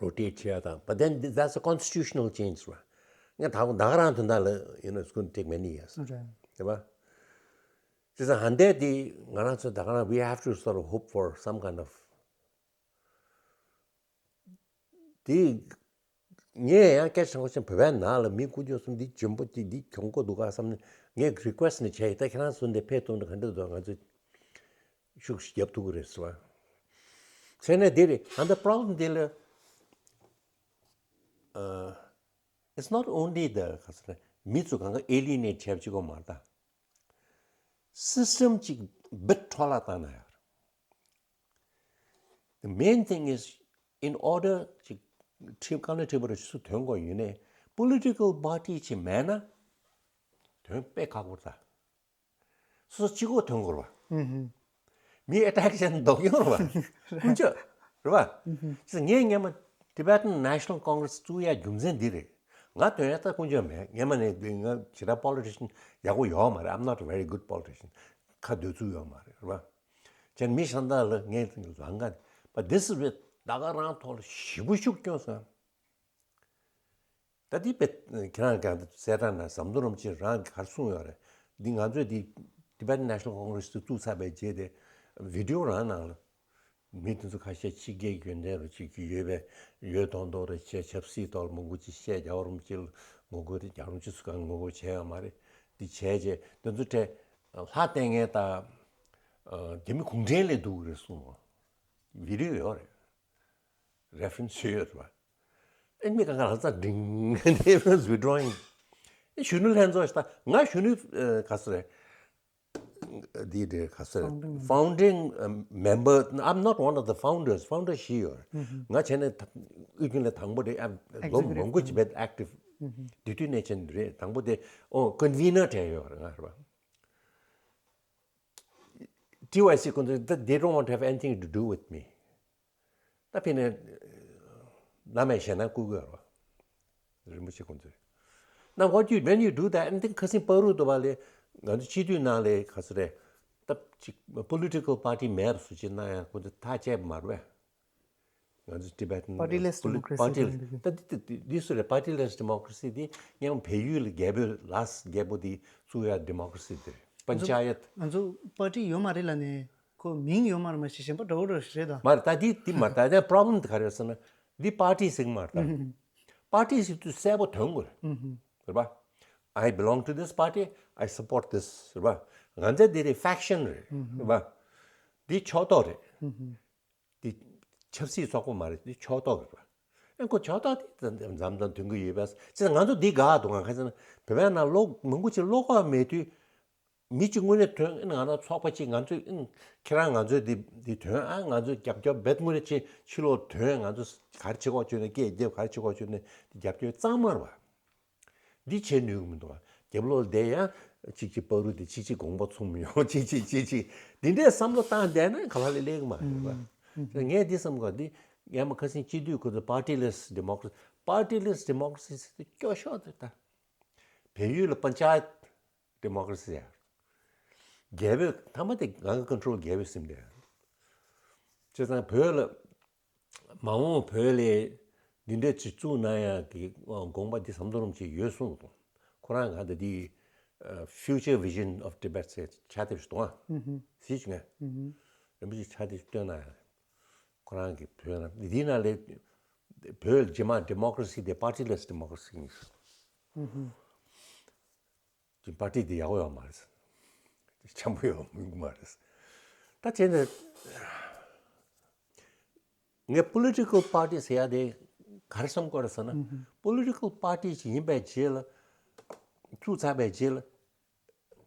rotate བྱེད་ཡ་དང་། But then that's a constitutional change, right? ང་ད་ད་ག་རང་དོན་དག་ལ་you know, it's going to take many years. རེད། རེད་པ། དེ་ཚོ་ཧན་དེ་དེ་ང་རང་ཚོ་ད་ག་རང་we have to sort of hope for some kind of དེ། ངས་ཡང་སྐད་ཆ་དྲང་པོ་བཤད་ན་བོད་པའི་ནང་ལ་མི་དཀོན་མཆོག་གསུམ་འདི་འཇོན་པོ་ཅིག་འདི་གྱོང་པོ་འདུག་ག་བསམ་ནས་ངས་རི་ཀུ་ཨེ་སི་ཊི་ནས་བྱས་ཡིན། ད་ཁྱེད་རང་ཚོ་འདི་ཕེབས་ཐུབ་ན་ག་འདྲ་འདུག་ང་ཚོས་ཤུགས་ཤིག་རྒྱབ་ཐུབ་ཀྱི་རེད་ཟེར་བ། བྱས་ནས་འདི་རེད། ད་ལྟ་པྲོབ་ལེམ་འདི་ལ་ཨ། It's not only the ག་ཟེར་ན་མི་ཚོ་གང་ག་ཨེ་ལི་ནེ་ཊི་བྱས་པ་གཅིག་པོ་མ་རེད་ད། སིས་ཊམ་ཅིག་བིཊ་འཕྲོ་བརླག་བཏང་ན་ཡག་རེད། The main thing is, in order ཅིག་ཁྲིམས་བཀའ་བློན་ཁྲི་པ་རུ་སུ་ཐོན་དགོས་ཡོད་ནའི་political party ཅིག་མེད་ན་ཐོན་དཔེ་ཁག་པོ་རེད་ད། སོ་སོ་གཅིག་པོ་ཐོན་དགོས་རེད་བ། ཨུ་ཧུ། མི་ཨེ་ཊེག་བྱས་ན་ལྡོག་ཡོང་རེད་བ། ཀུན་སྤྱོད་རེད་བ། ཨུ་ཧུ། ཅེས་ངས་སྔོན་མ་Tibetan National Congress བཙུགས་ཡ་རྒྱུ་མཚན་འདི་རེད། ང་དོན་ཡ་ད་ཀུན་སྤྱོད་མེད། སྔོན་མ་ནས་ང་ཇི་ལྟར་པོ་ལི་ཊི་ཤན་ཡག་པོ་ཡོད་མ་རེད། I'm not a very good politician. ཁ་སྡོད་ཚུལ་ཡོད་མ་རེད་རེད་བ། ཅན་མི་ཤ་སྟག་ལ་ངས་ལང་ཀ་but this is with ད་ག་རང་ཐོག་ལ་ཞེ་པོ་ཤུགས་སྐྱོན་སོང་། ད་འདི་དཔེ་ཁྱེད་རང་གང་གསལ་བསྒྲགས་ན་ཟམ་གདོང་རིན་པོ་ཆེ་རང་གིས་ག་རེ་གསུངས་ཡོད་རེད། འདི་ང་ཚོས་འདི་Tibetan National Congress དུ་བཙུགས་ཚར་བའི་རྗེས་དེ་བི་ཌི་ཡོ་རང་ནང་ལ་མི་དེ་ཚོ་ཁ་ཤས་ཕྱི་རྒྱལ་གྱི་ཡོན་ཏན་རུ་ཅིག་གི་ཡོད་པའི་ཡོད་མདོག་མདོག་རེ་བྱས། ཆབ་སྲིད་ཐོག་ལ་མང་པོ་ཅིག་བཤད། རྒྱལ་བ་རིན་པོ་ཆེ་ལ་ངོ་རྒོལ་དེ་རྒྱལ་བ་རིན་པོ་ཆེ་སུ་གང་ངོ་རྒོལ་བྱས་ཡོད་མ་རེད། འདི་བྱས་རྗེས་དེ་ཚོ་གྲས་ལྷ་བསྟེན་མཁན་དང་དེ་མི་གུང་ཁྲན་ལས་སྡུག་རེད་གསུངས། བི་ཌི་ཡོ་ཡོད་རེད། རེ་ཕ་རེན་སི་ཡོད་རེད་བ། ཨེ་མི་གང་ག་ལྷག་ཙང་འགྲིང་། Everyone's withdrawing. ཨེ་གཞོན་ནུ་ལྷན་ཚོགས་ཤིག་ད་ང་གཞོན་ནུ་ཨ་ག་ཚོད་རེད། འདི་འདྲའི་ག་ཚོད་རེད། Founding member. Founding member. I'm not one of the founders. Founder བཞི་ཡོད་རེད། ང་བྱས་ནས་ད་དབུས་རྒྱུན་ལས་དང་པོ་རེད། ཨ་ལོ་མང་པོ་ཅིག་བེད་ཨེག་ཊིབ་དེ་དུས་ནས་བྱས་ནས་རེད། དང་པོ་དེ་ཨོ་ཀོན་ཝི་ནར་གྲས་ཡོད་རེད་ང་རེད་བ། T Y C ཁོང་ཚོས they don't want to have anything to do with me. ད་ཕི་ནས་ནམ་ཡང་ཞེད་སྣང་སྐུལ་གི་ཡོད་རེད། རིན་པོ་ཆེ་ཁོང་ཚོས། Now what you, when you do that, and then ཁ་སང་བར་དུ་བ་ལས་ང་ཚོ་སྤྱི་འཐུས་ནང་ལས་ག་ཚོད་རེད། ད་ཅིག་political party མེད་པ་སུ་ཅིག་གནང་ཡང་ཁོང་ཚོ་ཐག་བཅད་པ་མ་རེད་པས། ང་ཚོ་Tibetan Partyless democracy party ལ་ད་འདི་འདི་འདི་སུ་རེད། Partyless democracy འདི་སྔོན་བལ་ཡུལ་ལ་རྒྱལ་པོས་last རྒྱལ་པོ་འདི་བཙུགས་ཡ་democracy འདི་རེད། པན་ཅ་ཡད། ང་ཚོ་party ཡོད་མ་རེད་ལ་ནས་ཁོ་མིང་ཡོད་མ་རེད། མ་གཞི་གཞན་པ་འདྲ་བོ་འདྲ་བོ་ཞིག་རེད་ད། མ་རེད། ད་འདི་འདི་མ་རེད། ད་ནས་problem འདི་ག་རེ་རེད་ཟེར་ན་འདི་party ཟེར་གི་མ་རེད་ད། Party ཟེར་དུས་གསལ་པོ་དོན་དགོས་རེད། རེད་པ། I belong to this party, I support this རེད་པ། ང་ཚོ་འདི་རེད། Faction རེད། རེད་པ། འདི་ཕྱོགས་གཏོགས་རེད། འདི་ཆབ་སྲིད་ཚོགས་པ་མ་རེད། འདི་ཕྱོགས་གཏོགས་རེད་པ། ཨེ་ཁོ་ཕྱོགས་གཏོགས་དེ་མཚམས་མཚམས་ཐོན་གི་ཡོད་པས། ཅེས་ང་ཚོ་འདི་དགའ་འདུག་ང་ཁ་སང་བོད་པའི་ནང་ལོག་མང་པོ་ཅིག་བློ་ཁོག་མེད་དུས་མི་གཅིག་དངོས་གནས་ཐོན། ཨེ་ང་རང་ཚོགས་པ་གཅིག་ང་ཚོས་ཨེ་ཁྱེད་རང་ང་ཚོས་འདི་འདི་ཐོན། ཨ་ང་ཚོས་རྒྱབ་སྐྱོར་བེད་དངོས་གནས་ཅིག་ཕྱི་ལོགས་ཐོན། ང་ཚོས་ག་རེ་བྱེད་དགོས་བྱུང་ནས་སྐད་རྒྱབ་ག་རེ་བྱེད་དགོས་བྱུང་ནས་འདི་རྒྱབ་སྐྱོར་གཙང་མ་རེད་པ། འདི་བྱེད་ནུས་ཀྱི་མི་འདུག་རྒྱབ་ལོགས་བསྡད་ཡང་གཅིག་གཅིག་བར་དུ་དེ་གཅིག་གཅིག་དགོངས་པ་ཚོམས་ཡོང་། གཅིག་གཅིག་གཅིག་གཅིག་འདི་འདྲའི་བསམ་བློ་བཏང་བསྡད་ན་ག་ལ་ལས་སླེབས་ཀྱི་མ་རེད་པ། ངས་འདི་བསམ་གོ། འདི་ངས་མ་ཁ་སང་སྤྱི་འཐུས་ཁོ་ཚོ་partyless democracy, partyless democracy ཟེར་དུས་སྐྱོ་ཤོས་དེ་ད་བལ་ཡུལ་ལ་པན་ཅ་ཡད་democracy ཡ། རྒྱལ་པོས་མཐའ་མ་དེ་གང་གི་control རྒྱལ་པོས་ཟིན་པ་ཡ། བྱས་ཙང་བོད་ལ་མ་འོངས་བོད་ལ་འདི་འདྲ་ཅིག་བཙུགས་གནང་ཡག་གི་དགོངས་པ་འདི་ཟམ་གདོང་རིན་པོ་ཆེ་ཡོད་གསུངས་འདུག་ཁོ་རང་ག་འདི་འདི་Future Vision of Tibet ཟེར་ཕྱག་དེབ་ཞིག་འདུག་ཨ། གཟིགས་བྱུང་ངས། རིན་པོ་ཆེ་ཕྱག་དེབ་ཞིག་བཏོན་གནང་ཡག་ཁོ་རང་གི་བོད་ནང་འདི་ནང་ལས་བོད་རྗེས་མ་democracy དེ་partyless democracy ཡིན། ཅིག་པར་ཏི་དེ་ཡག་པོ་ཡོད་མ་རེད། འཆམ་པོ་ཡོད་མི་མ་རེད། ད་བྱས་ནས་ངས་political party ཟེར་ཡ་དེ་ག་རེ་བསམ་དགོས་རེད་ཟེར་ན། Political party ཞིག་ཡིན་པའི་རྗེས་ལ་བཙུགས་ཚར་བའི་རྗེས་ལ་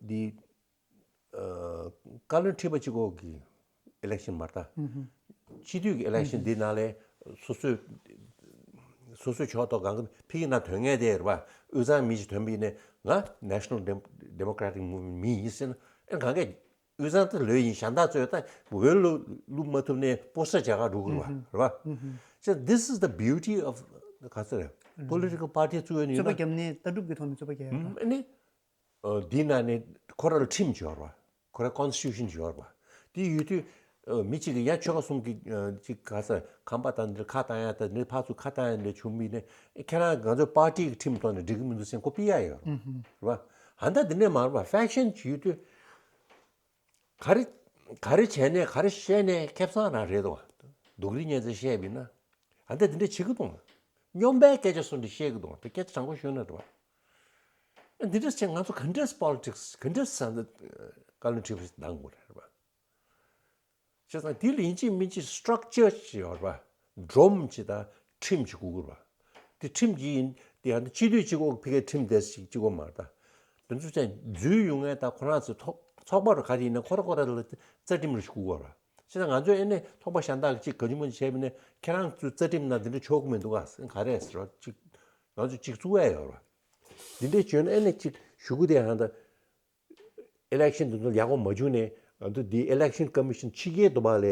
འདི་བཀའ་བློན་ཁྲི་པ་གཅིག་པོ་གི་election མ་རེད་ད། སྤྱི་འཐུས་ཀྱི་election འདི་ནང་ལས་སོ་སོའི་སོ་སོའི་ཕྱོགས་གཏོགས་གང་གི་ཕ་གི་ནང་ཐོན་མཁན་དེ་རེད་པ། དབུས་གཙང་མི་ཞིག་ཐོན་པ་ཡིན་ནའི་ང་National Dem- Democratic Movement མི་ཡིན་ཟེར་ན། ཨེ་གང་གས་དབུས་གཙང་དེ་ལོས་ཡིན། གཞན་དག་ཚོས་ད་འོས་བླུག་བླུག་མ་ཐུབ་ནའི་སྤོ་ས་བྱ་ག་འགྲོ་གི་རེད་པ། རེད་པ། So this is the beauty of ག་ཚོད་རེད། Political party བཙུགས་ཡོད་ནི་ཡོད་རྩོད་པ་ན། བརྒྱབ་ནས་ལྟ་གྲུབ་ཀྱི་ཐོག་ནས་རྩོད་པ་རྒྱག་ཡ་རེད་པ། ཨ་ནི། འདི་ནང་ནས་ཁོ་རང་ལ་ཁྲིམས་ཅིག་ཡོད་རེད་པ། ཁོ་རང་constitution ཅིག་ཡོད་རེད་པ། དེ་ཡོད་དུས་མི་གཅིག་གིས་ཡང་ཆོལ་ཁ་གསུམ་གྱི་ཅིག་ག་ས་ཁང་པ་དང་འདིར་ཁ་བཏང་ཡ་དང་འདིར་ཕར་ཚུར་ཁ་བཏང་ཡ་འདྲ་བྱུང་བ་ཡིན་ནའི་ཁྱེད་རང་ང་ཚོའི་པར་ཏི་གི་ཁྲིམས་ཐོག་ནས་འགྲིག་གི་མི་འདུག་ཟེར་ཁོ་ཕུད་ཡ་ཡོད་རེད་པ། ཨ་ནི་ད་འདི་འདྲ་མ་རེད་པ། Faction ཅིག་ཡོད་དུས་ག་རེ་ག་རེ་བྱས་ནས་ག་རེ་བཤད་ནས་ཁེ་བཟང་རང་རེད་དོ། སྡུག་རུས་ཉེས་ཚེ་བཤད་པ་ཡིན་ན། ཨ་ནི་ད་འདི་འདྲ་བྱེད་ཀྱི་འདུག་སྙོམས་པའི་སྐད་ཆ་སུ་འདྲ་བཤད་ཀྱི་འདུག་དེ་སྐད་ཆ་དྲང་པོ་ཤོད་ན་འདུག་འདི་འདྲ་བྱས་ང་ཚོ་ག་འདྲས་politics ག་འདྲས་ས་འདི་བཀའ་བློན་ཁྲི་པ་ཞིག་གདམ་དགོས་རེད་པ། བྱས་ཙང་འདི་ལ་ཡིན་གཅིག་མིན་གཅིག་structure ཅིག་ཡོད་རེད་པ། སྒྲོམ་ཅིག་དང་ཁྲིམས་ཅིག་དགོས་ཀྱི་རེད་པ། དེ་ཁྲིམས་ཅིག་ཡིན་དེ་ཡང་སྤྱི་འཐུས་གཅིག་པོ་ཕ་གིའི་ཁྲིམས་དེ་ཞིག་གཅིག་པོ་མ་རེད་ད། དེ་ཚོ་བྱས་འཛུལ་ཡོང་མཁན་དང་ཁོ་རང་ཚོའི་ཚོགས་ཚོགས་པ་རུ་ག་རེ་ཡིན་ན་ཁོ་རང་ཁོ་རང་ལ་རྩ་ཁྲིམས་རུ་ཞིག་དགོས་ཀྱི་རེད་པ། བྱས་ཙང་ང་ཚོས་ཨེ་ནས་ཚོགས་པ་གཞན་དག་ཅིག་ག་ཅུང་མ་ཅུང་བྱས་པ་ཡིན་ན་ཁྱེད་རང་ཚོའི་རྩ་ཁྲིམས་ནང་འདི་འདྲ་ཆོག་གི་མི་འདུག་ག་ཟེར་ག་རེ་ཟེར་རོ་ཅིག་ང་ཚོས་ཅིག་བཙུགས་ཡ་ཡོད་རེད་པ། འདི་འདྲའི་བྱས་ན་ཨེ་ནས་ཅིག་ཞུ་གི་དེ་ཧང་ད་election འདི་ཚོ་ཡག་པོ་མ་བྱུང་ནས་ང་ཚོ་འདི་election commission ཕྱི་རྒྱལ་དུ་བ་ལས་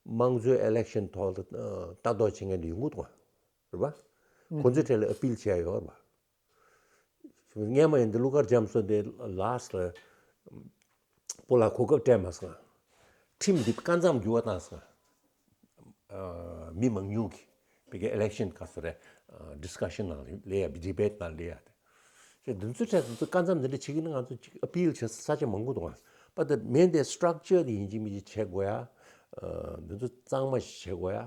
དམངས་གཙོའི་election ཐོག་ལ་ལྟ་རྟོག་བྱེད་མཁན་དེ་ཡོང་གི་འདུག་ག་རེད་པ། ཁོང་ཚོའི་གྲས་ལ་appeal བྱས་ཡ་ཡོད་རེད་པ། སྔས་མ་ཡིན་འདི་ཀླུ་མཁར་རྒྱ་མཚོ་འདི་last ལ་སྤོ་ལགས་གོ་སྐབས་སྤྲད་མ་སོང་། ཁྲིམས་འདི་སྐབས་མཚམས་འགྱུར་བ་བཏང་སོང་། ཨ་མི་མང་ཉུང་གིས་ཕ་གིའི་election ག་ཚོད་རེད། discussion ནང་སླེབས་ཡ་debate ནང་སླེབས་ཡ་དེ། ཁྱེད་འདི་ཚོའི་གྲས་འདི་ཚོ་སྐབས་མཚམས་འདི་འདྲ་བྱེད་ཀྱི་ན་ང་ཚོ་ཅིག་appeal བྱེད་ས་ཆ་མང་པོ་འདུག་ཨ། པ་ད་མེན་དེ་structure དེ་ཡིན་གཅིག་མིན་གཅིག་བྱེད་དགོས་ཡ། འདི་ཚོ་གཙང་མ་ཞིག་བྱེད་དགོས་ཡ།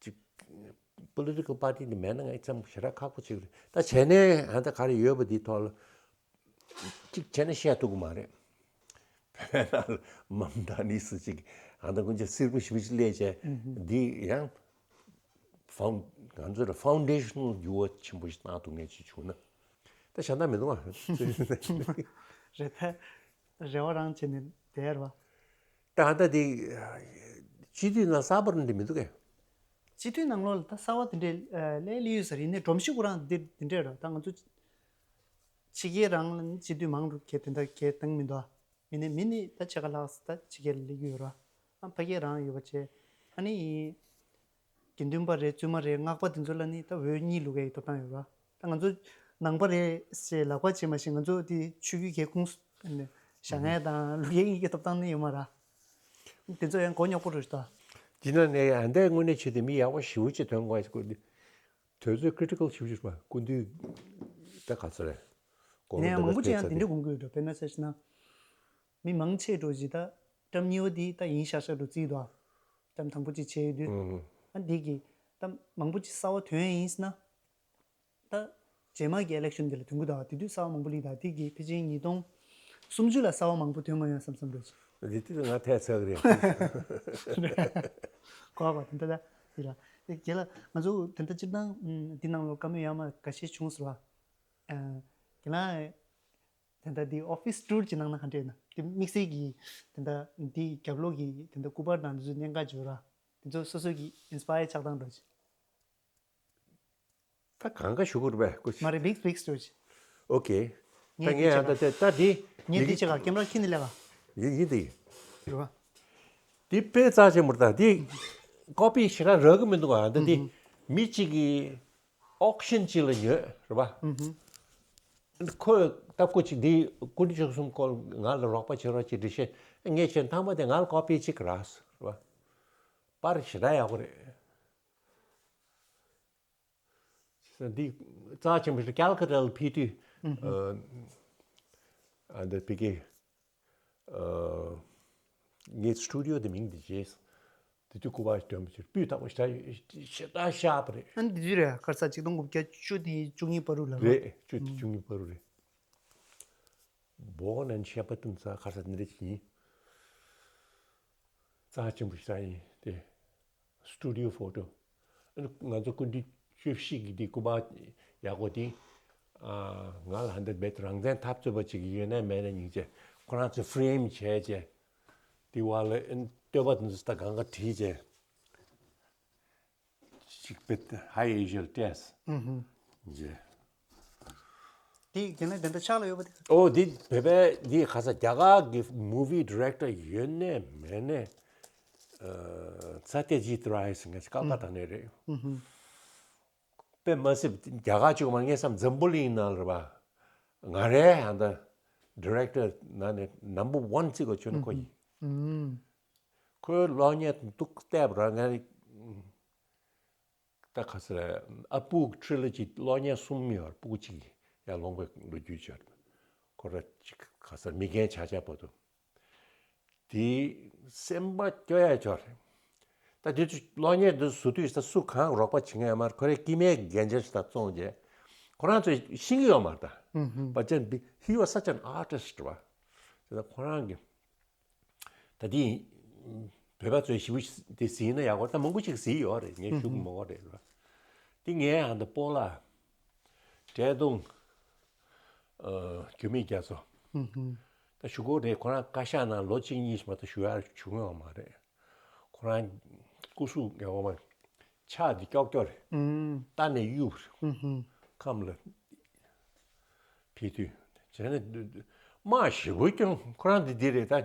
ཅིག་political party འདི་མེད་ན་ང་ཚོ་ཞེ་དྲག་ཁག་པོ་ཅིག་རེད། ད་བྱས་ནས་ཨ་ད་ག་རེ་ཡོད་པ་འདིའི་ཐོག་ལ་ཅིག་བྱས་ན་བཤད་ཐུབ་ཀྱི་མ་རེད། བོད་ནང་ལ་མམ་དཱ་ནི་སི་ཅིག་ཨ་ད་ཀུན་ཅིག་སིར་པོ་ཞིབ་ཞིབ་སླེབས་བྱས་འདི་ཡང་found ང་ཚོ་ལ་foundational འགྱུར་བ་ཆེན་པོ་ཞིག་བཏང་ཐུབ་མཁན་ཅིག་བྱུང་ན་ད་བྱ་ན་མི་འདུག་ཨ། རེད་ད། རེ་བ་རང་བྱས་ནས་བསྡད་ར་བ། ད་ད་དེ་སྤྱི་འཐུས་ནང་གསར་པ་རང་འདི་མི་འདུག་གས། སྤྱི་འཐུས་ནང་ལོགས་ལ་ད་གསར་པ་དེ་འདྲས་ལས་སླེབས་ཡོད་ས་རེད། ཡིན་ནའི་སྒྲོམ་གཞི་ཁོ་རང་འདི་འདི་འདྲས་རེད། ད་ང་ཚོ་ཕྱི་རྒྱལ་རང་ལ་ནི་སྤྱི་འཐུས་མང་རུ་གས་དེ་འདྲ་གས་བཏང་མི་འདུག་ མི་ནི་མི་ནི་ད་ཕྱེད་ཀ་ལྷག་ཙམ་ད་ཕྱི་རྒྱལ་ལ་སླེབས་ཀྱི་ཡོད་ར། ཨ་ཕ་གིར་རང་ཡོད་པ་བྱས། ཨ་ནི་དགེ་འདུན་པ་རེད། བཙུན་མ་རེད། སྔགས་པ་དེ་ཚོ་ལ་ནི་ད་འོས་གཉིས་བླུག་ཡག་གི་ཐོབ་ཐང་ཡོད་ར། ད་ང་ཚོ་ནང་པ་རེད་ཟེར་ལག་པ་བྱེད་མ་ཤེས། ང་ཚོ་དེ་ཆོས་བརྒྱུད་གང་ཁུངས་བཞག་ཡག་དང་བླུག་ཡག་གཉིས་ཀྱི་ཐོབ་ཐང་ནི་ཡོད་མ་ར། དེ་ཚོ་ཡང་མགོ་རྙོག་པོ་རེད་ད། དེ་ན་ནས་ཨ་འདས་དངོས་གནས་བྱས་ཏེ་མི་ཡག་པོ་ཞེ་པོ་ཅིག་ཐོན་དགོས་ཡ་ཟེར་དགོས་དུས། དོལ་ཚོས་critical་ཞེ་པོ་ཅིག་བྱས་པ་སྐུ་མདུན་ད་ག་ཚོད་རེད། དགུང་ལོ་ཡིན་ནའང་མང་པོ་ཅིག་ཡང་དེ་འདྲ་དགོངས་ཀྱི་ཡོད་འགྲོ། དཔེར་ན་ཟེར་ན། མི་མང་ཆེ་འགྲོ་ཅིག་ད་ཊརམ་གཉིས་པ་འདི་ད་ཡིན་ཤག་ཤག་འགྲོ་རྩིས་འདུག་ཨ། ཊརམ་དང་པོ་ཅིག་བྱས་ཡོད་དུས། ཨ་འདི་གི་ད་མང་པོ་ཅིག་གསར་པ་ཐོན་ཡིན་ཟེར་ན། ད་རྗེས་མ་གི་election་འདི་ལ་ཐོན་གྱི་འདུག་ཨ། དེ་དུས་གསར་པ་མང་པོ་སླེབས་འདུག་ཨ། དེ་གི་ཕལ་ཆེར་ཉིས་སྟོང་སུམ་ཅུ་ལ་གསར་པ་མང་པོ་ཐོན་མ་ཡོང་བསམ་བསམ་འགྲོ་ཅིག་འདི་དུས་ང་ཐད་ཚག་རེད། གོ་བ་དེ་འདྲ་ད་འདི་ལ། དེ་རྗེས་ལ་ང་ཚོ་དེ་འདྲ་སྤྱིར་བཏང་འདི་ནང་ལོགས་བཀའ་མོལ་ཡག་མ་འགའ་ཤས་བྱུང་ཟེར་བ། ཨ། རྒན་ལགས། དེ་འདྲ་འདི་office tour་ཅིག་གནང་ན་ག་འདྲ་ཡིན་ན། དེ་དམིགས་བསལ་གྱི་དེ་འདྲ་འདི་རྒྱབ་ལོགས་ཀྱི་དེ་འདྲ་སྐུ་པར་དང་འདི་ཚོ་གནད་འགག་བརྗོད་ར། དེ་ཚོ་སོ་སོ་གི་inspire་ཆགས་སྟངས་འདྲ་ཅིག་ད་གང་ག་ཞུ་དགོས་རེད་པས་ཀུ། མ་རེད། big big story། Okay། ད་ངས་ངས་ཡང་ད་ད་ད་འདི་ངས་འདི་ཡིག་ཆེ་ག་ཀེམ་ར་ཁྱི་ནི་ལས་ག་ཡིན་ཡིན་འདི། རེད་བ། འདི་དཔེ་རྩ་ཆེན་པོ་རེད། ད་འདི་ཀོ་པི་ཞེ་དྲག་རག་གི་མི་འདུག་ཨ། ད་འདི་ཨུ་ཧུ། མི་གཅིག་གིས་auction་ཅིག་ལ་ཉོས་རེད་བ། ཨུ་ཧུ། ཁོས་ལྟ་སྐོར་ཅིག་འདི་སྐུ་མདུན་མཆོག་གསུམ་སྐོར་ང་ལ་རོགས་པ་བྱེད་རོགས་ཅིག་འདྲི་བཤད་ངས་བྱས། མཐའ་མ་དེ་ང་ལ་ཀོ་པི་གཅིག་རག་རེད་བ། པར་ཞེ་དྲག་ཡག་པོ་རེད། འདི་རྩ་ཆེན་པོ་ཞིག་ཀལ་ཀ་ཏ་ལ་ཕེབས་དུས། ཨ་འདི་ཕ་གི་ངའི་སི་ཊུ་ཌི་ཡོ་དེ་མིང་འདི་བརྗེས། དེ་དུས་སྐུ་པར་སྟོན་པ་ཞིག་སྤུས་དག་པོ་ཞེ་དྲག་ཞེ་དྲག་ཤར་བ་རེད། ཨ་འདི་དུས་རེད། ཁ་སང་གཅིག་སྟོང་དགུ་བརྒྱ་བཅུ་དེ་བཅུ་གཉིས་བར་དུ་ལ་རེད། བཅུ་དེ་བཅུ་གཉིས་བར་དུ་རེད། Born and Shepparton་ཟེར་ཁ་སང་འདི་འདྲ་ཞིག་ཡིན། རྩ་ཆེན་པོ་ཞིག་ཡིན་ཏེ། སི་ཊུ་ཌི་ཡོ་ཕོ་ཊོ། ང་ཚོ་སྐུ་མདུན་བཅུ་བཞི་གི་འདི་སྐུ་པར་ཡག་པོ་འདི། ང་ལ་ཧ་འདི་རྦད་དེ་རང་བཙན་འཐབ་རྩོད་པ་ཅིག་ཡོད་ན་མེད་ན་སྙིང་རྗེ། ཁོ་རང་ཚོས་ཕི་རེམ་བྱས་བྱས། འདི་བ་ལ་ཨེ་བསྟོད་པ་དེ་ཚོ་ད་གང་ག་བྲིས་བྱས། ཅིག་བེད་ཧའི་ཨེ་ཤི་ཡ་ཏེས། ཨུ་ཧུ། ཇེ། དེ་རྒན་ལགས་དེ་འདྲ་ཕྱག་ལ་ཡོད་པ་དེ། ཨོ་དེ་བོད་པའི་འདི་ཁ་ས་རྒྱ་གར་གྱི་movie director་ཡོད་ནས་མེད་ནས། ཨ་ས་ཏྱ་ཇིད་རའི་ཟེར་མཁན་ཞིག་ཀལ་ཀ་ཏ་ནས་རེད། ཨུ་ཧུ། དཔེ་མ་སྲིད་རྒྱ་གར་གཅིག་མ་ངས་བསམ་འཛམ་བུ་གླིང་ནང་ལ་བ། ང་རའི་ཧ་ད་director་ནང་ནས་number one་བརྩི་དགོས་བྱུང་ན་ཁོ་ཡིན། ཨུ་ཧུ། ཁོའི་གློག་བརྙན་འདུག་བལྟས་པ་ར་ང་རེ། ད་ག་ཟེར་ཨ་སྤུ་གུ་ཊི་རི་ལོ་ཇི་གློག་བརྙན་གསུམ་ཡོད། སྤུ་གུ་གཅིག་ཡར་ལོངས་པའི་ལོ་རྒྱུས་བྱས། ཁོ་ར་གཅིག་ག་ཟེར་མི་རྒན་ཆགས་ཆགས་བར་དུ། དེ་སེམས་པ་སྐྱོ་ཡ་ཅིག་རེད། ད་དེ་ཚོ་གློག་བརྙན་དེ་བཟོ་དུས་ད་སུ་གང་རོགས་པ་བྱེད་མཁན་ཡོད་མ་རེད། ཁོ་རའི་སྐྱེས་མའི་འགན་ཆ་ཞིག་ད་བཙོང་བྱས། ཁོ་རང་ཚོས་ཤེས་ཀྱི་ཡོད་མ་རེད་ད། ཨུ་ཧུ། But then he was such an artist་བ། དེ་ད་ཁོ་རང་གི་ད་དེ་བོད་པ་ཚོས་ཞིབ་པོ་དེ་གཟིགས་ན་ཡག་པོ་རེད། ད་མང་པོ་ཅིག་གཟིགས་ཡོད་རེད། ངས་ཞུ་གི་མང་པོ་རེད་ལ། དེ་ངའི་ཨ་ད་སྤོ་ལགས་བཀྲས་མཐོང་། ཨ་འགྱུར་མེད་རྒྱ་མཚོ། ད་ཞུ་གི་རེད། ཁོ་རང་བཀའ་ཤག་ནང་ལོ་གཅིག་གཉིས་ཤིག་མ་གཏོགས་བཞུགས་ཡག་བྱུང་ཡོད་མ་རེད། ཁོ་རང་སྐུ་གཟུགས་ངན་པ་མ། ཕྱག་འདི་ཀྱོག་ཀྱོག་རེད། ཨུམ། རྟ་ནས་གཡུག་རེད། ཨུ་ཧུ། ཁམས་ལ་ཕེབས་དུས་བྱས་ན་དམག་ཞེ་པོ་སྐྱོང་། ཁོ་རང་འདི་འདི་རེད་ད།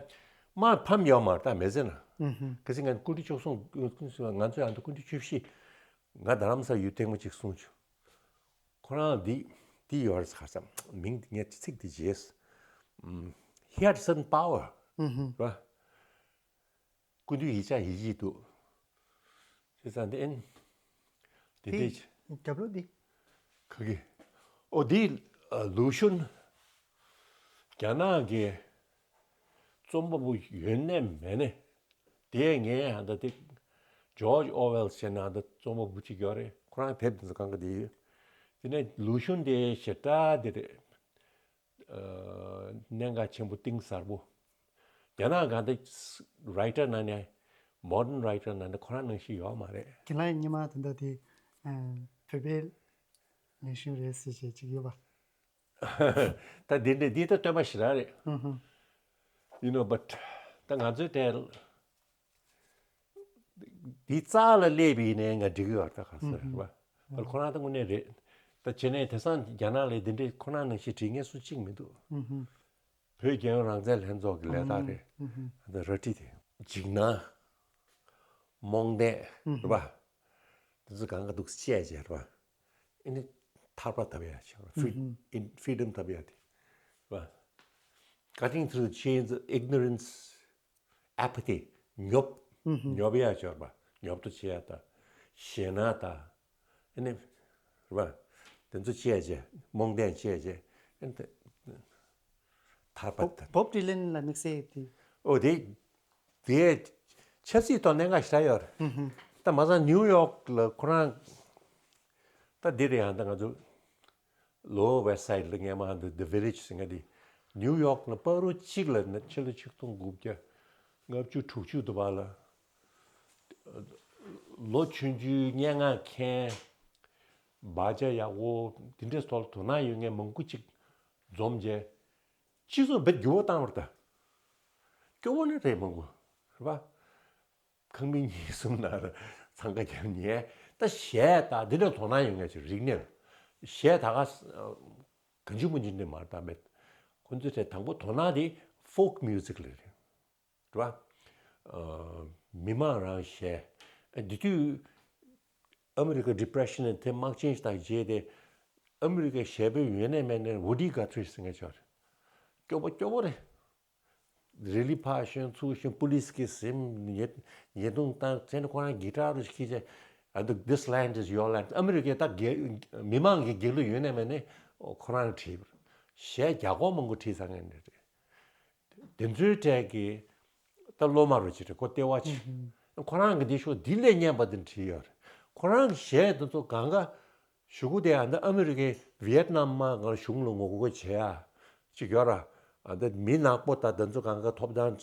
དམག་ཕམ་ཡོད་མ་རེད་ད་མེད་ཟེར་ན། ཨུ་ཧུ། གལ་སྲིད་ང་སྐུ་མདུན་མཆོག་གསུམ་ང་ཚོ་ཡང་ད་སྐུ་མདུན་བཅུ་བཞི། ང་རྡ་རམ་ས་ལ་ཡུལ་ཐེངས་མ་གཅིག་གསུངས་བྱུང་། ཁོ་རང་འདི་འདི་ཡོད་རེད་ཟེར་ཙང་མིང་འདི་ངས་ཚིག་འདི་བརྗེད། ཨུམ། He had certain power། ཨུ་ཧུ། རེད་བ། སྐུ་མདུན་ཡིག་ཆ་ཡིད་ཆེས་འདུག་བྱས་ཙང་དེ་ཨེན། དེ་དེ་དེ་རྒྱབ་ལོགས་འདི། ག་གི། ཨོ་འདི་ལུ་ཤུན། རྒྱ་ནག་གི་རྩོམ་པ་པོ་ཡོད་ནས་མེད་ནས། དེ་ངས་ཧ་ད་དེ་George Orwell་ཟེར་ན་ཧ་ད་རྩོམ་པ་པོ་གཅིག་ཡོད་རེད། ཁོ་རང་དེབ་དེ་ཚོ་གང་ག་དེ་ཡོད། དེ་ནས་ལུ་ཤུན་དེ་ཞེ་དྲག་དེ་རེད། གནད་འགག་ཆེན་པོ་གཏིང་ཟབ་པོ། རྒྱ་ནག་ག་འདི་writer་ནང་ནས་modern writer་ནང་ནས་ཁོ་རང་ནང་བཞིན་ཡོད་མ་རེད། ཁྱེད་རང་སྔོན་མ་དེ་འདྲ་དེ་བོད་པའི་ལུ་ཤུན་རེད་ཟེར་བྱས་ཅིག་ཡོད་པ། ད་འདི་འདྲ་འདི་ད་སྟོན་པ་ཞེ་དྲག་རེད། ཧུམ་ཧུམ། You know, but ད་ང་ཚོའི་གྲས་འདི་རྩ་ལ་སླེབས་པ་ཡིན་ནའི་ང་འགྲིག་གི་ཡོད་ད་ག་ཟེར་བ། ཁོ་རང་ད་དངོས་གནས་རེད། ད་བྱས་ནས་དེང་སང་རྒྱ་ནག་ལ་འདི་འདྲའི་ཁོ་རང་ནང་བཞིན་བྲིས་མཁན་སུ་གཅིག་མི་འདུག། ཧུམ་ཧུམ། བོད་ བོད་རྒྱལ་ཡོངས་རང་བཙན་ལྷན་ཚོགས་ཀྱི་ལས་རྟགས་རེད། ཨ་ད་རལ་གྲི་དེ་འཇིགས་སྣང་། རྨོངས་དད། རེད་པ། དེ་ཚོ་གང་ག་འདུག་བཤད་བྱས་རེད་པ། ཨ་ནི་ཐར་པ་ཐོབ་ཡ་ཆེ་བ། ཕི་ཕི་རི་ཌམ་ཐོབ་ཡ་དེ་རེད་པ། Cutting through the chains of ignorance, apathy. ཉོབ། ཉོབ་ཡ་ཆེ་བ། ཉོབ་ཏོ་བྱེད་ཡ་ད། ཞེད་སྣང་ད། ཨ་ནི་རེད་པ། དེ་ཚོ་བཤད་བྱས། རྨོངས་དད་བཤད་བྱས། ཨ་ནི་དེ་ཐར་པ་ད། བོབ་ཌི་ལན་ལ་དམིགས་བསལ་དེ། ཨོ་དེ། དེ་ཆབ་སྲིད་ཐོག་གནད་འགག་ཞེ་དྲག་ཡོད་རེད། ད་མ་ཟད་ནིའུ་ཡོག་ལ་ཁོ་རང་། ད་འདི་རེད་ཡང་ད་ང་ཚོ་Lower West Side ལ་སྔས་མ་འདི་The Village ཟེར་མཁན་དེ་ནིའུ་ཡོག་ལ་བར་རུ་གཅིག་ལ་ཕྱི་ལོ་ཆིག་སྟོང་དགུ་བརྒྱ་ལྔ་བཅུ་དྲུག་ཅུ་དུ་བ་ལ་ལོ་ཆུང་ཆུང་སྙན་ངག་མཁན། སྦ་ཆ་ཡག་པོ་འདི་འདྲའི་ཐོག་ལ་དོ་སྣང་ཡོད་མཁན་མང་པོ་ཅིག་འཛོམས་རྗེས། སྤྱི་ཚོགས་བེད་འགྱུར་བ་བཏང་བར་ད། སྐྱོ་བོ་ནི་རེད་མང་པོ་རེད་པ། ཁང་མིག་གཉིས་གསུམ་ན་འཚང་ཁ་རྒྱབ་ཉལ་ད་གཞས་ད་འདི་འདྲ་དོ་སྣང་ཡོད་མཁན་ཞིག་རིག་གནས་གཞས་ད་ག་གང་ཅི་མང་ཅི་འདྲ་མར་ད་མེད། ཁོ་ཚོའི་གྲས་དང་པོ་དོ་སྣང་དེ་folk music ལ་རེད་རེད་པ། མི་མང་རང་གཞས་འདི་དུས་ཨ་མི་རི་ཀ་Depression དེ་དམག་ཆེན་ཞིག་དང་རྗེས་ཏེ་ཨ་མི་རི་ཀའི་གཞས་པའི་ཡོད་ནས་མེད་ནས་Woody Guthrie ཟེར་མཁན་ཅིག་ཡོད་རེད། སྐྱོ་པོ་སྐྱོ་པོ་རེད། རི་ལི་ཕར་ཞོན་ཚུར་ཞོན་པུ་ལིས་ཀྱིས་ཟིན་ཉེས་ཉེས་རྡུང་བཏང་ཚེ་ནི་ཁོ་རང་གི་ཊར་རུ་ཁྱེར་བྱས་ཨ་འདུག This land is your land. ཨ་མི་རི་ཀའི་ད་རྒྱལ་མི་མང་གི་རྒྱལ་གླུ་ཡོད་ནས་མེད་ནས་ཁོ་རང་བྲིས་པ་རེད། གཞས་རྒྱ་སྒོར་མང་པོ་བྲིས་ཚར་མཁན་རེད། དེ་ཚོའི་གྲས་ཀྱི་ད་སློབ་མ་རུ་ཅིག་རེད་ཁོ་ལྟེ་བ་ཆེ། ཁོ་རང་གི་འདི་ཤོག་འདི་ལས་སྙན་པ་འདི་བྲིས་ཡོད་རེད། ཁོ་རང་གི་གཞས་དེ་ཚོ་གང་ག་གཞུག་གུ་དེ་ཨ་འདི་ཨ་མི་རི་ཀའི་ཝི་ཡེད་ནམ་མ་གང་གཞུང་ལ་ངོ་རྒོལ་བྱེད་ཡ་ཅིག་ཡོད་ར། ཨ་འདི་མི་ནག་པོ་དང་དེ་ཚོ་གང་ག་ཐོབ་ཐང་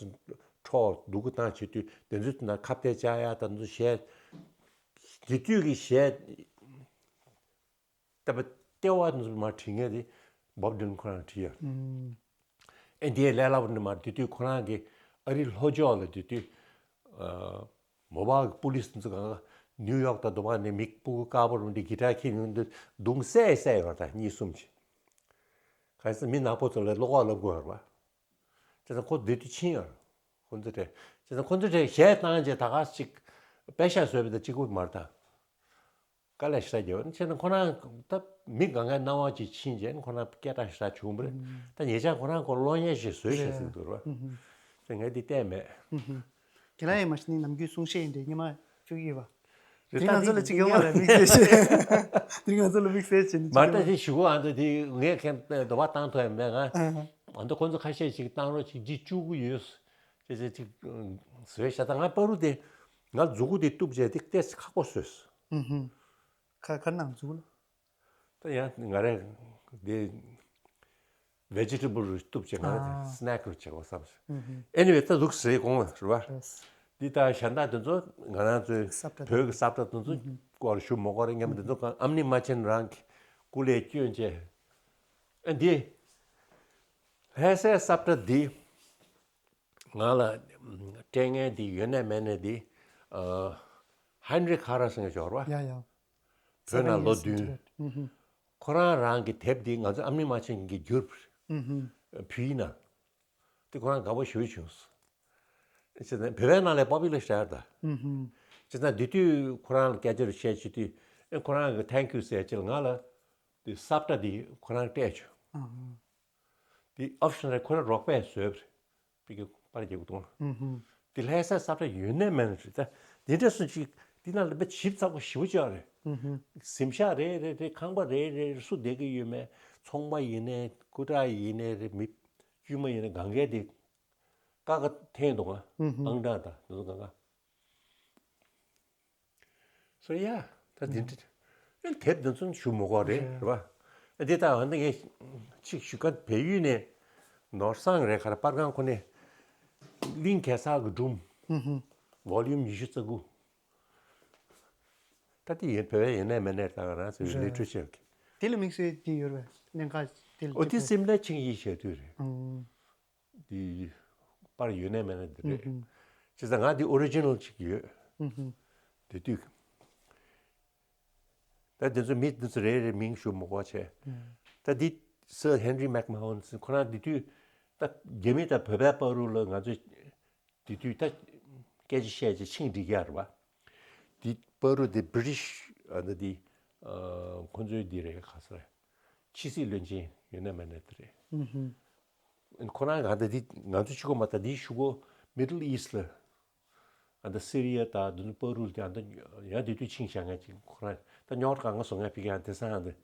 འཕྲོག་སྡུག་གུ་བཏང་བྱེད་དུས་དེ་ཚོ་དེ་ན་ཁ་གཏད་བཅག་ཡ་དང་དེ་ཚོ་གཞས་དེ་དུས་ཀྱི་གཞས་ད་པ་ལྟེ་བ་དེ་ཚོ་མར་བྲིས་མཁན་དེ་བོབ་ཌི་ལན་ཁོ་རང་བྲིས་ཡོད། ཨེ་འདི་ལས་སླ་པོ་འདི་མ་དེ་དུས་ཁོ་རང་གི་ཨ་རི་ལྷོ་ཕྱོགས་ལ་དེ་དུས་མོ་བག་པུ་ལིས་ཚོ་གང་ནིའུ་ཡོག་དང་དུ་བ་ནས་མི་སྤུ་གུ་དཀར་པོ་རུ་འདི་གི་ཊར་ཁྱེར་ཡོང་དུས་རྡུང་བསད་བསད་ཡོད་ར་ད་གཉིས་གསུམ་ཅིག་གང་ཟེར་མི་ནག་པོ་ཚོ་ལ་བློ་ཁོག་སློབ་དགོས་ར་བ། བྱས་ཙང་ཁོ་འདི་དུས་ཕྱིན་ཡོད་ར་ཁོ་ཚོ་གྲས་བྱས་ཙང་ཁོ་ཚོ་གྲས་གཞས་བཏང་རྗེས་ད་ག་ཅིག་པེ་ཤ་བཟོས་པ་དང་གཅིག་པུ་མ་རེད་ད། དཀའ་ལས་ཞེ་དྲག་རྒྱབ་ཡོད་ན་བྱས་ན་ཁོ་རང་ད་མི་གང་གའི་སྣང་བ་ཅིག་ཕྱིན་རྗེས་ཁོ་རང་སྐད་གྲགས་ཞེ་དྲག་བྱུང་བ་རེད། ད་ཉེ་ཆར་ཁོ་རང་ཁོ་གློག་བརྙན་ཞིག་བཟོས་ཤག་ཟེར་འདུག་རེད་བ། དེ་ངས་འདི་བལྟས་མེད། དེ་ལ་ཡང་མ་ཤི་ནི་ནམ་རྒྱུན་གསུང་བཤད་ཡིན་དེ་ཉི་མ་བཅུ་གི་བ། དེ་ང་ཚོ་ལ་ཅིག་ཡོང་བ་རེད་དམིགས་བསལ་བྱས། དེ་ང་ཚོ་ལ་དམིགས་བསལ་བྱས་ནི་མ་ད་ཅིག་དེ་ཞུ་གོ་ཨ་ད་དེ་ངས་ཁྱེད་དོ་བ་བཏང་ཐོག་ཡང་མེད་ང་། ཨ་ད་ཁོ་ཚོ་ཁ་ཤས་ཅིག་བཏང་རོགས་ཅིག་ཅིག་བཅུག་གི་ཡོད། ཅེས་ཅེས་ཅིག་བཟོས་ཤག་ད་ང་པ་རུ་དེ་ང་མཛུ་གུ་དེ་གཏུབ་བྱས་དེ་ཏོག་ཙམ་ཁག་པོ་བཟོས། ཁ་ཁ་ནང་མཛུ་གུ་ལ། ད་ཡང་ང་རེ་དེ་vegetable རུ་གཏུབ་བྱས་ང་རེ་ཨ་snack རུ་བྱས་པ་བསམ་སོང་། Anyway ད་ལུགས་ཟེར་གོང་རེད་བ། འདི་ད་གཞན་དག་དེ་ཚོ་ང་རང་ཚོའི་ས་བཀྲ་བོད་ཀྱི་ས་བཀྲ་དེ་ཚོ་སྐོར་ཞུ་མ་དགོས་རེད་སྙམ་པ་དེ་ཚོ་གང་ཨ་མྱེས་རྨ་ཆེན་རང་གི་སྐུ་ལས་བསྐྱོན་བྱས། ཨ་འདི་ལྷ་སའི་ས་བཀྲ་འདི། ང་ལ་སྤྲད་མཁན་འདི་ཡོད་ནས་མེད་ནས་འདི། ཧན་རི་ཁ་ར་ཟེར་མཁན་ཞིག་ཡོད་རེད་བ། ཡ་ཡ། བོད་ནང་ལོ་བདུན། ཁོ་རང་རང་གི་དེབ་འདི་ང་ཚོ་ཨ་མྱེས་རྨ་ཆེན་གྱིས་བསྒྱུར། བོད་ཡིག་ནང་། དེ་ཁོ་རང་དགའ་པོ་ཞེ་པོ་བྱུང་སོང་། བྱས་ཙང་བོད་པའི་ནང་ལ་པོ་པུ་ལར་ཞེ་དྲག་ད། བྱས་ཙང་དེ་དུས་ཁོ་རང་ལ་སྐད་ཆ་རེ་བཤད་བྱེད་དུས་ཨེ་ཁོ་རང་གིས་thank you ཟེར་ཅིག་ལ་ང་ལ་དེ་ས་བཀྲ་འདི་ཁོ་རང་སྤྲད་བྱུང་། དེ་ཨོ་ཕི་ཤལ་རེད་ཁོ་རང་རོགས་པས་བཟོས་པ་རེད། པི་ཀའི་པར་རྒྱག་གི་འདུག་ཨ། དེ་ལྷ་ས་ས་བཀྲ་ཡོད་ནས་མེད་ནས་རེད་ད། དེ་འདྲ་སུ་ཅིག་དེ་ནང་ལ་དཔེ་ཞིབ་ཚགས་པོ་ཞེ་པོ་ཅིག་ཡོད་རེད། གཟིམ་ཤག་རེ་རེ་རེ་ཁང་པ་རེ་རེ་རེ་སུ་བསྡད་ཀྱི་ཡོད་མེད་ཚོང་པ་ཡིན་ནའི་སྐུ་དྲག་ཡིན་ནའི་རེ་མི་དཀྱུས་མ་ཡིན་ནའི་གང་གས་དེ་ཀ་ཀ་འཐེན་འདུག་ཨ། ཨང་གྲངས་དང་དེ་ཚོ་གང་ག So yeah ད་འདི་འདྲ་ཨེ་དེབ་འདི་ཚོ་ཞུ་མི་དགོས་རེད་རེད་བ། ཨེ་འདི་ལྟ་བ་འདི་ངས་ཅིག་ཞུ་ག་བལ་ཡུལ་ནས་ནོར་བཟང་རེད་ཁ་ར་པར་ཁང་ཁོ་ནས་གླིང་གེ་སར་གྱི་སྒྲུང་ཝོ་ལུམ་ཉི་ཤུ་རྩ་དགུ། ད་དེ་ཡིན་བོད་པའི་ཡིན་ནས་མེད་ནས་ད་ག་རང་ཚོའི་རེད། Literature གི་དེ་ལ་དམིགས་བསལ་དེ་ཡོད་རེད་བས་གནད་འགག་དེ་ལ་ཨོ་དེ་སིམ་ལ་ཆིང་ཡི་བྱས་དུས་རེད། འདི་པར་ཡོད་ནས་མེད་ན་འདི་རེད། བྱས་ཙང་ང་འདི་ཨོ་རི་ཇི་ནལ་ཅིག་ཡོད། དེ་དུས་ད་འདི་ཚོ་མི་འདི་ཚོ་རེ་རེ་མིང་ཞུ་མི་དགོས་བྱས། ད་འདི་སར་ཧེན་རི་མེག་མ་ཧོན་ཁོ་རང་འདི་དུས་ ད་རྒྱ་མི་དང་བོད་པའི་བར་དུ་ལ་ང་ཚོས་དེ་དུས་ད་སྐད་ཆ་བཤད་ཅིག་ཆིངས་འགྲིག་ཡ་རེད་བ། དེ་བར་དུ་དེ་བི་རི་ཊི་ཤི་ཨ་ད་དེ་ཁོ་ཚོའི་དེ་རེད། ག་ས་རེད། ཕྱི་སྲིད་བློན་ཆེན་ཡོད་ན་མེད་ན་དེ་རེད། ཁོ་རང་ག་ད་དེ་ང་ཚོ་གཅིག་པོ་མ་ད་དེའི་གཞུག་གུ་མི་ཌལ་ཨིསཊ་ལ་ཨ་ད་སི་རི་ཡ་དང་དེ་ཚོ་བར་དུ་དེ་ཨ་ད་ཡང་དེ་དུས་ཆིངས་བཞག་མཁན་ཅིག་ཁོ་རང་ད་རྙོག་དྲ་གང་ག་བཟོ་མཁན་ཕ་གི་ཡང་དེང་སང་ཨ་ད་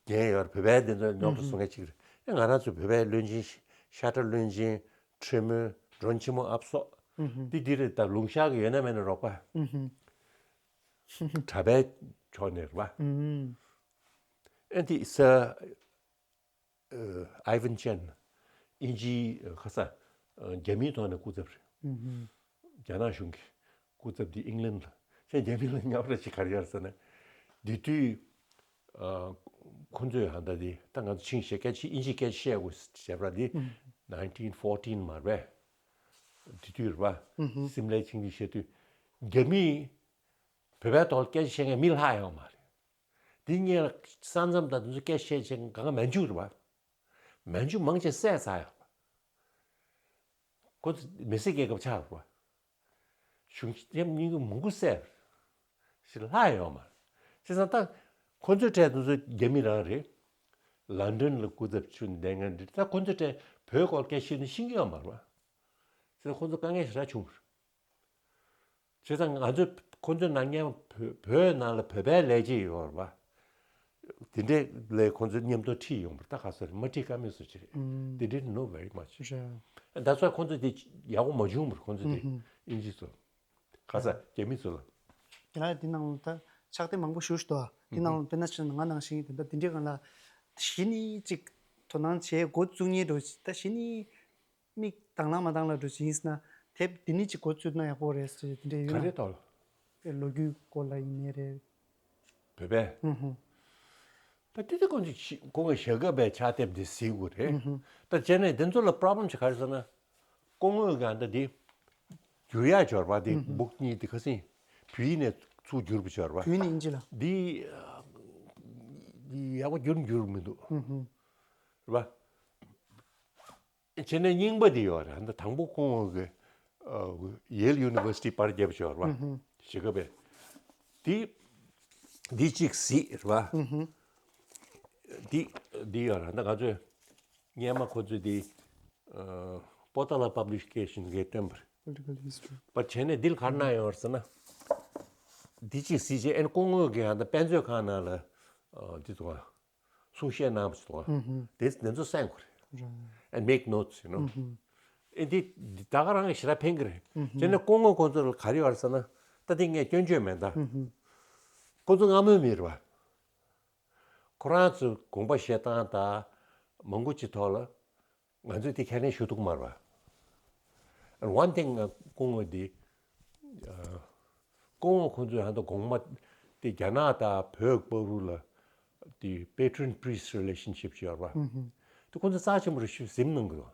རྒན་ཡོད་རེད། བོད་པའི་དེ་ཚོ་རྙོག་དྲ་བཟོ་མཁན་ཅིག་རེད། ཨེ་ང་རང་ཚོ་བོད་པའི་བློན་ཆེན་ཤ་ཁྲག་བློན་ཆེན་ཁྲི་མོ་མགྲོན་ཆེན་མོ་ཨབ་སོག་འདི་འདི་རེད། ད་ལུང་ཤར་གི་ཡོད་ན་མེད་ན་རོགས་པ་གྲྭ་པའི་ཕྱོགས་ནས་རེད་པ། ཨེ་འདི་ས་ཨ་ཨའི་ཝན་ཅན། དབྱིན་ཇིའི་ཁ་ས་རྒྱ་མིའི་ཐོག་ནས་སྐུ་ཚབ་རེད། རྒྱ་ནག་གཞུང་གི་སྐུ་ཚབ་དེ་ཨིང་ལན་ལ། ཁྱེད་རྒྱ་མི་ལ་ཉབ་ར་ཅིག་ག་རེ་ཡོད་ཟེར་ན། དེ་དུས་ཁོ་ཚོས་ཧ་ད་དེ་ད་ང་ཚོ་ཆིངས་བཤད་སྐད་ཆ་དབྱིན་ཇིའི་སྐད་ཆ་བཤད་དགོས་ཟེར་བ་དེ་ནའིན་ཊིན་ཕོར་ཊིན་མ་རེད་པས། དེ་དུས་རེད་པ། སིམ་ལའི་ཆིངས་ཡིག་བཤད་དུས་རྒྱ་མིས་བོད་པའི་ཐོག་སྐད་ཆ་བཤད་མཁན་མི་ལྷག་ཡོད་མ་རེད། དེ་སྔོན་ལ་ས་མཚམས་དང་དེ་ཚོ་སྐད་བཤད་བྱེད་མཁན་གང་ག་མན་ཇུ་རེད་པ། མན་ཇུ་མང་ཆེ་བསད་ཚར་ཡོད་པ། ཁོ་ཚོ་མི་སེར་རྒྱལ་ཁབ་ཆགས་རེད་པ། གཞུང་ཡབ་གཉིས་ཀྱི་མང་པོ་བསད་ཞིག་ལྷག་ཡོད་མ་རེད། བྱས་ཙང་ད་ཁོ་ཚོའི་གྲས་དེ་ཚོ་རྒྱ་མི་རང་རེད། ལན་ཌན་ལ་སྐུ་ཚབ་ཆུ་འདེང་མཁན་རེད། ད་ཁོ་ཚོའི་གྲས་བོད་སྐོར་སྐད་བཤད་ནི་ཤེས་ཀྱི་ཡོད་མ་རེད་པ། བྱས་ཙང་ཁོ་ཚོ་དཀའ་ངལ་ཞེ་དྲག་བྱུང་བ་རེད། བྱས་ཙང་ང་ཚོས་ཁོ་ཚོའི་ནང་མཉམ་བོད་བོད་ནང་ལ་བོད་པའི་ལས་བྱེད་ཡོད་རེད་པ། དེ་འདྲས་ལས་ཁོ་ཚོའི་མཉམ་དུ་ཁྲིད་ཡོང་བར་ད་ག་ས་རེད་མ་ཁྲིད་ཀ་མེད་བཟོ་ཅི་རེད། དེ་འདྲས་no very much རེད། ད་ཚོད་ཁོ་ཚོ་དེ་ཡག་པོ་མ་བྱུང་བར་ཁོ་ཚོ་དེ་ཨིན་ཇི་ཚོ་ག་ས་རྒྱ་མི་ཚོ་ལ། དེ་ལ་དེ་ནང་ད་ཕྱག་དེབ་མང་པོ་ཞུ་ཞུ་དོ། དེ་ནང་དཔེར་ན་ཆ་ང་ནང་བཞིན་དེ་འདྲ་དེ་འདྲས་གང་ལ་གཞི་ནས་ཅིག་དོ་སྣང་བྱེད་འགོ་བཙུགས་མཁན་འགྲོ་ད་གཞི་ནས། མིག་དང་བླངས་མ་བཏང་ལ་འགྲོ་ཅིག་ཡིན་ཟེར་ན་དེབ་འདི་ནི་ཅིག་འགོ་བཙུགས་ན་ཡག་པོ་རེད་ཟེར་དེ་འདྲ་ཡོད་ན། ག་རེ་ཐོག་ལ། ཨེ་ལོ་རྒྱུས་སྐོར་ལ་ཡིན་ནའི་རེད། བོད་པས། ཧུམ་ཧུམ། ད་དེ་དེ་ཀོང་ཅིག་ཁོང་གི་ཞྭ་སྒབ་པའི་ཕྱག་དེབ་འདི་གཟིགས་དགོས་རེད། ཧུམ་ཧུམ། ད་བྱས་ནས་དེ་ཚོ་ལ་པྲོབ་ལེམ་ཅིག་ག་རེ་ཟེར་ན། སྐུ་ངོ་གི་ཨ་ད་འདི་བསྒྱུར་ཡག་འབྱོར་བ་འདི་ཧུམ་ཧུམ། སྦུག་གཉིས་འདི་ཁ་སང་བོད་ཡིག་ནས་ཚུར་བསྒྱུར་བ་འབྱོར་བ། བོད་ཡིག་ནས་ཨིན་ཇི་ལ། འདི་འདི་ཡག་པོ་བསྒྱུར་འགྱུར་མི་འདུག་ཧུམ་ཧུམ། རེད་པ། བྱས་ནས་རྙིང་པ་འདི་ཡོད་རེད། ད་དང་པོ་ཁོང་གི་ཡེལ་ཡུ་ནི་ཝར་སི་ཊི་པར་བརྒྱབ་ཤོར་བ་ཞིག་གི་བས། འདི་འདི་གཅིག་གཟིགས་རེད་པ། འདི་འདི་ཡོད་རེད། ད་ང་ཚོས་སྔོན་མ་ཁོ་ཚོས་འདི་པོ་ཏ་ལ་པབ་ལི་ཤེ་ཤན་གྱིས་བཏོན་པ་རེད། Political history པར་བྱས་ནས་འདི་ལ་ག་རེ་གནང་ཡོད་རེད་ཟེར་ན། འདི་གཅིག་གཟིགས་བྱས་ཨེ་ནི་སྐུ་ངོ་གིས་ཡང་ད་དཔེ་མཛོད་ཁང་ནང་ལ་འདི་ཚོ། གསུང་བཤད་གནང་བ་ཞིག་འདུག་ག་དེ་དེ་ཚོ་གསན་དགོས་རེད། And make notes, you know. ཨེ་འདི་འདི་ད་ག་རང་གི་ཞེ་དྲག་ཕན་གི་རེད། བྱས་ན་སྐུ་ངོ་ཁོང་ཚོ་ལ་ག་རེ་ཡོད་རེད་ཟེར་ན། ད་འདི་ངས་སྐྱོན་བརྗོད་མེད་ད། ཁོང་ཚོ་སྔ་མོའི་མི་རེད་པ། ཁོ་རང་ཚོའི་དགོངས་པ་བཞེས་སྟངས་དང་མང་པོ་ཅིག་ཐོག་ལ། ང་ཚོས་དེ་ཁས་ལེན་ཞུ་ཐུབ་མ་རེད་པ། And one thing ང་སྐུ་ངོ་འདི། ཨ། སྐུ་ངོ་ཁོང་ཚོས་ཧ་ད་གོང་མ་དེ་རྒྱ་ནག་དང་བོད་བར་དུ་ལ་དེ་patron priest relationship ཅིག་ཡོད་རེད་པ། དེ་ཁོང་ཚོ་རྩ་ཆེན་པོ་རེད་ཞུ་ཟིན་གནང་གི་འདུག་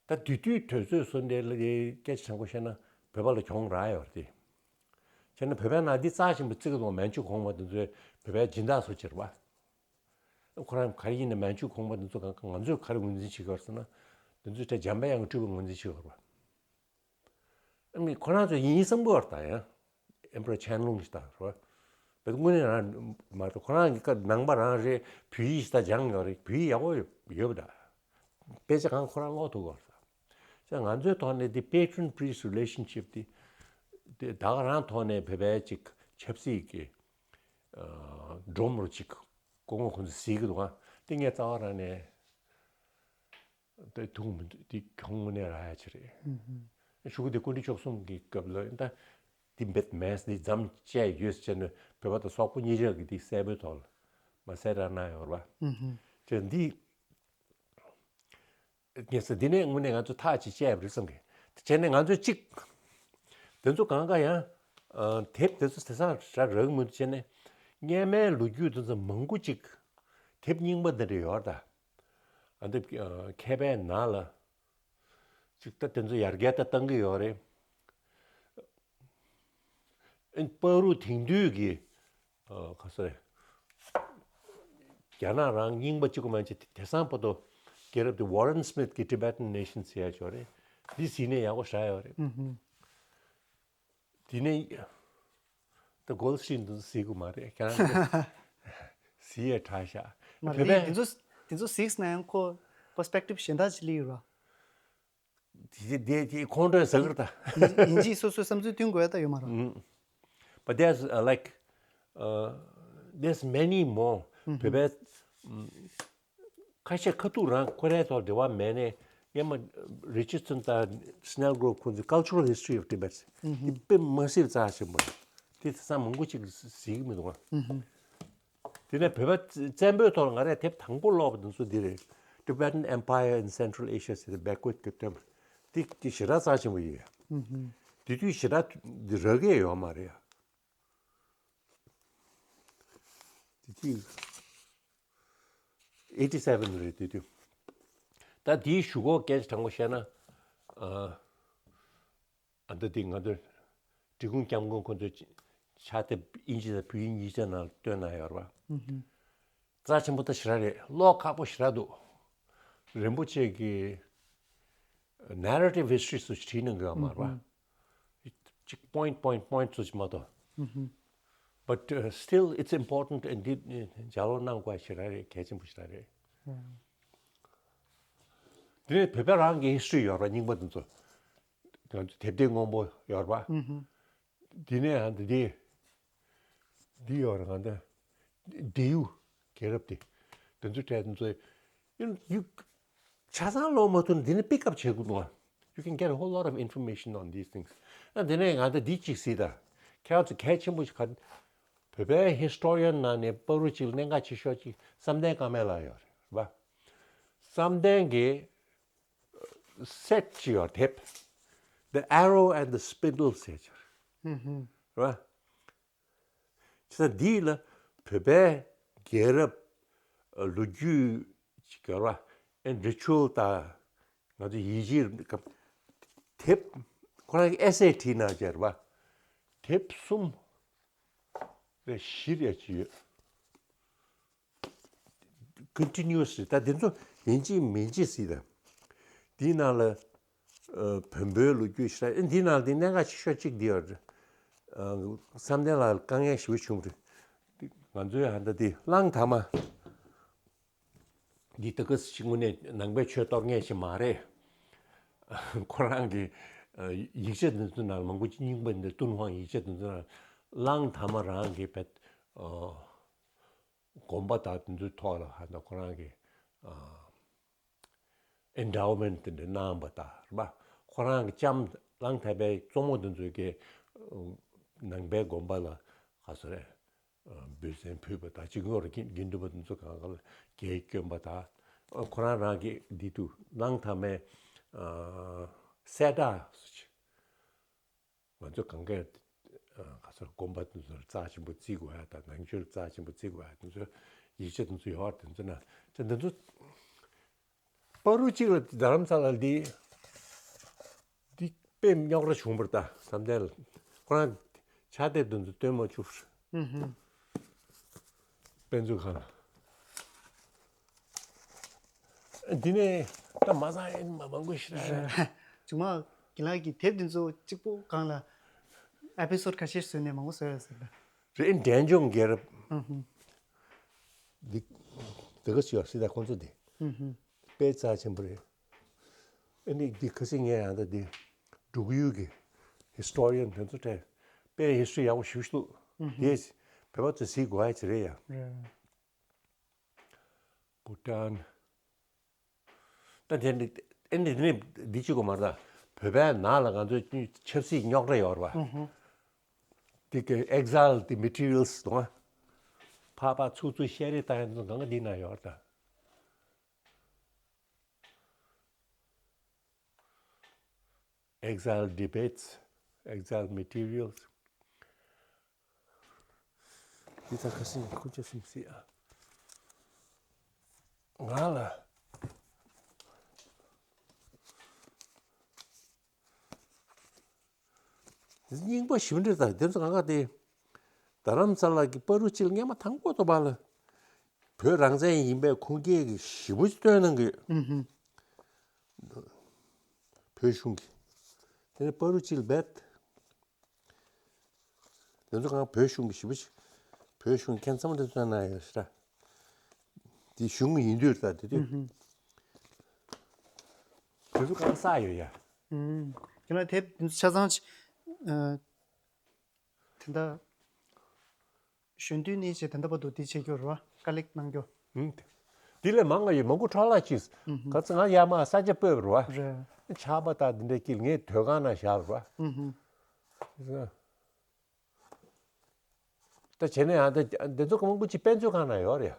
ད་དེ་དུས་དུས་ཚོད་སོ་འདྲ་ལ་སྐད་ཆ་དྲང་པོ་བཤད་ན་བོད་པ་ལ་གྱོང་རག་ཡོད་རེད་དེ། བྱས་ན་བོད་པའི་ནང་འདི་རྩ་ཆེན་པོ་བརྩི་གི་འདུག་མན་ཇུ་གོང་མ་དེ་ཚོས་བོད་པའི་སྦྱིན་བདག་ཚོ་བྱེད་རེད་པ། ཁོ་རང་ག་རེ་ཡིན་ན་མན་ཇུ་གོང་མ་དེ་ཚོ་གང་ག་ང་ཚོས་ག་རེ་ངོས་འཛིན་བྱེད་ཀྱི་ཡོད་ཟེར་ན། དེ་ཚོས་ད་འཇམ་དཔལ་དབྱངས་སྤྲུལ་པ་ངོས་འཛིན་བྱེད་ཀྱི་ཡོད་རེད་པ། ཨ་ནི་ཁོ་རང་ཚོ་ཡིན་བསམ་གྱི་ཡོད་རེད་ད་ཡང་། Emperor Qianlong ཞིག་ད་རེད་པ། བོད་དངོས་གནས་རང་མ་གཏོགས་ཁོ་རང་གི་སྐབས་ནང་པ་རང་རེད། བོད་ཡིག་ཞིག་ད་སྦྱངས་ཡོད་རེད། བོད་ཡིག་ཡག་པོ་ཡོད་ཡོད་པ་ད། དཔེ་ཆ་གང་ཁོ་རང་ཀློག་ཐུབ་ཀྱི་ཡོད་རེད་ད། ང་ཚོའི་ཐོག་ནས་འདི་patron priest relationship འདི། འདི་ད་ག་རང་ཐོག་ནས་བོད་པའི་ཅིག་ཆབ་སྲིད་ཀྱི་ཨ་སྒྲོམ་རུ་ཅིག་སྐུ་ངོ་ཁོང་ཚོས་གཟིགས་ཀྱི་འདུག་ག་དེ་ངས་རྩ་བ་རང་ནས་དེ་ཐུགས་མི་འདུག་དེ་གྱོང་དངོས་གནས་རག་ཡ་ཅིག་རེད། ཨུ་ཧུ། གཞུག་གུ་དེ་སྐུ་ཕྲེང་བཅུ་གསུམ་གྱི་སྐབས་ལ་ད་དེ་འབད་མེད་དེ་མཚམས་བཅད་ཡོད་ཟེར་ནས་བོད་པ་དང་སོག་པོ་གཉིས་ཆར་གྱི་དེ་གསལ་པོའི་ཐོག་ལ་མ་གསལ་རང་གནང་ཡོད་རེད་པ། ཨུ་ཧུ། ཅེས་འདི། ངས་ཟེར་འདི་ནས་དངོས་གནས་ང་ཚོ་ཐག་ཅིག་བཅད་པ་རེད་བསམ་གི། དེ་བྱས་ནས་ང་ཚོས་གཅིག་དེ་ཚོ་གང་ག་ཡང་། ཨ། དེབ་དེ་ཚོ་དེང་སང་རག་རག་མི་འདུག་བྱས་ནས་སྔོན་མའི་ལོ་རྒྱུས་དེ་ཚོ་མང་པོ་ཅིག་དེབ་རྙིང་པ་འདི་འདྲ་ཡོད་རེད་ད། ཨ་འདི་ཨ་མཁས་པའི་ནང་ལ་ཅིག་ད་དེ་ཚོ་ཡར་རྒྱས་ད་བཏང་གི་ཡོད་རེད། ཨ་བར་དུ་དེང་དུས་ཀྱི་ཨ་ག་ས་རེད། རྒྱ་ནག་རང་རྙིང་པ་གཅིག་པོ་མ་ཡིན་ཅིག་དེང་སང་བར་དུ་རྒྱལ་རབས་དེ་Warren Smith གི་Tibetan Nation ཟེར་ཡ་ཅིག་ཡོད་རེད། འདི་གཟིགས་ནས་ཡག་པོ་ཞེ་དྲག་ཡོད་རེད། དེ་ནས་ད་Goldstein འདི་གཟིགས་དགོས་མ་རེད། ཁྱེད་རང་གིས་གཟིགས་ཡས་དྲག་ཤག་མ་བོད་རེད། པས་དེ་ཚོ་དེ་ཚོ་གཟིགས་ན་ཡང་ཁོ་perspective གཞན་དག་ཅིག་སླེབས་ཡོད་ར། དེ་དེ་དེ་ཁོང་ཁྲོའི་ཟ་གིར་ད། ཡིན་ཡིན་གཅིག་སོ་སོའི་བསམ་ཚུལ་བསྟུན་དགོས་ད་ཡོད་མ་རེད། But there's uh, like uh, there's many more བོད་པའི་ཁ་ཤས་ཁ་ཐུག་རང་ཁོ་རའི་ཐོག་འབྲེལ་བ་མེད་ནས་སྔོན་མ་Richardson དང་Snellgrove ཁོང་ཚོའི Cultural History of Tibet དེ་དཔེ་མ་སྲིད་རྩ་ཆེན་པོ་རེད། དེ་དེང་སང་མང་པོ་ཅིག་གཟིགས་ཀྱི་མི་འདུག་ཨ། དེ་ནས་བོད་པ་བཙན་པོའི་ཐོག་ལ་ང་རས་དེབ་དང་པོ་ཀློག་པ་དེ་ཚོ་འདི་རེད། Tibetan Empire in Central Asia ཟེར་ཏེ་Beckwith གིས་བཏོན་པ་དེ་དེ་ཞེ་དྲག་རྩ་ཆེན་པོ་ཡོད། དེ་དུས་ཞེ་དྲག་འདི་རག་གི་ཡོད་མ་རེད། དེ་དུས་eighty seven རེད་དེ་དུས། ད་དེའི་གཞུག་གུ་སྐད་ཆ་དྲང་པོ་བཤད་ན། ཨ་ད་དེ་ང་ཚོ་འབྲི་གུང་སྐྱབས་མགོན་ཁོང་ཚོས་ཕྱག་དེབ་དབྱིན་ཇི་དང་བོད་ཡིག་གཉིས་ཆ་ནང་བཏོན་གནང་ཡོད་རེད་པ། རྩ་ཆེན་པོ་ད་ཞེ་དྲག་རེད། ཀློག་ཁག་པོ་ཞེ་དྲག་འདུག་རིན་པོ་ཆེ་གི་narrative history སུ་བྲིས་གནང་གི་ཡོད་མ་རེད་པ། གཅིག་point point point ཚོ་ཅིག་མ་གཏོགས། But uh, still it's important and འདི་ལྗགས་ཀློག་གནང་དགོས་ཞེ་དྲག་རེད། གལ་ཆེན་པོ་ཞེ་དྲག་རེད། དེ་ནས་བོད་པ་རང་གི་history ཡོད་རེད་པ། རྙིང་པ་འདི་ཚོ་ང་ཚོ་དེབ་ཐེར་སྔོན་པོ་ཡོད་རེད་པ། འདི་ནས་ཨ་འདི་འདི་འདི་ཡོད་རེད། ང་འདི་འབྲེལ་ཡོད་རྒྱལ་རབས་དེ་འདི་ཚོ་གྲས་འདི་ཚོ་you know, you ཆ་ཚང་ཀློག་མ་ཐུབ་ན་འདི་ནས་pick up བྱེད་དགོས་འདུག You can get a whole lot of information on these things. ཨ་འདི་ནས་ང་འདི་འདི་གཅིག་གཟིགས་དང་། ཁྱེད་ཚོ་གལ་ཆེན་པོ་ཞིག་ག་བོད་པའི་historian ནང་ནས་བར་དུ་གཅིག་ལ་གནད་འགག་ཆེ་ཤོས་གཅིག་བསམ་གཏན་དཀར་མེ་ལགས་ཡོད་རེད་པ། བསམ་གཏན་གྱི་set ཅིག་ཡོད་རེད། དེབ། The Arrow and the Spindle ཟེར་ཅིག་རེད་པ། བྱས་ཙང་འདི་ལ་བོད་པའི་རྒྱལ་རབས་ལོ་རྒྱུས་ཀྱི་སྐོར་བ་ཨེ་ritual དང་ང་ཚོ་ཡིད་ཆེས་དེབ་ཁོ་རང་གི་essay བྲིས་གནང་བྱས་རེད་པ། དེབ་གསུམ་རེ་བཞི་རེ་ཅིག་ཡོད། Continuously ད་འདི་ཚོ་ཡིན་གཅིག་མིན་གཅིག་ཟེར་ད། འདིའི་ནང་ལ་ཨ་བོན་པོའི་ལོ་རྒྱུས་ཤ་འདིའི་ནང་ལ་འདི་གནད་འགག་ཆེ་ཤོས་གཅིག་འདི་ཡོད་རེད། ཨ་བསམ་གཏན་ལགས་དཀའ་ངལ་ཞེ་པོ་བྱུང་རེད། ང་ཚོའི་ཧ་ད་འདི་གླང་དར་མ་འདི་ད་ག་སེ་དངོས་གནས་ནང་པའི་ཆོས་གཏོར་མཁན་ཞིག་མ་རེད། ཁོ་རང་གི་ཨ་ཡིག་ཆ་འདི་ཚོ་ནང་ལ་མང་པོ་ཅིག་རྙིང་པ་འདི་ཏུན་ཧོང་ཡིག་ཆ་འདི་ཚོ་ནང་གླང་དར་མ་རང་གི་བེད་ཨ་དགོན་པ་དང་དེ་ཚོའི་ཐོག་ལ་ཧ་ད་ཁོ་རང་གི་ཨ་endowment དེ་འདྲ་གནང་བ་དང་རེད་པ། ཁོ་རང་གི་ལྕམ་གླང་དར་པའི་གཙོ་མོ་དེ་ཚོས་ཀྱི་ནང་པའི་དགོན་པ་ལ་ག་ཚོད་རེད། འབུལ་ཚན་ཕུལ་བ་དང་གཅིག་ངོར་དགེ་འདུན་པ་དེ་ཚོ་གང་ག་ལ་གྱད་བསྐྱོན་པ་དང་། ཁོ་རང་རང་གི་འདི་དུ་གླང་དར་མའི་གསལ་བསྒྲགས་སུ་ང་ཚོ་གང་གས་ཨ་ག་ཚོད་དགོན་པ་དེ་ཚོར་རྩ་ཆེན་པོ་བརྩི་དགོས་ཡ་དང་ནང་ཆོས་རྩ་ཆེན་པོ་བརྩི་དགོས་ཡ་དེ་ཚོ་ཡིག་ཆ་དེ་ཚོ་ཡོད་དེ་ཚོ་ན་དེ་འདི་ཚོ་བར་དུ་གཅིག་ལ་རྡ་རམ་ས་ལ་འདི་འདི་དཔེ་རྙོག་དྲ་བྱུང་བར་ད་བསམ་གཏན་ལ་ཁོ་རང་ཕྱག་དེབ་དེ་ཚོ་སྟོན་མ་བཅུག་དཔེ་མཛོད་ཁང་ལ། འདི་ནས་ད་མ་ཚང་ཡིན་མ་མང་པོ་ཞིག་རེད། རེད། ཇུ་མ་གི་ལགས་ཀྱི་དེབ་འདི་ཚོ་གཅིག་པོ་གང་ལ་episode ཁ་ཤས་བཟོས་ནས་མང་པོ་བཟོས་ཡོད་ཟེར་ད། རེད། འབྲས་ལྗོངས་རྒྱལ་རབས། ཨ་ཧུམ། འདི་དེ་ག་ཞིག་ཡོད་སྲིད་ད་ཁོང་ཚོ་འདི། ཨ་ཧུམ། དཔེ་རྩ་ཆེན་པོ་རེད། ཨ་ནི་འདི་ཁ་སང་ངས་ཡང་ད་འདི་འབྲུག་ཡུལ་གྱི་historian དེ་ཚོ་གྲས་དཔེ་history ཡག་པོ་ཞེ་པོ་ཞིག་འདུག་ཨ་ཧུམ། དེ་བོད་པ་ཚོས་གཟིགས་དགོས་ཡ་ཅིག་རེད་ཡ། རེད། བྷུ་ཊཱན། ད་དེ་འདི་ཨེ་འདི་ནི་འདི་གཅིག་གོ་མ་རེད་ད། བོད་པའི་ནང་ལ་ང་ཚོའི་ཆབ་སྲིད་རྙོག་དྲ་ཡོད་རེད་པ། ཨུ་ཧུ། འདི་གི་exile དེ་materials དང་། ཕར་ཕར་ཚུར་ཚུར་བཤད་རེས་བཏང་ཡ་འདི་གང་ག་འདི་ན་ཡོད་རེད་ད། Exile debates, exile materials. འདི་ད་ཁ་སང་ཁུ་ཆ་སིམ་སི་ཨ། ང་ལ། རྙིང་པ་ཞིབ་འབྲི་དང་དེ་ཚོ་གང་ག་དེ། རྡ་རམ་ས་ལ་གི་པ་རུ་ཅིལ་སྔས་མ་དང་པོ་དོ་པ་ལ། བོད་རང་བཙན་ཡིན་པའི་ཁུངས་སྐྱེལ་གྱི་ཞེ་པོ་ཅིག་བཏོན་གནང་གི་ཡོད། ཨུ་ཧུ། བོད་གཞུང་གིས། དེ་ནས་པ་རུ་ཅིལ་བེད། དེ་ཚོ་གང་བོད་གཞུང་གི་ཞེ་པོ་ཅིག་བོད་གཞུང་ཁྱད་མཚར་པོ་འདྲ་བཏོན་གནང་ཡོད་ཤག་དེ་གཞུང་ཡིན་དུས་ད་དེ་དུས། ཨུ་ཧུ། དེ་ཚོ་གང་བསགས་ཡོད་ཡ། ཨུམ། ཁྱེད་རང་དེབ་དེ་ཚོ་ཆ་ཚང་ཅིག་ཨ། དེ་འདྲ། གཞོན་དུས་ནས་བྱས་དེ་འདྲ་བར་དུ་དེ་བྱེད་རྒྱུ་རེད་བ། དཀའ་ལས་གནང་རྒྱུ། ཨུམ། དེ་ལས་མང་ང་ཡོད། མང་པོ་འཕྲོ་བརླག་ཕྱིན། ཨུ་ཧུ། ག་ཚོད་ང་ཡར་མར་ས་ཆ་སྤོས་པ་རེད་བ། རེད། ཆར་པ་དང་དེ་འདྲ་སྐྱིད་ངས་དོས་ཁང་ནང་བཞག་རེད་བ། ཨུ་ཧུ། ད་བྱས་ན་ཡང་ད་འདི་ཚོ་མང་པོ་ཅིག་དཔེ་མཛོད་ཁང་ནང་ཡོད་རེད།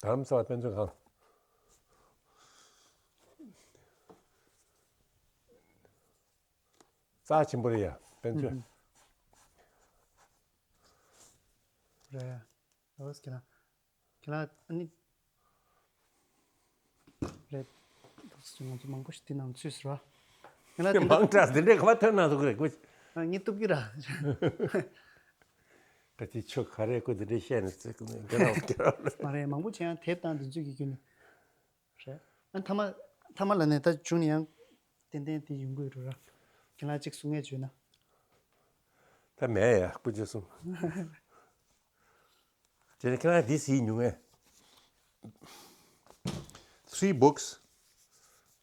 ཨུ་ཧུ། རྡ་རམ་ས་ལ་དཔེ་མཛོད་ཁང་། རྩ་ཆེན་པོ་རེད་ཡ་དཔེ་མཛོད། ཨུ་ཧུ། རེད། ཨོ་སྐྱེ་ན། ཁྱེད་ལ་ཨ་ནི། རེད། ང་ཚོ་མང་པོ་ཞིག་འདི་ནང་ཚུད་ཟེར་བ། ཁྱེད་ལ་དེ་མང་དྲགས་འདི་འདྲའི་ག་པར་ཐོན་གནང་ཐུབ་ཀྱི་རེད་ཀུ། ཨ་ངས་གཏུབ་ཀྱི་ར། ད་དེ་ཆོ་ག་རེ་ཀུ་འདི་འདྲའི་བཤད་ནས་ཚིག་ཀུ་ནས་འགྲོ་རོགས་རྒྱག་རོགས། མ་རེད། མང་པོ་བྱས་ཡང་དེབ་དང་འདི་ཚོ་གི་བརྒྱུད་ནས། རེད། ཨ་མཐའ་མ་མཐའ་མ་ལ་ནས་ད་བྱུང་ནས་ཡང་ཏན་ཏན་དེ་ཡོང་གི་ཡོད་རེད་ར། ཁྱེད་ལ་གཅིག་གསུང་ངེས་བྱོས་ན། ད་མེད་ཡ་ཀུ་ཅི་གསུང་། དེ་ནས་ཁྱེད་རང་འདི་གཟིགས་མྱོང་ངས། Three books.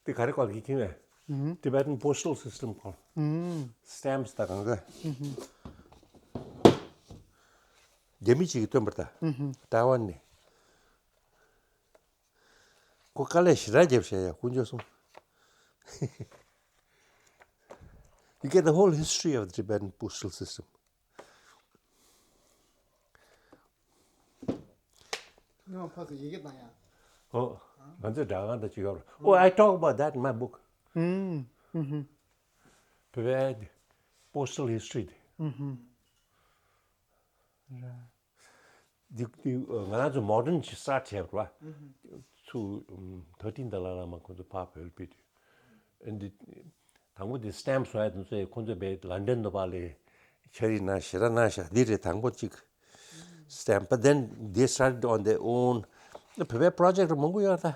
དེ་ག་རེ་སྐོར་གྱི་ཁྱིམ་བས། ཨུ་ཧུ། Tibetan postal system སྐོར། ཨུ་ཧུ། Stamps དང་གང་ག་ཨུ་ཧུ། རྒྱ་མི་གཅིག་གིས་བཏོན་པ་རེད་ད། ཨུ་ཧུ། ཏའེ་ཝན་ནས། ཁོ་དཀའ་ལས་ཞེ་དྲག་བརྒྱབ་བཞག་ཡ་དཀོན་མཆོག་གསུམ། You get the whole history of the Tibetan postal system. ཉོ་ཕ་གི་ཡི་གེ་དང་ཡང་། ཨོ། ང་ཚོའི་སྒྲ་གང་དང་ཅི་ཡོད་རེད། Oh, I talk about that in my book. ཨུམ། ཨུ་ཧུ། བོད་པའི་postal history དེ། ཨུ་ཧུ། ར། འདི་འདི་ང་རང་ཚོ་modern གྱི་start བྱས་པ་རེད་བ། ཚུ་ཨུམ་thirteen Dalai Lama ཁོང་ཚོ་ཕར་བོད་ལ་ཕེབས་དུས། ཨ་འདི་དང་པོ་འདི་stamp བཟོ་ཡ་དེ་ཚོ་ཁོང་ཚོ་བས་London དུ་ཕར་ལས་ཕྱག་བྲིས་གནང་ཞེ་དྲག་གནང་ཤག་འདི་རེད་དང་པོ་གཅིག stamp. But then they started on their own. བོད་པའི་project མང་པོ་ཡོད་ད།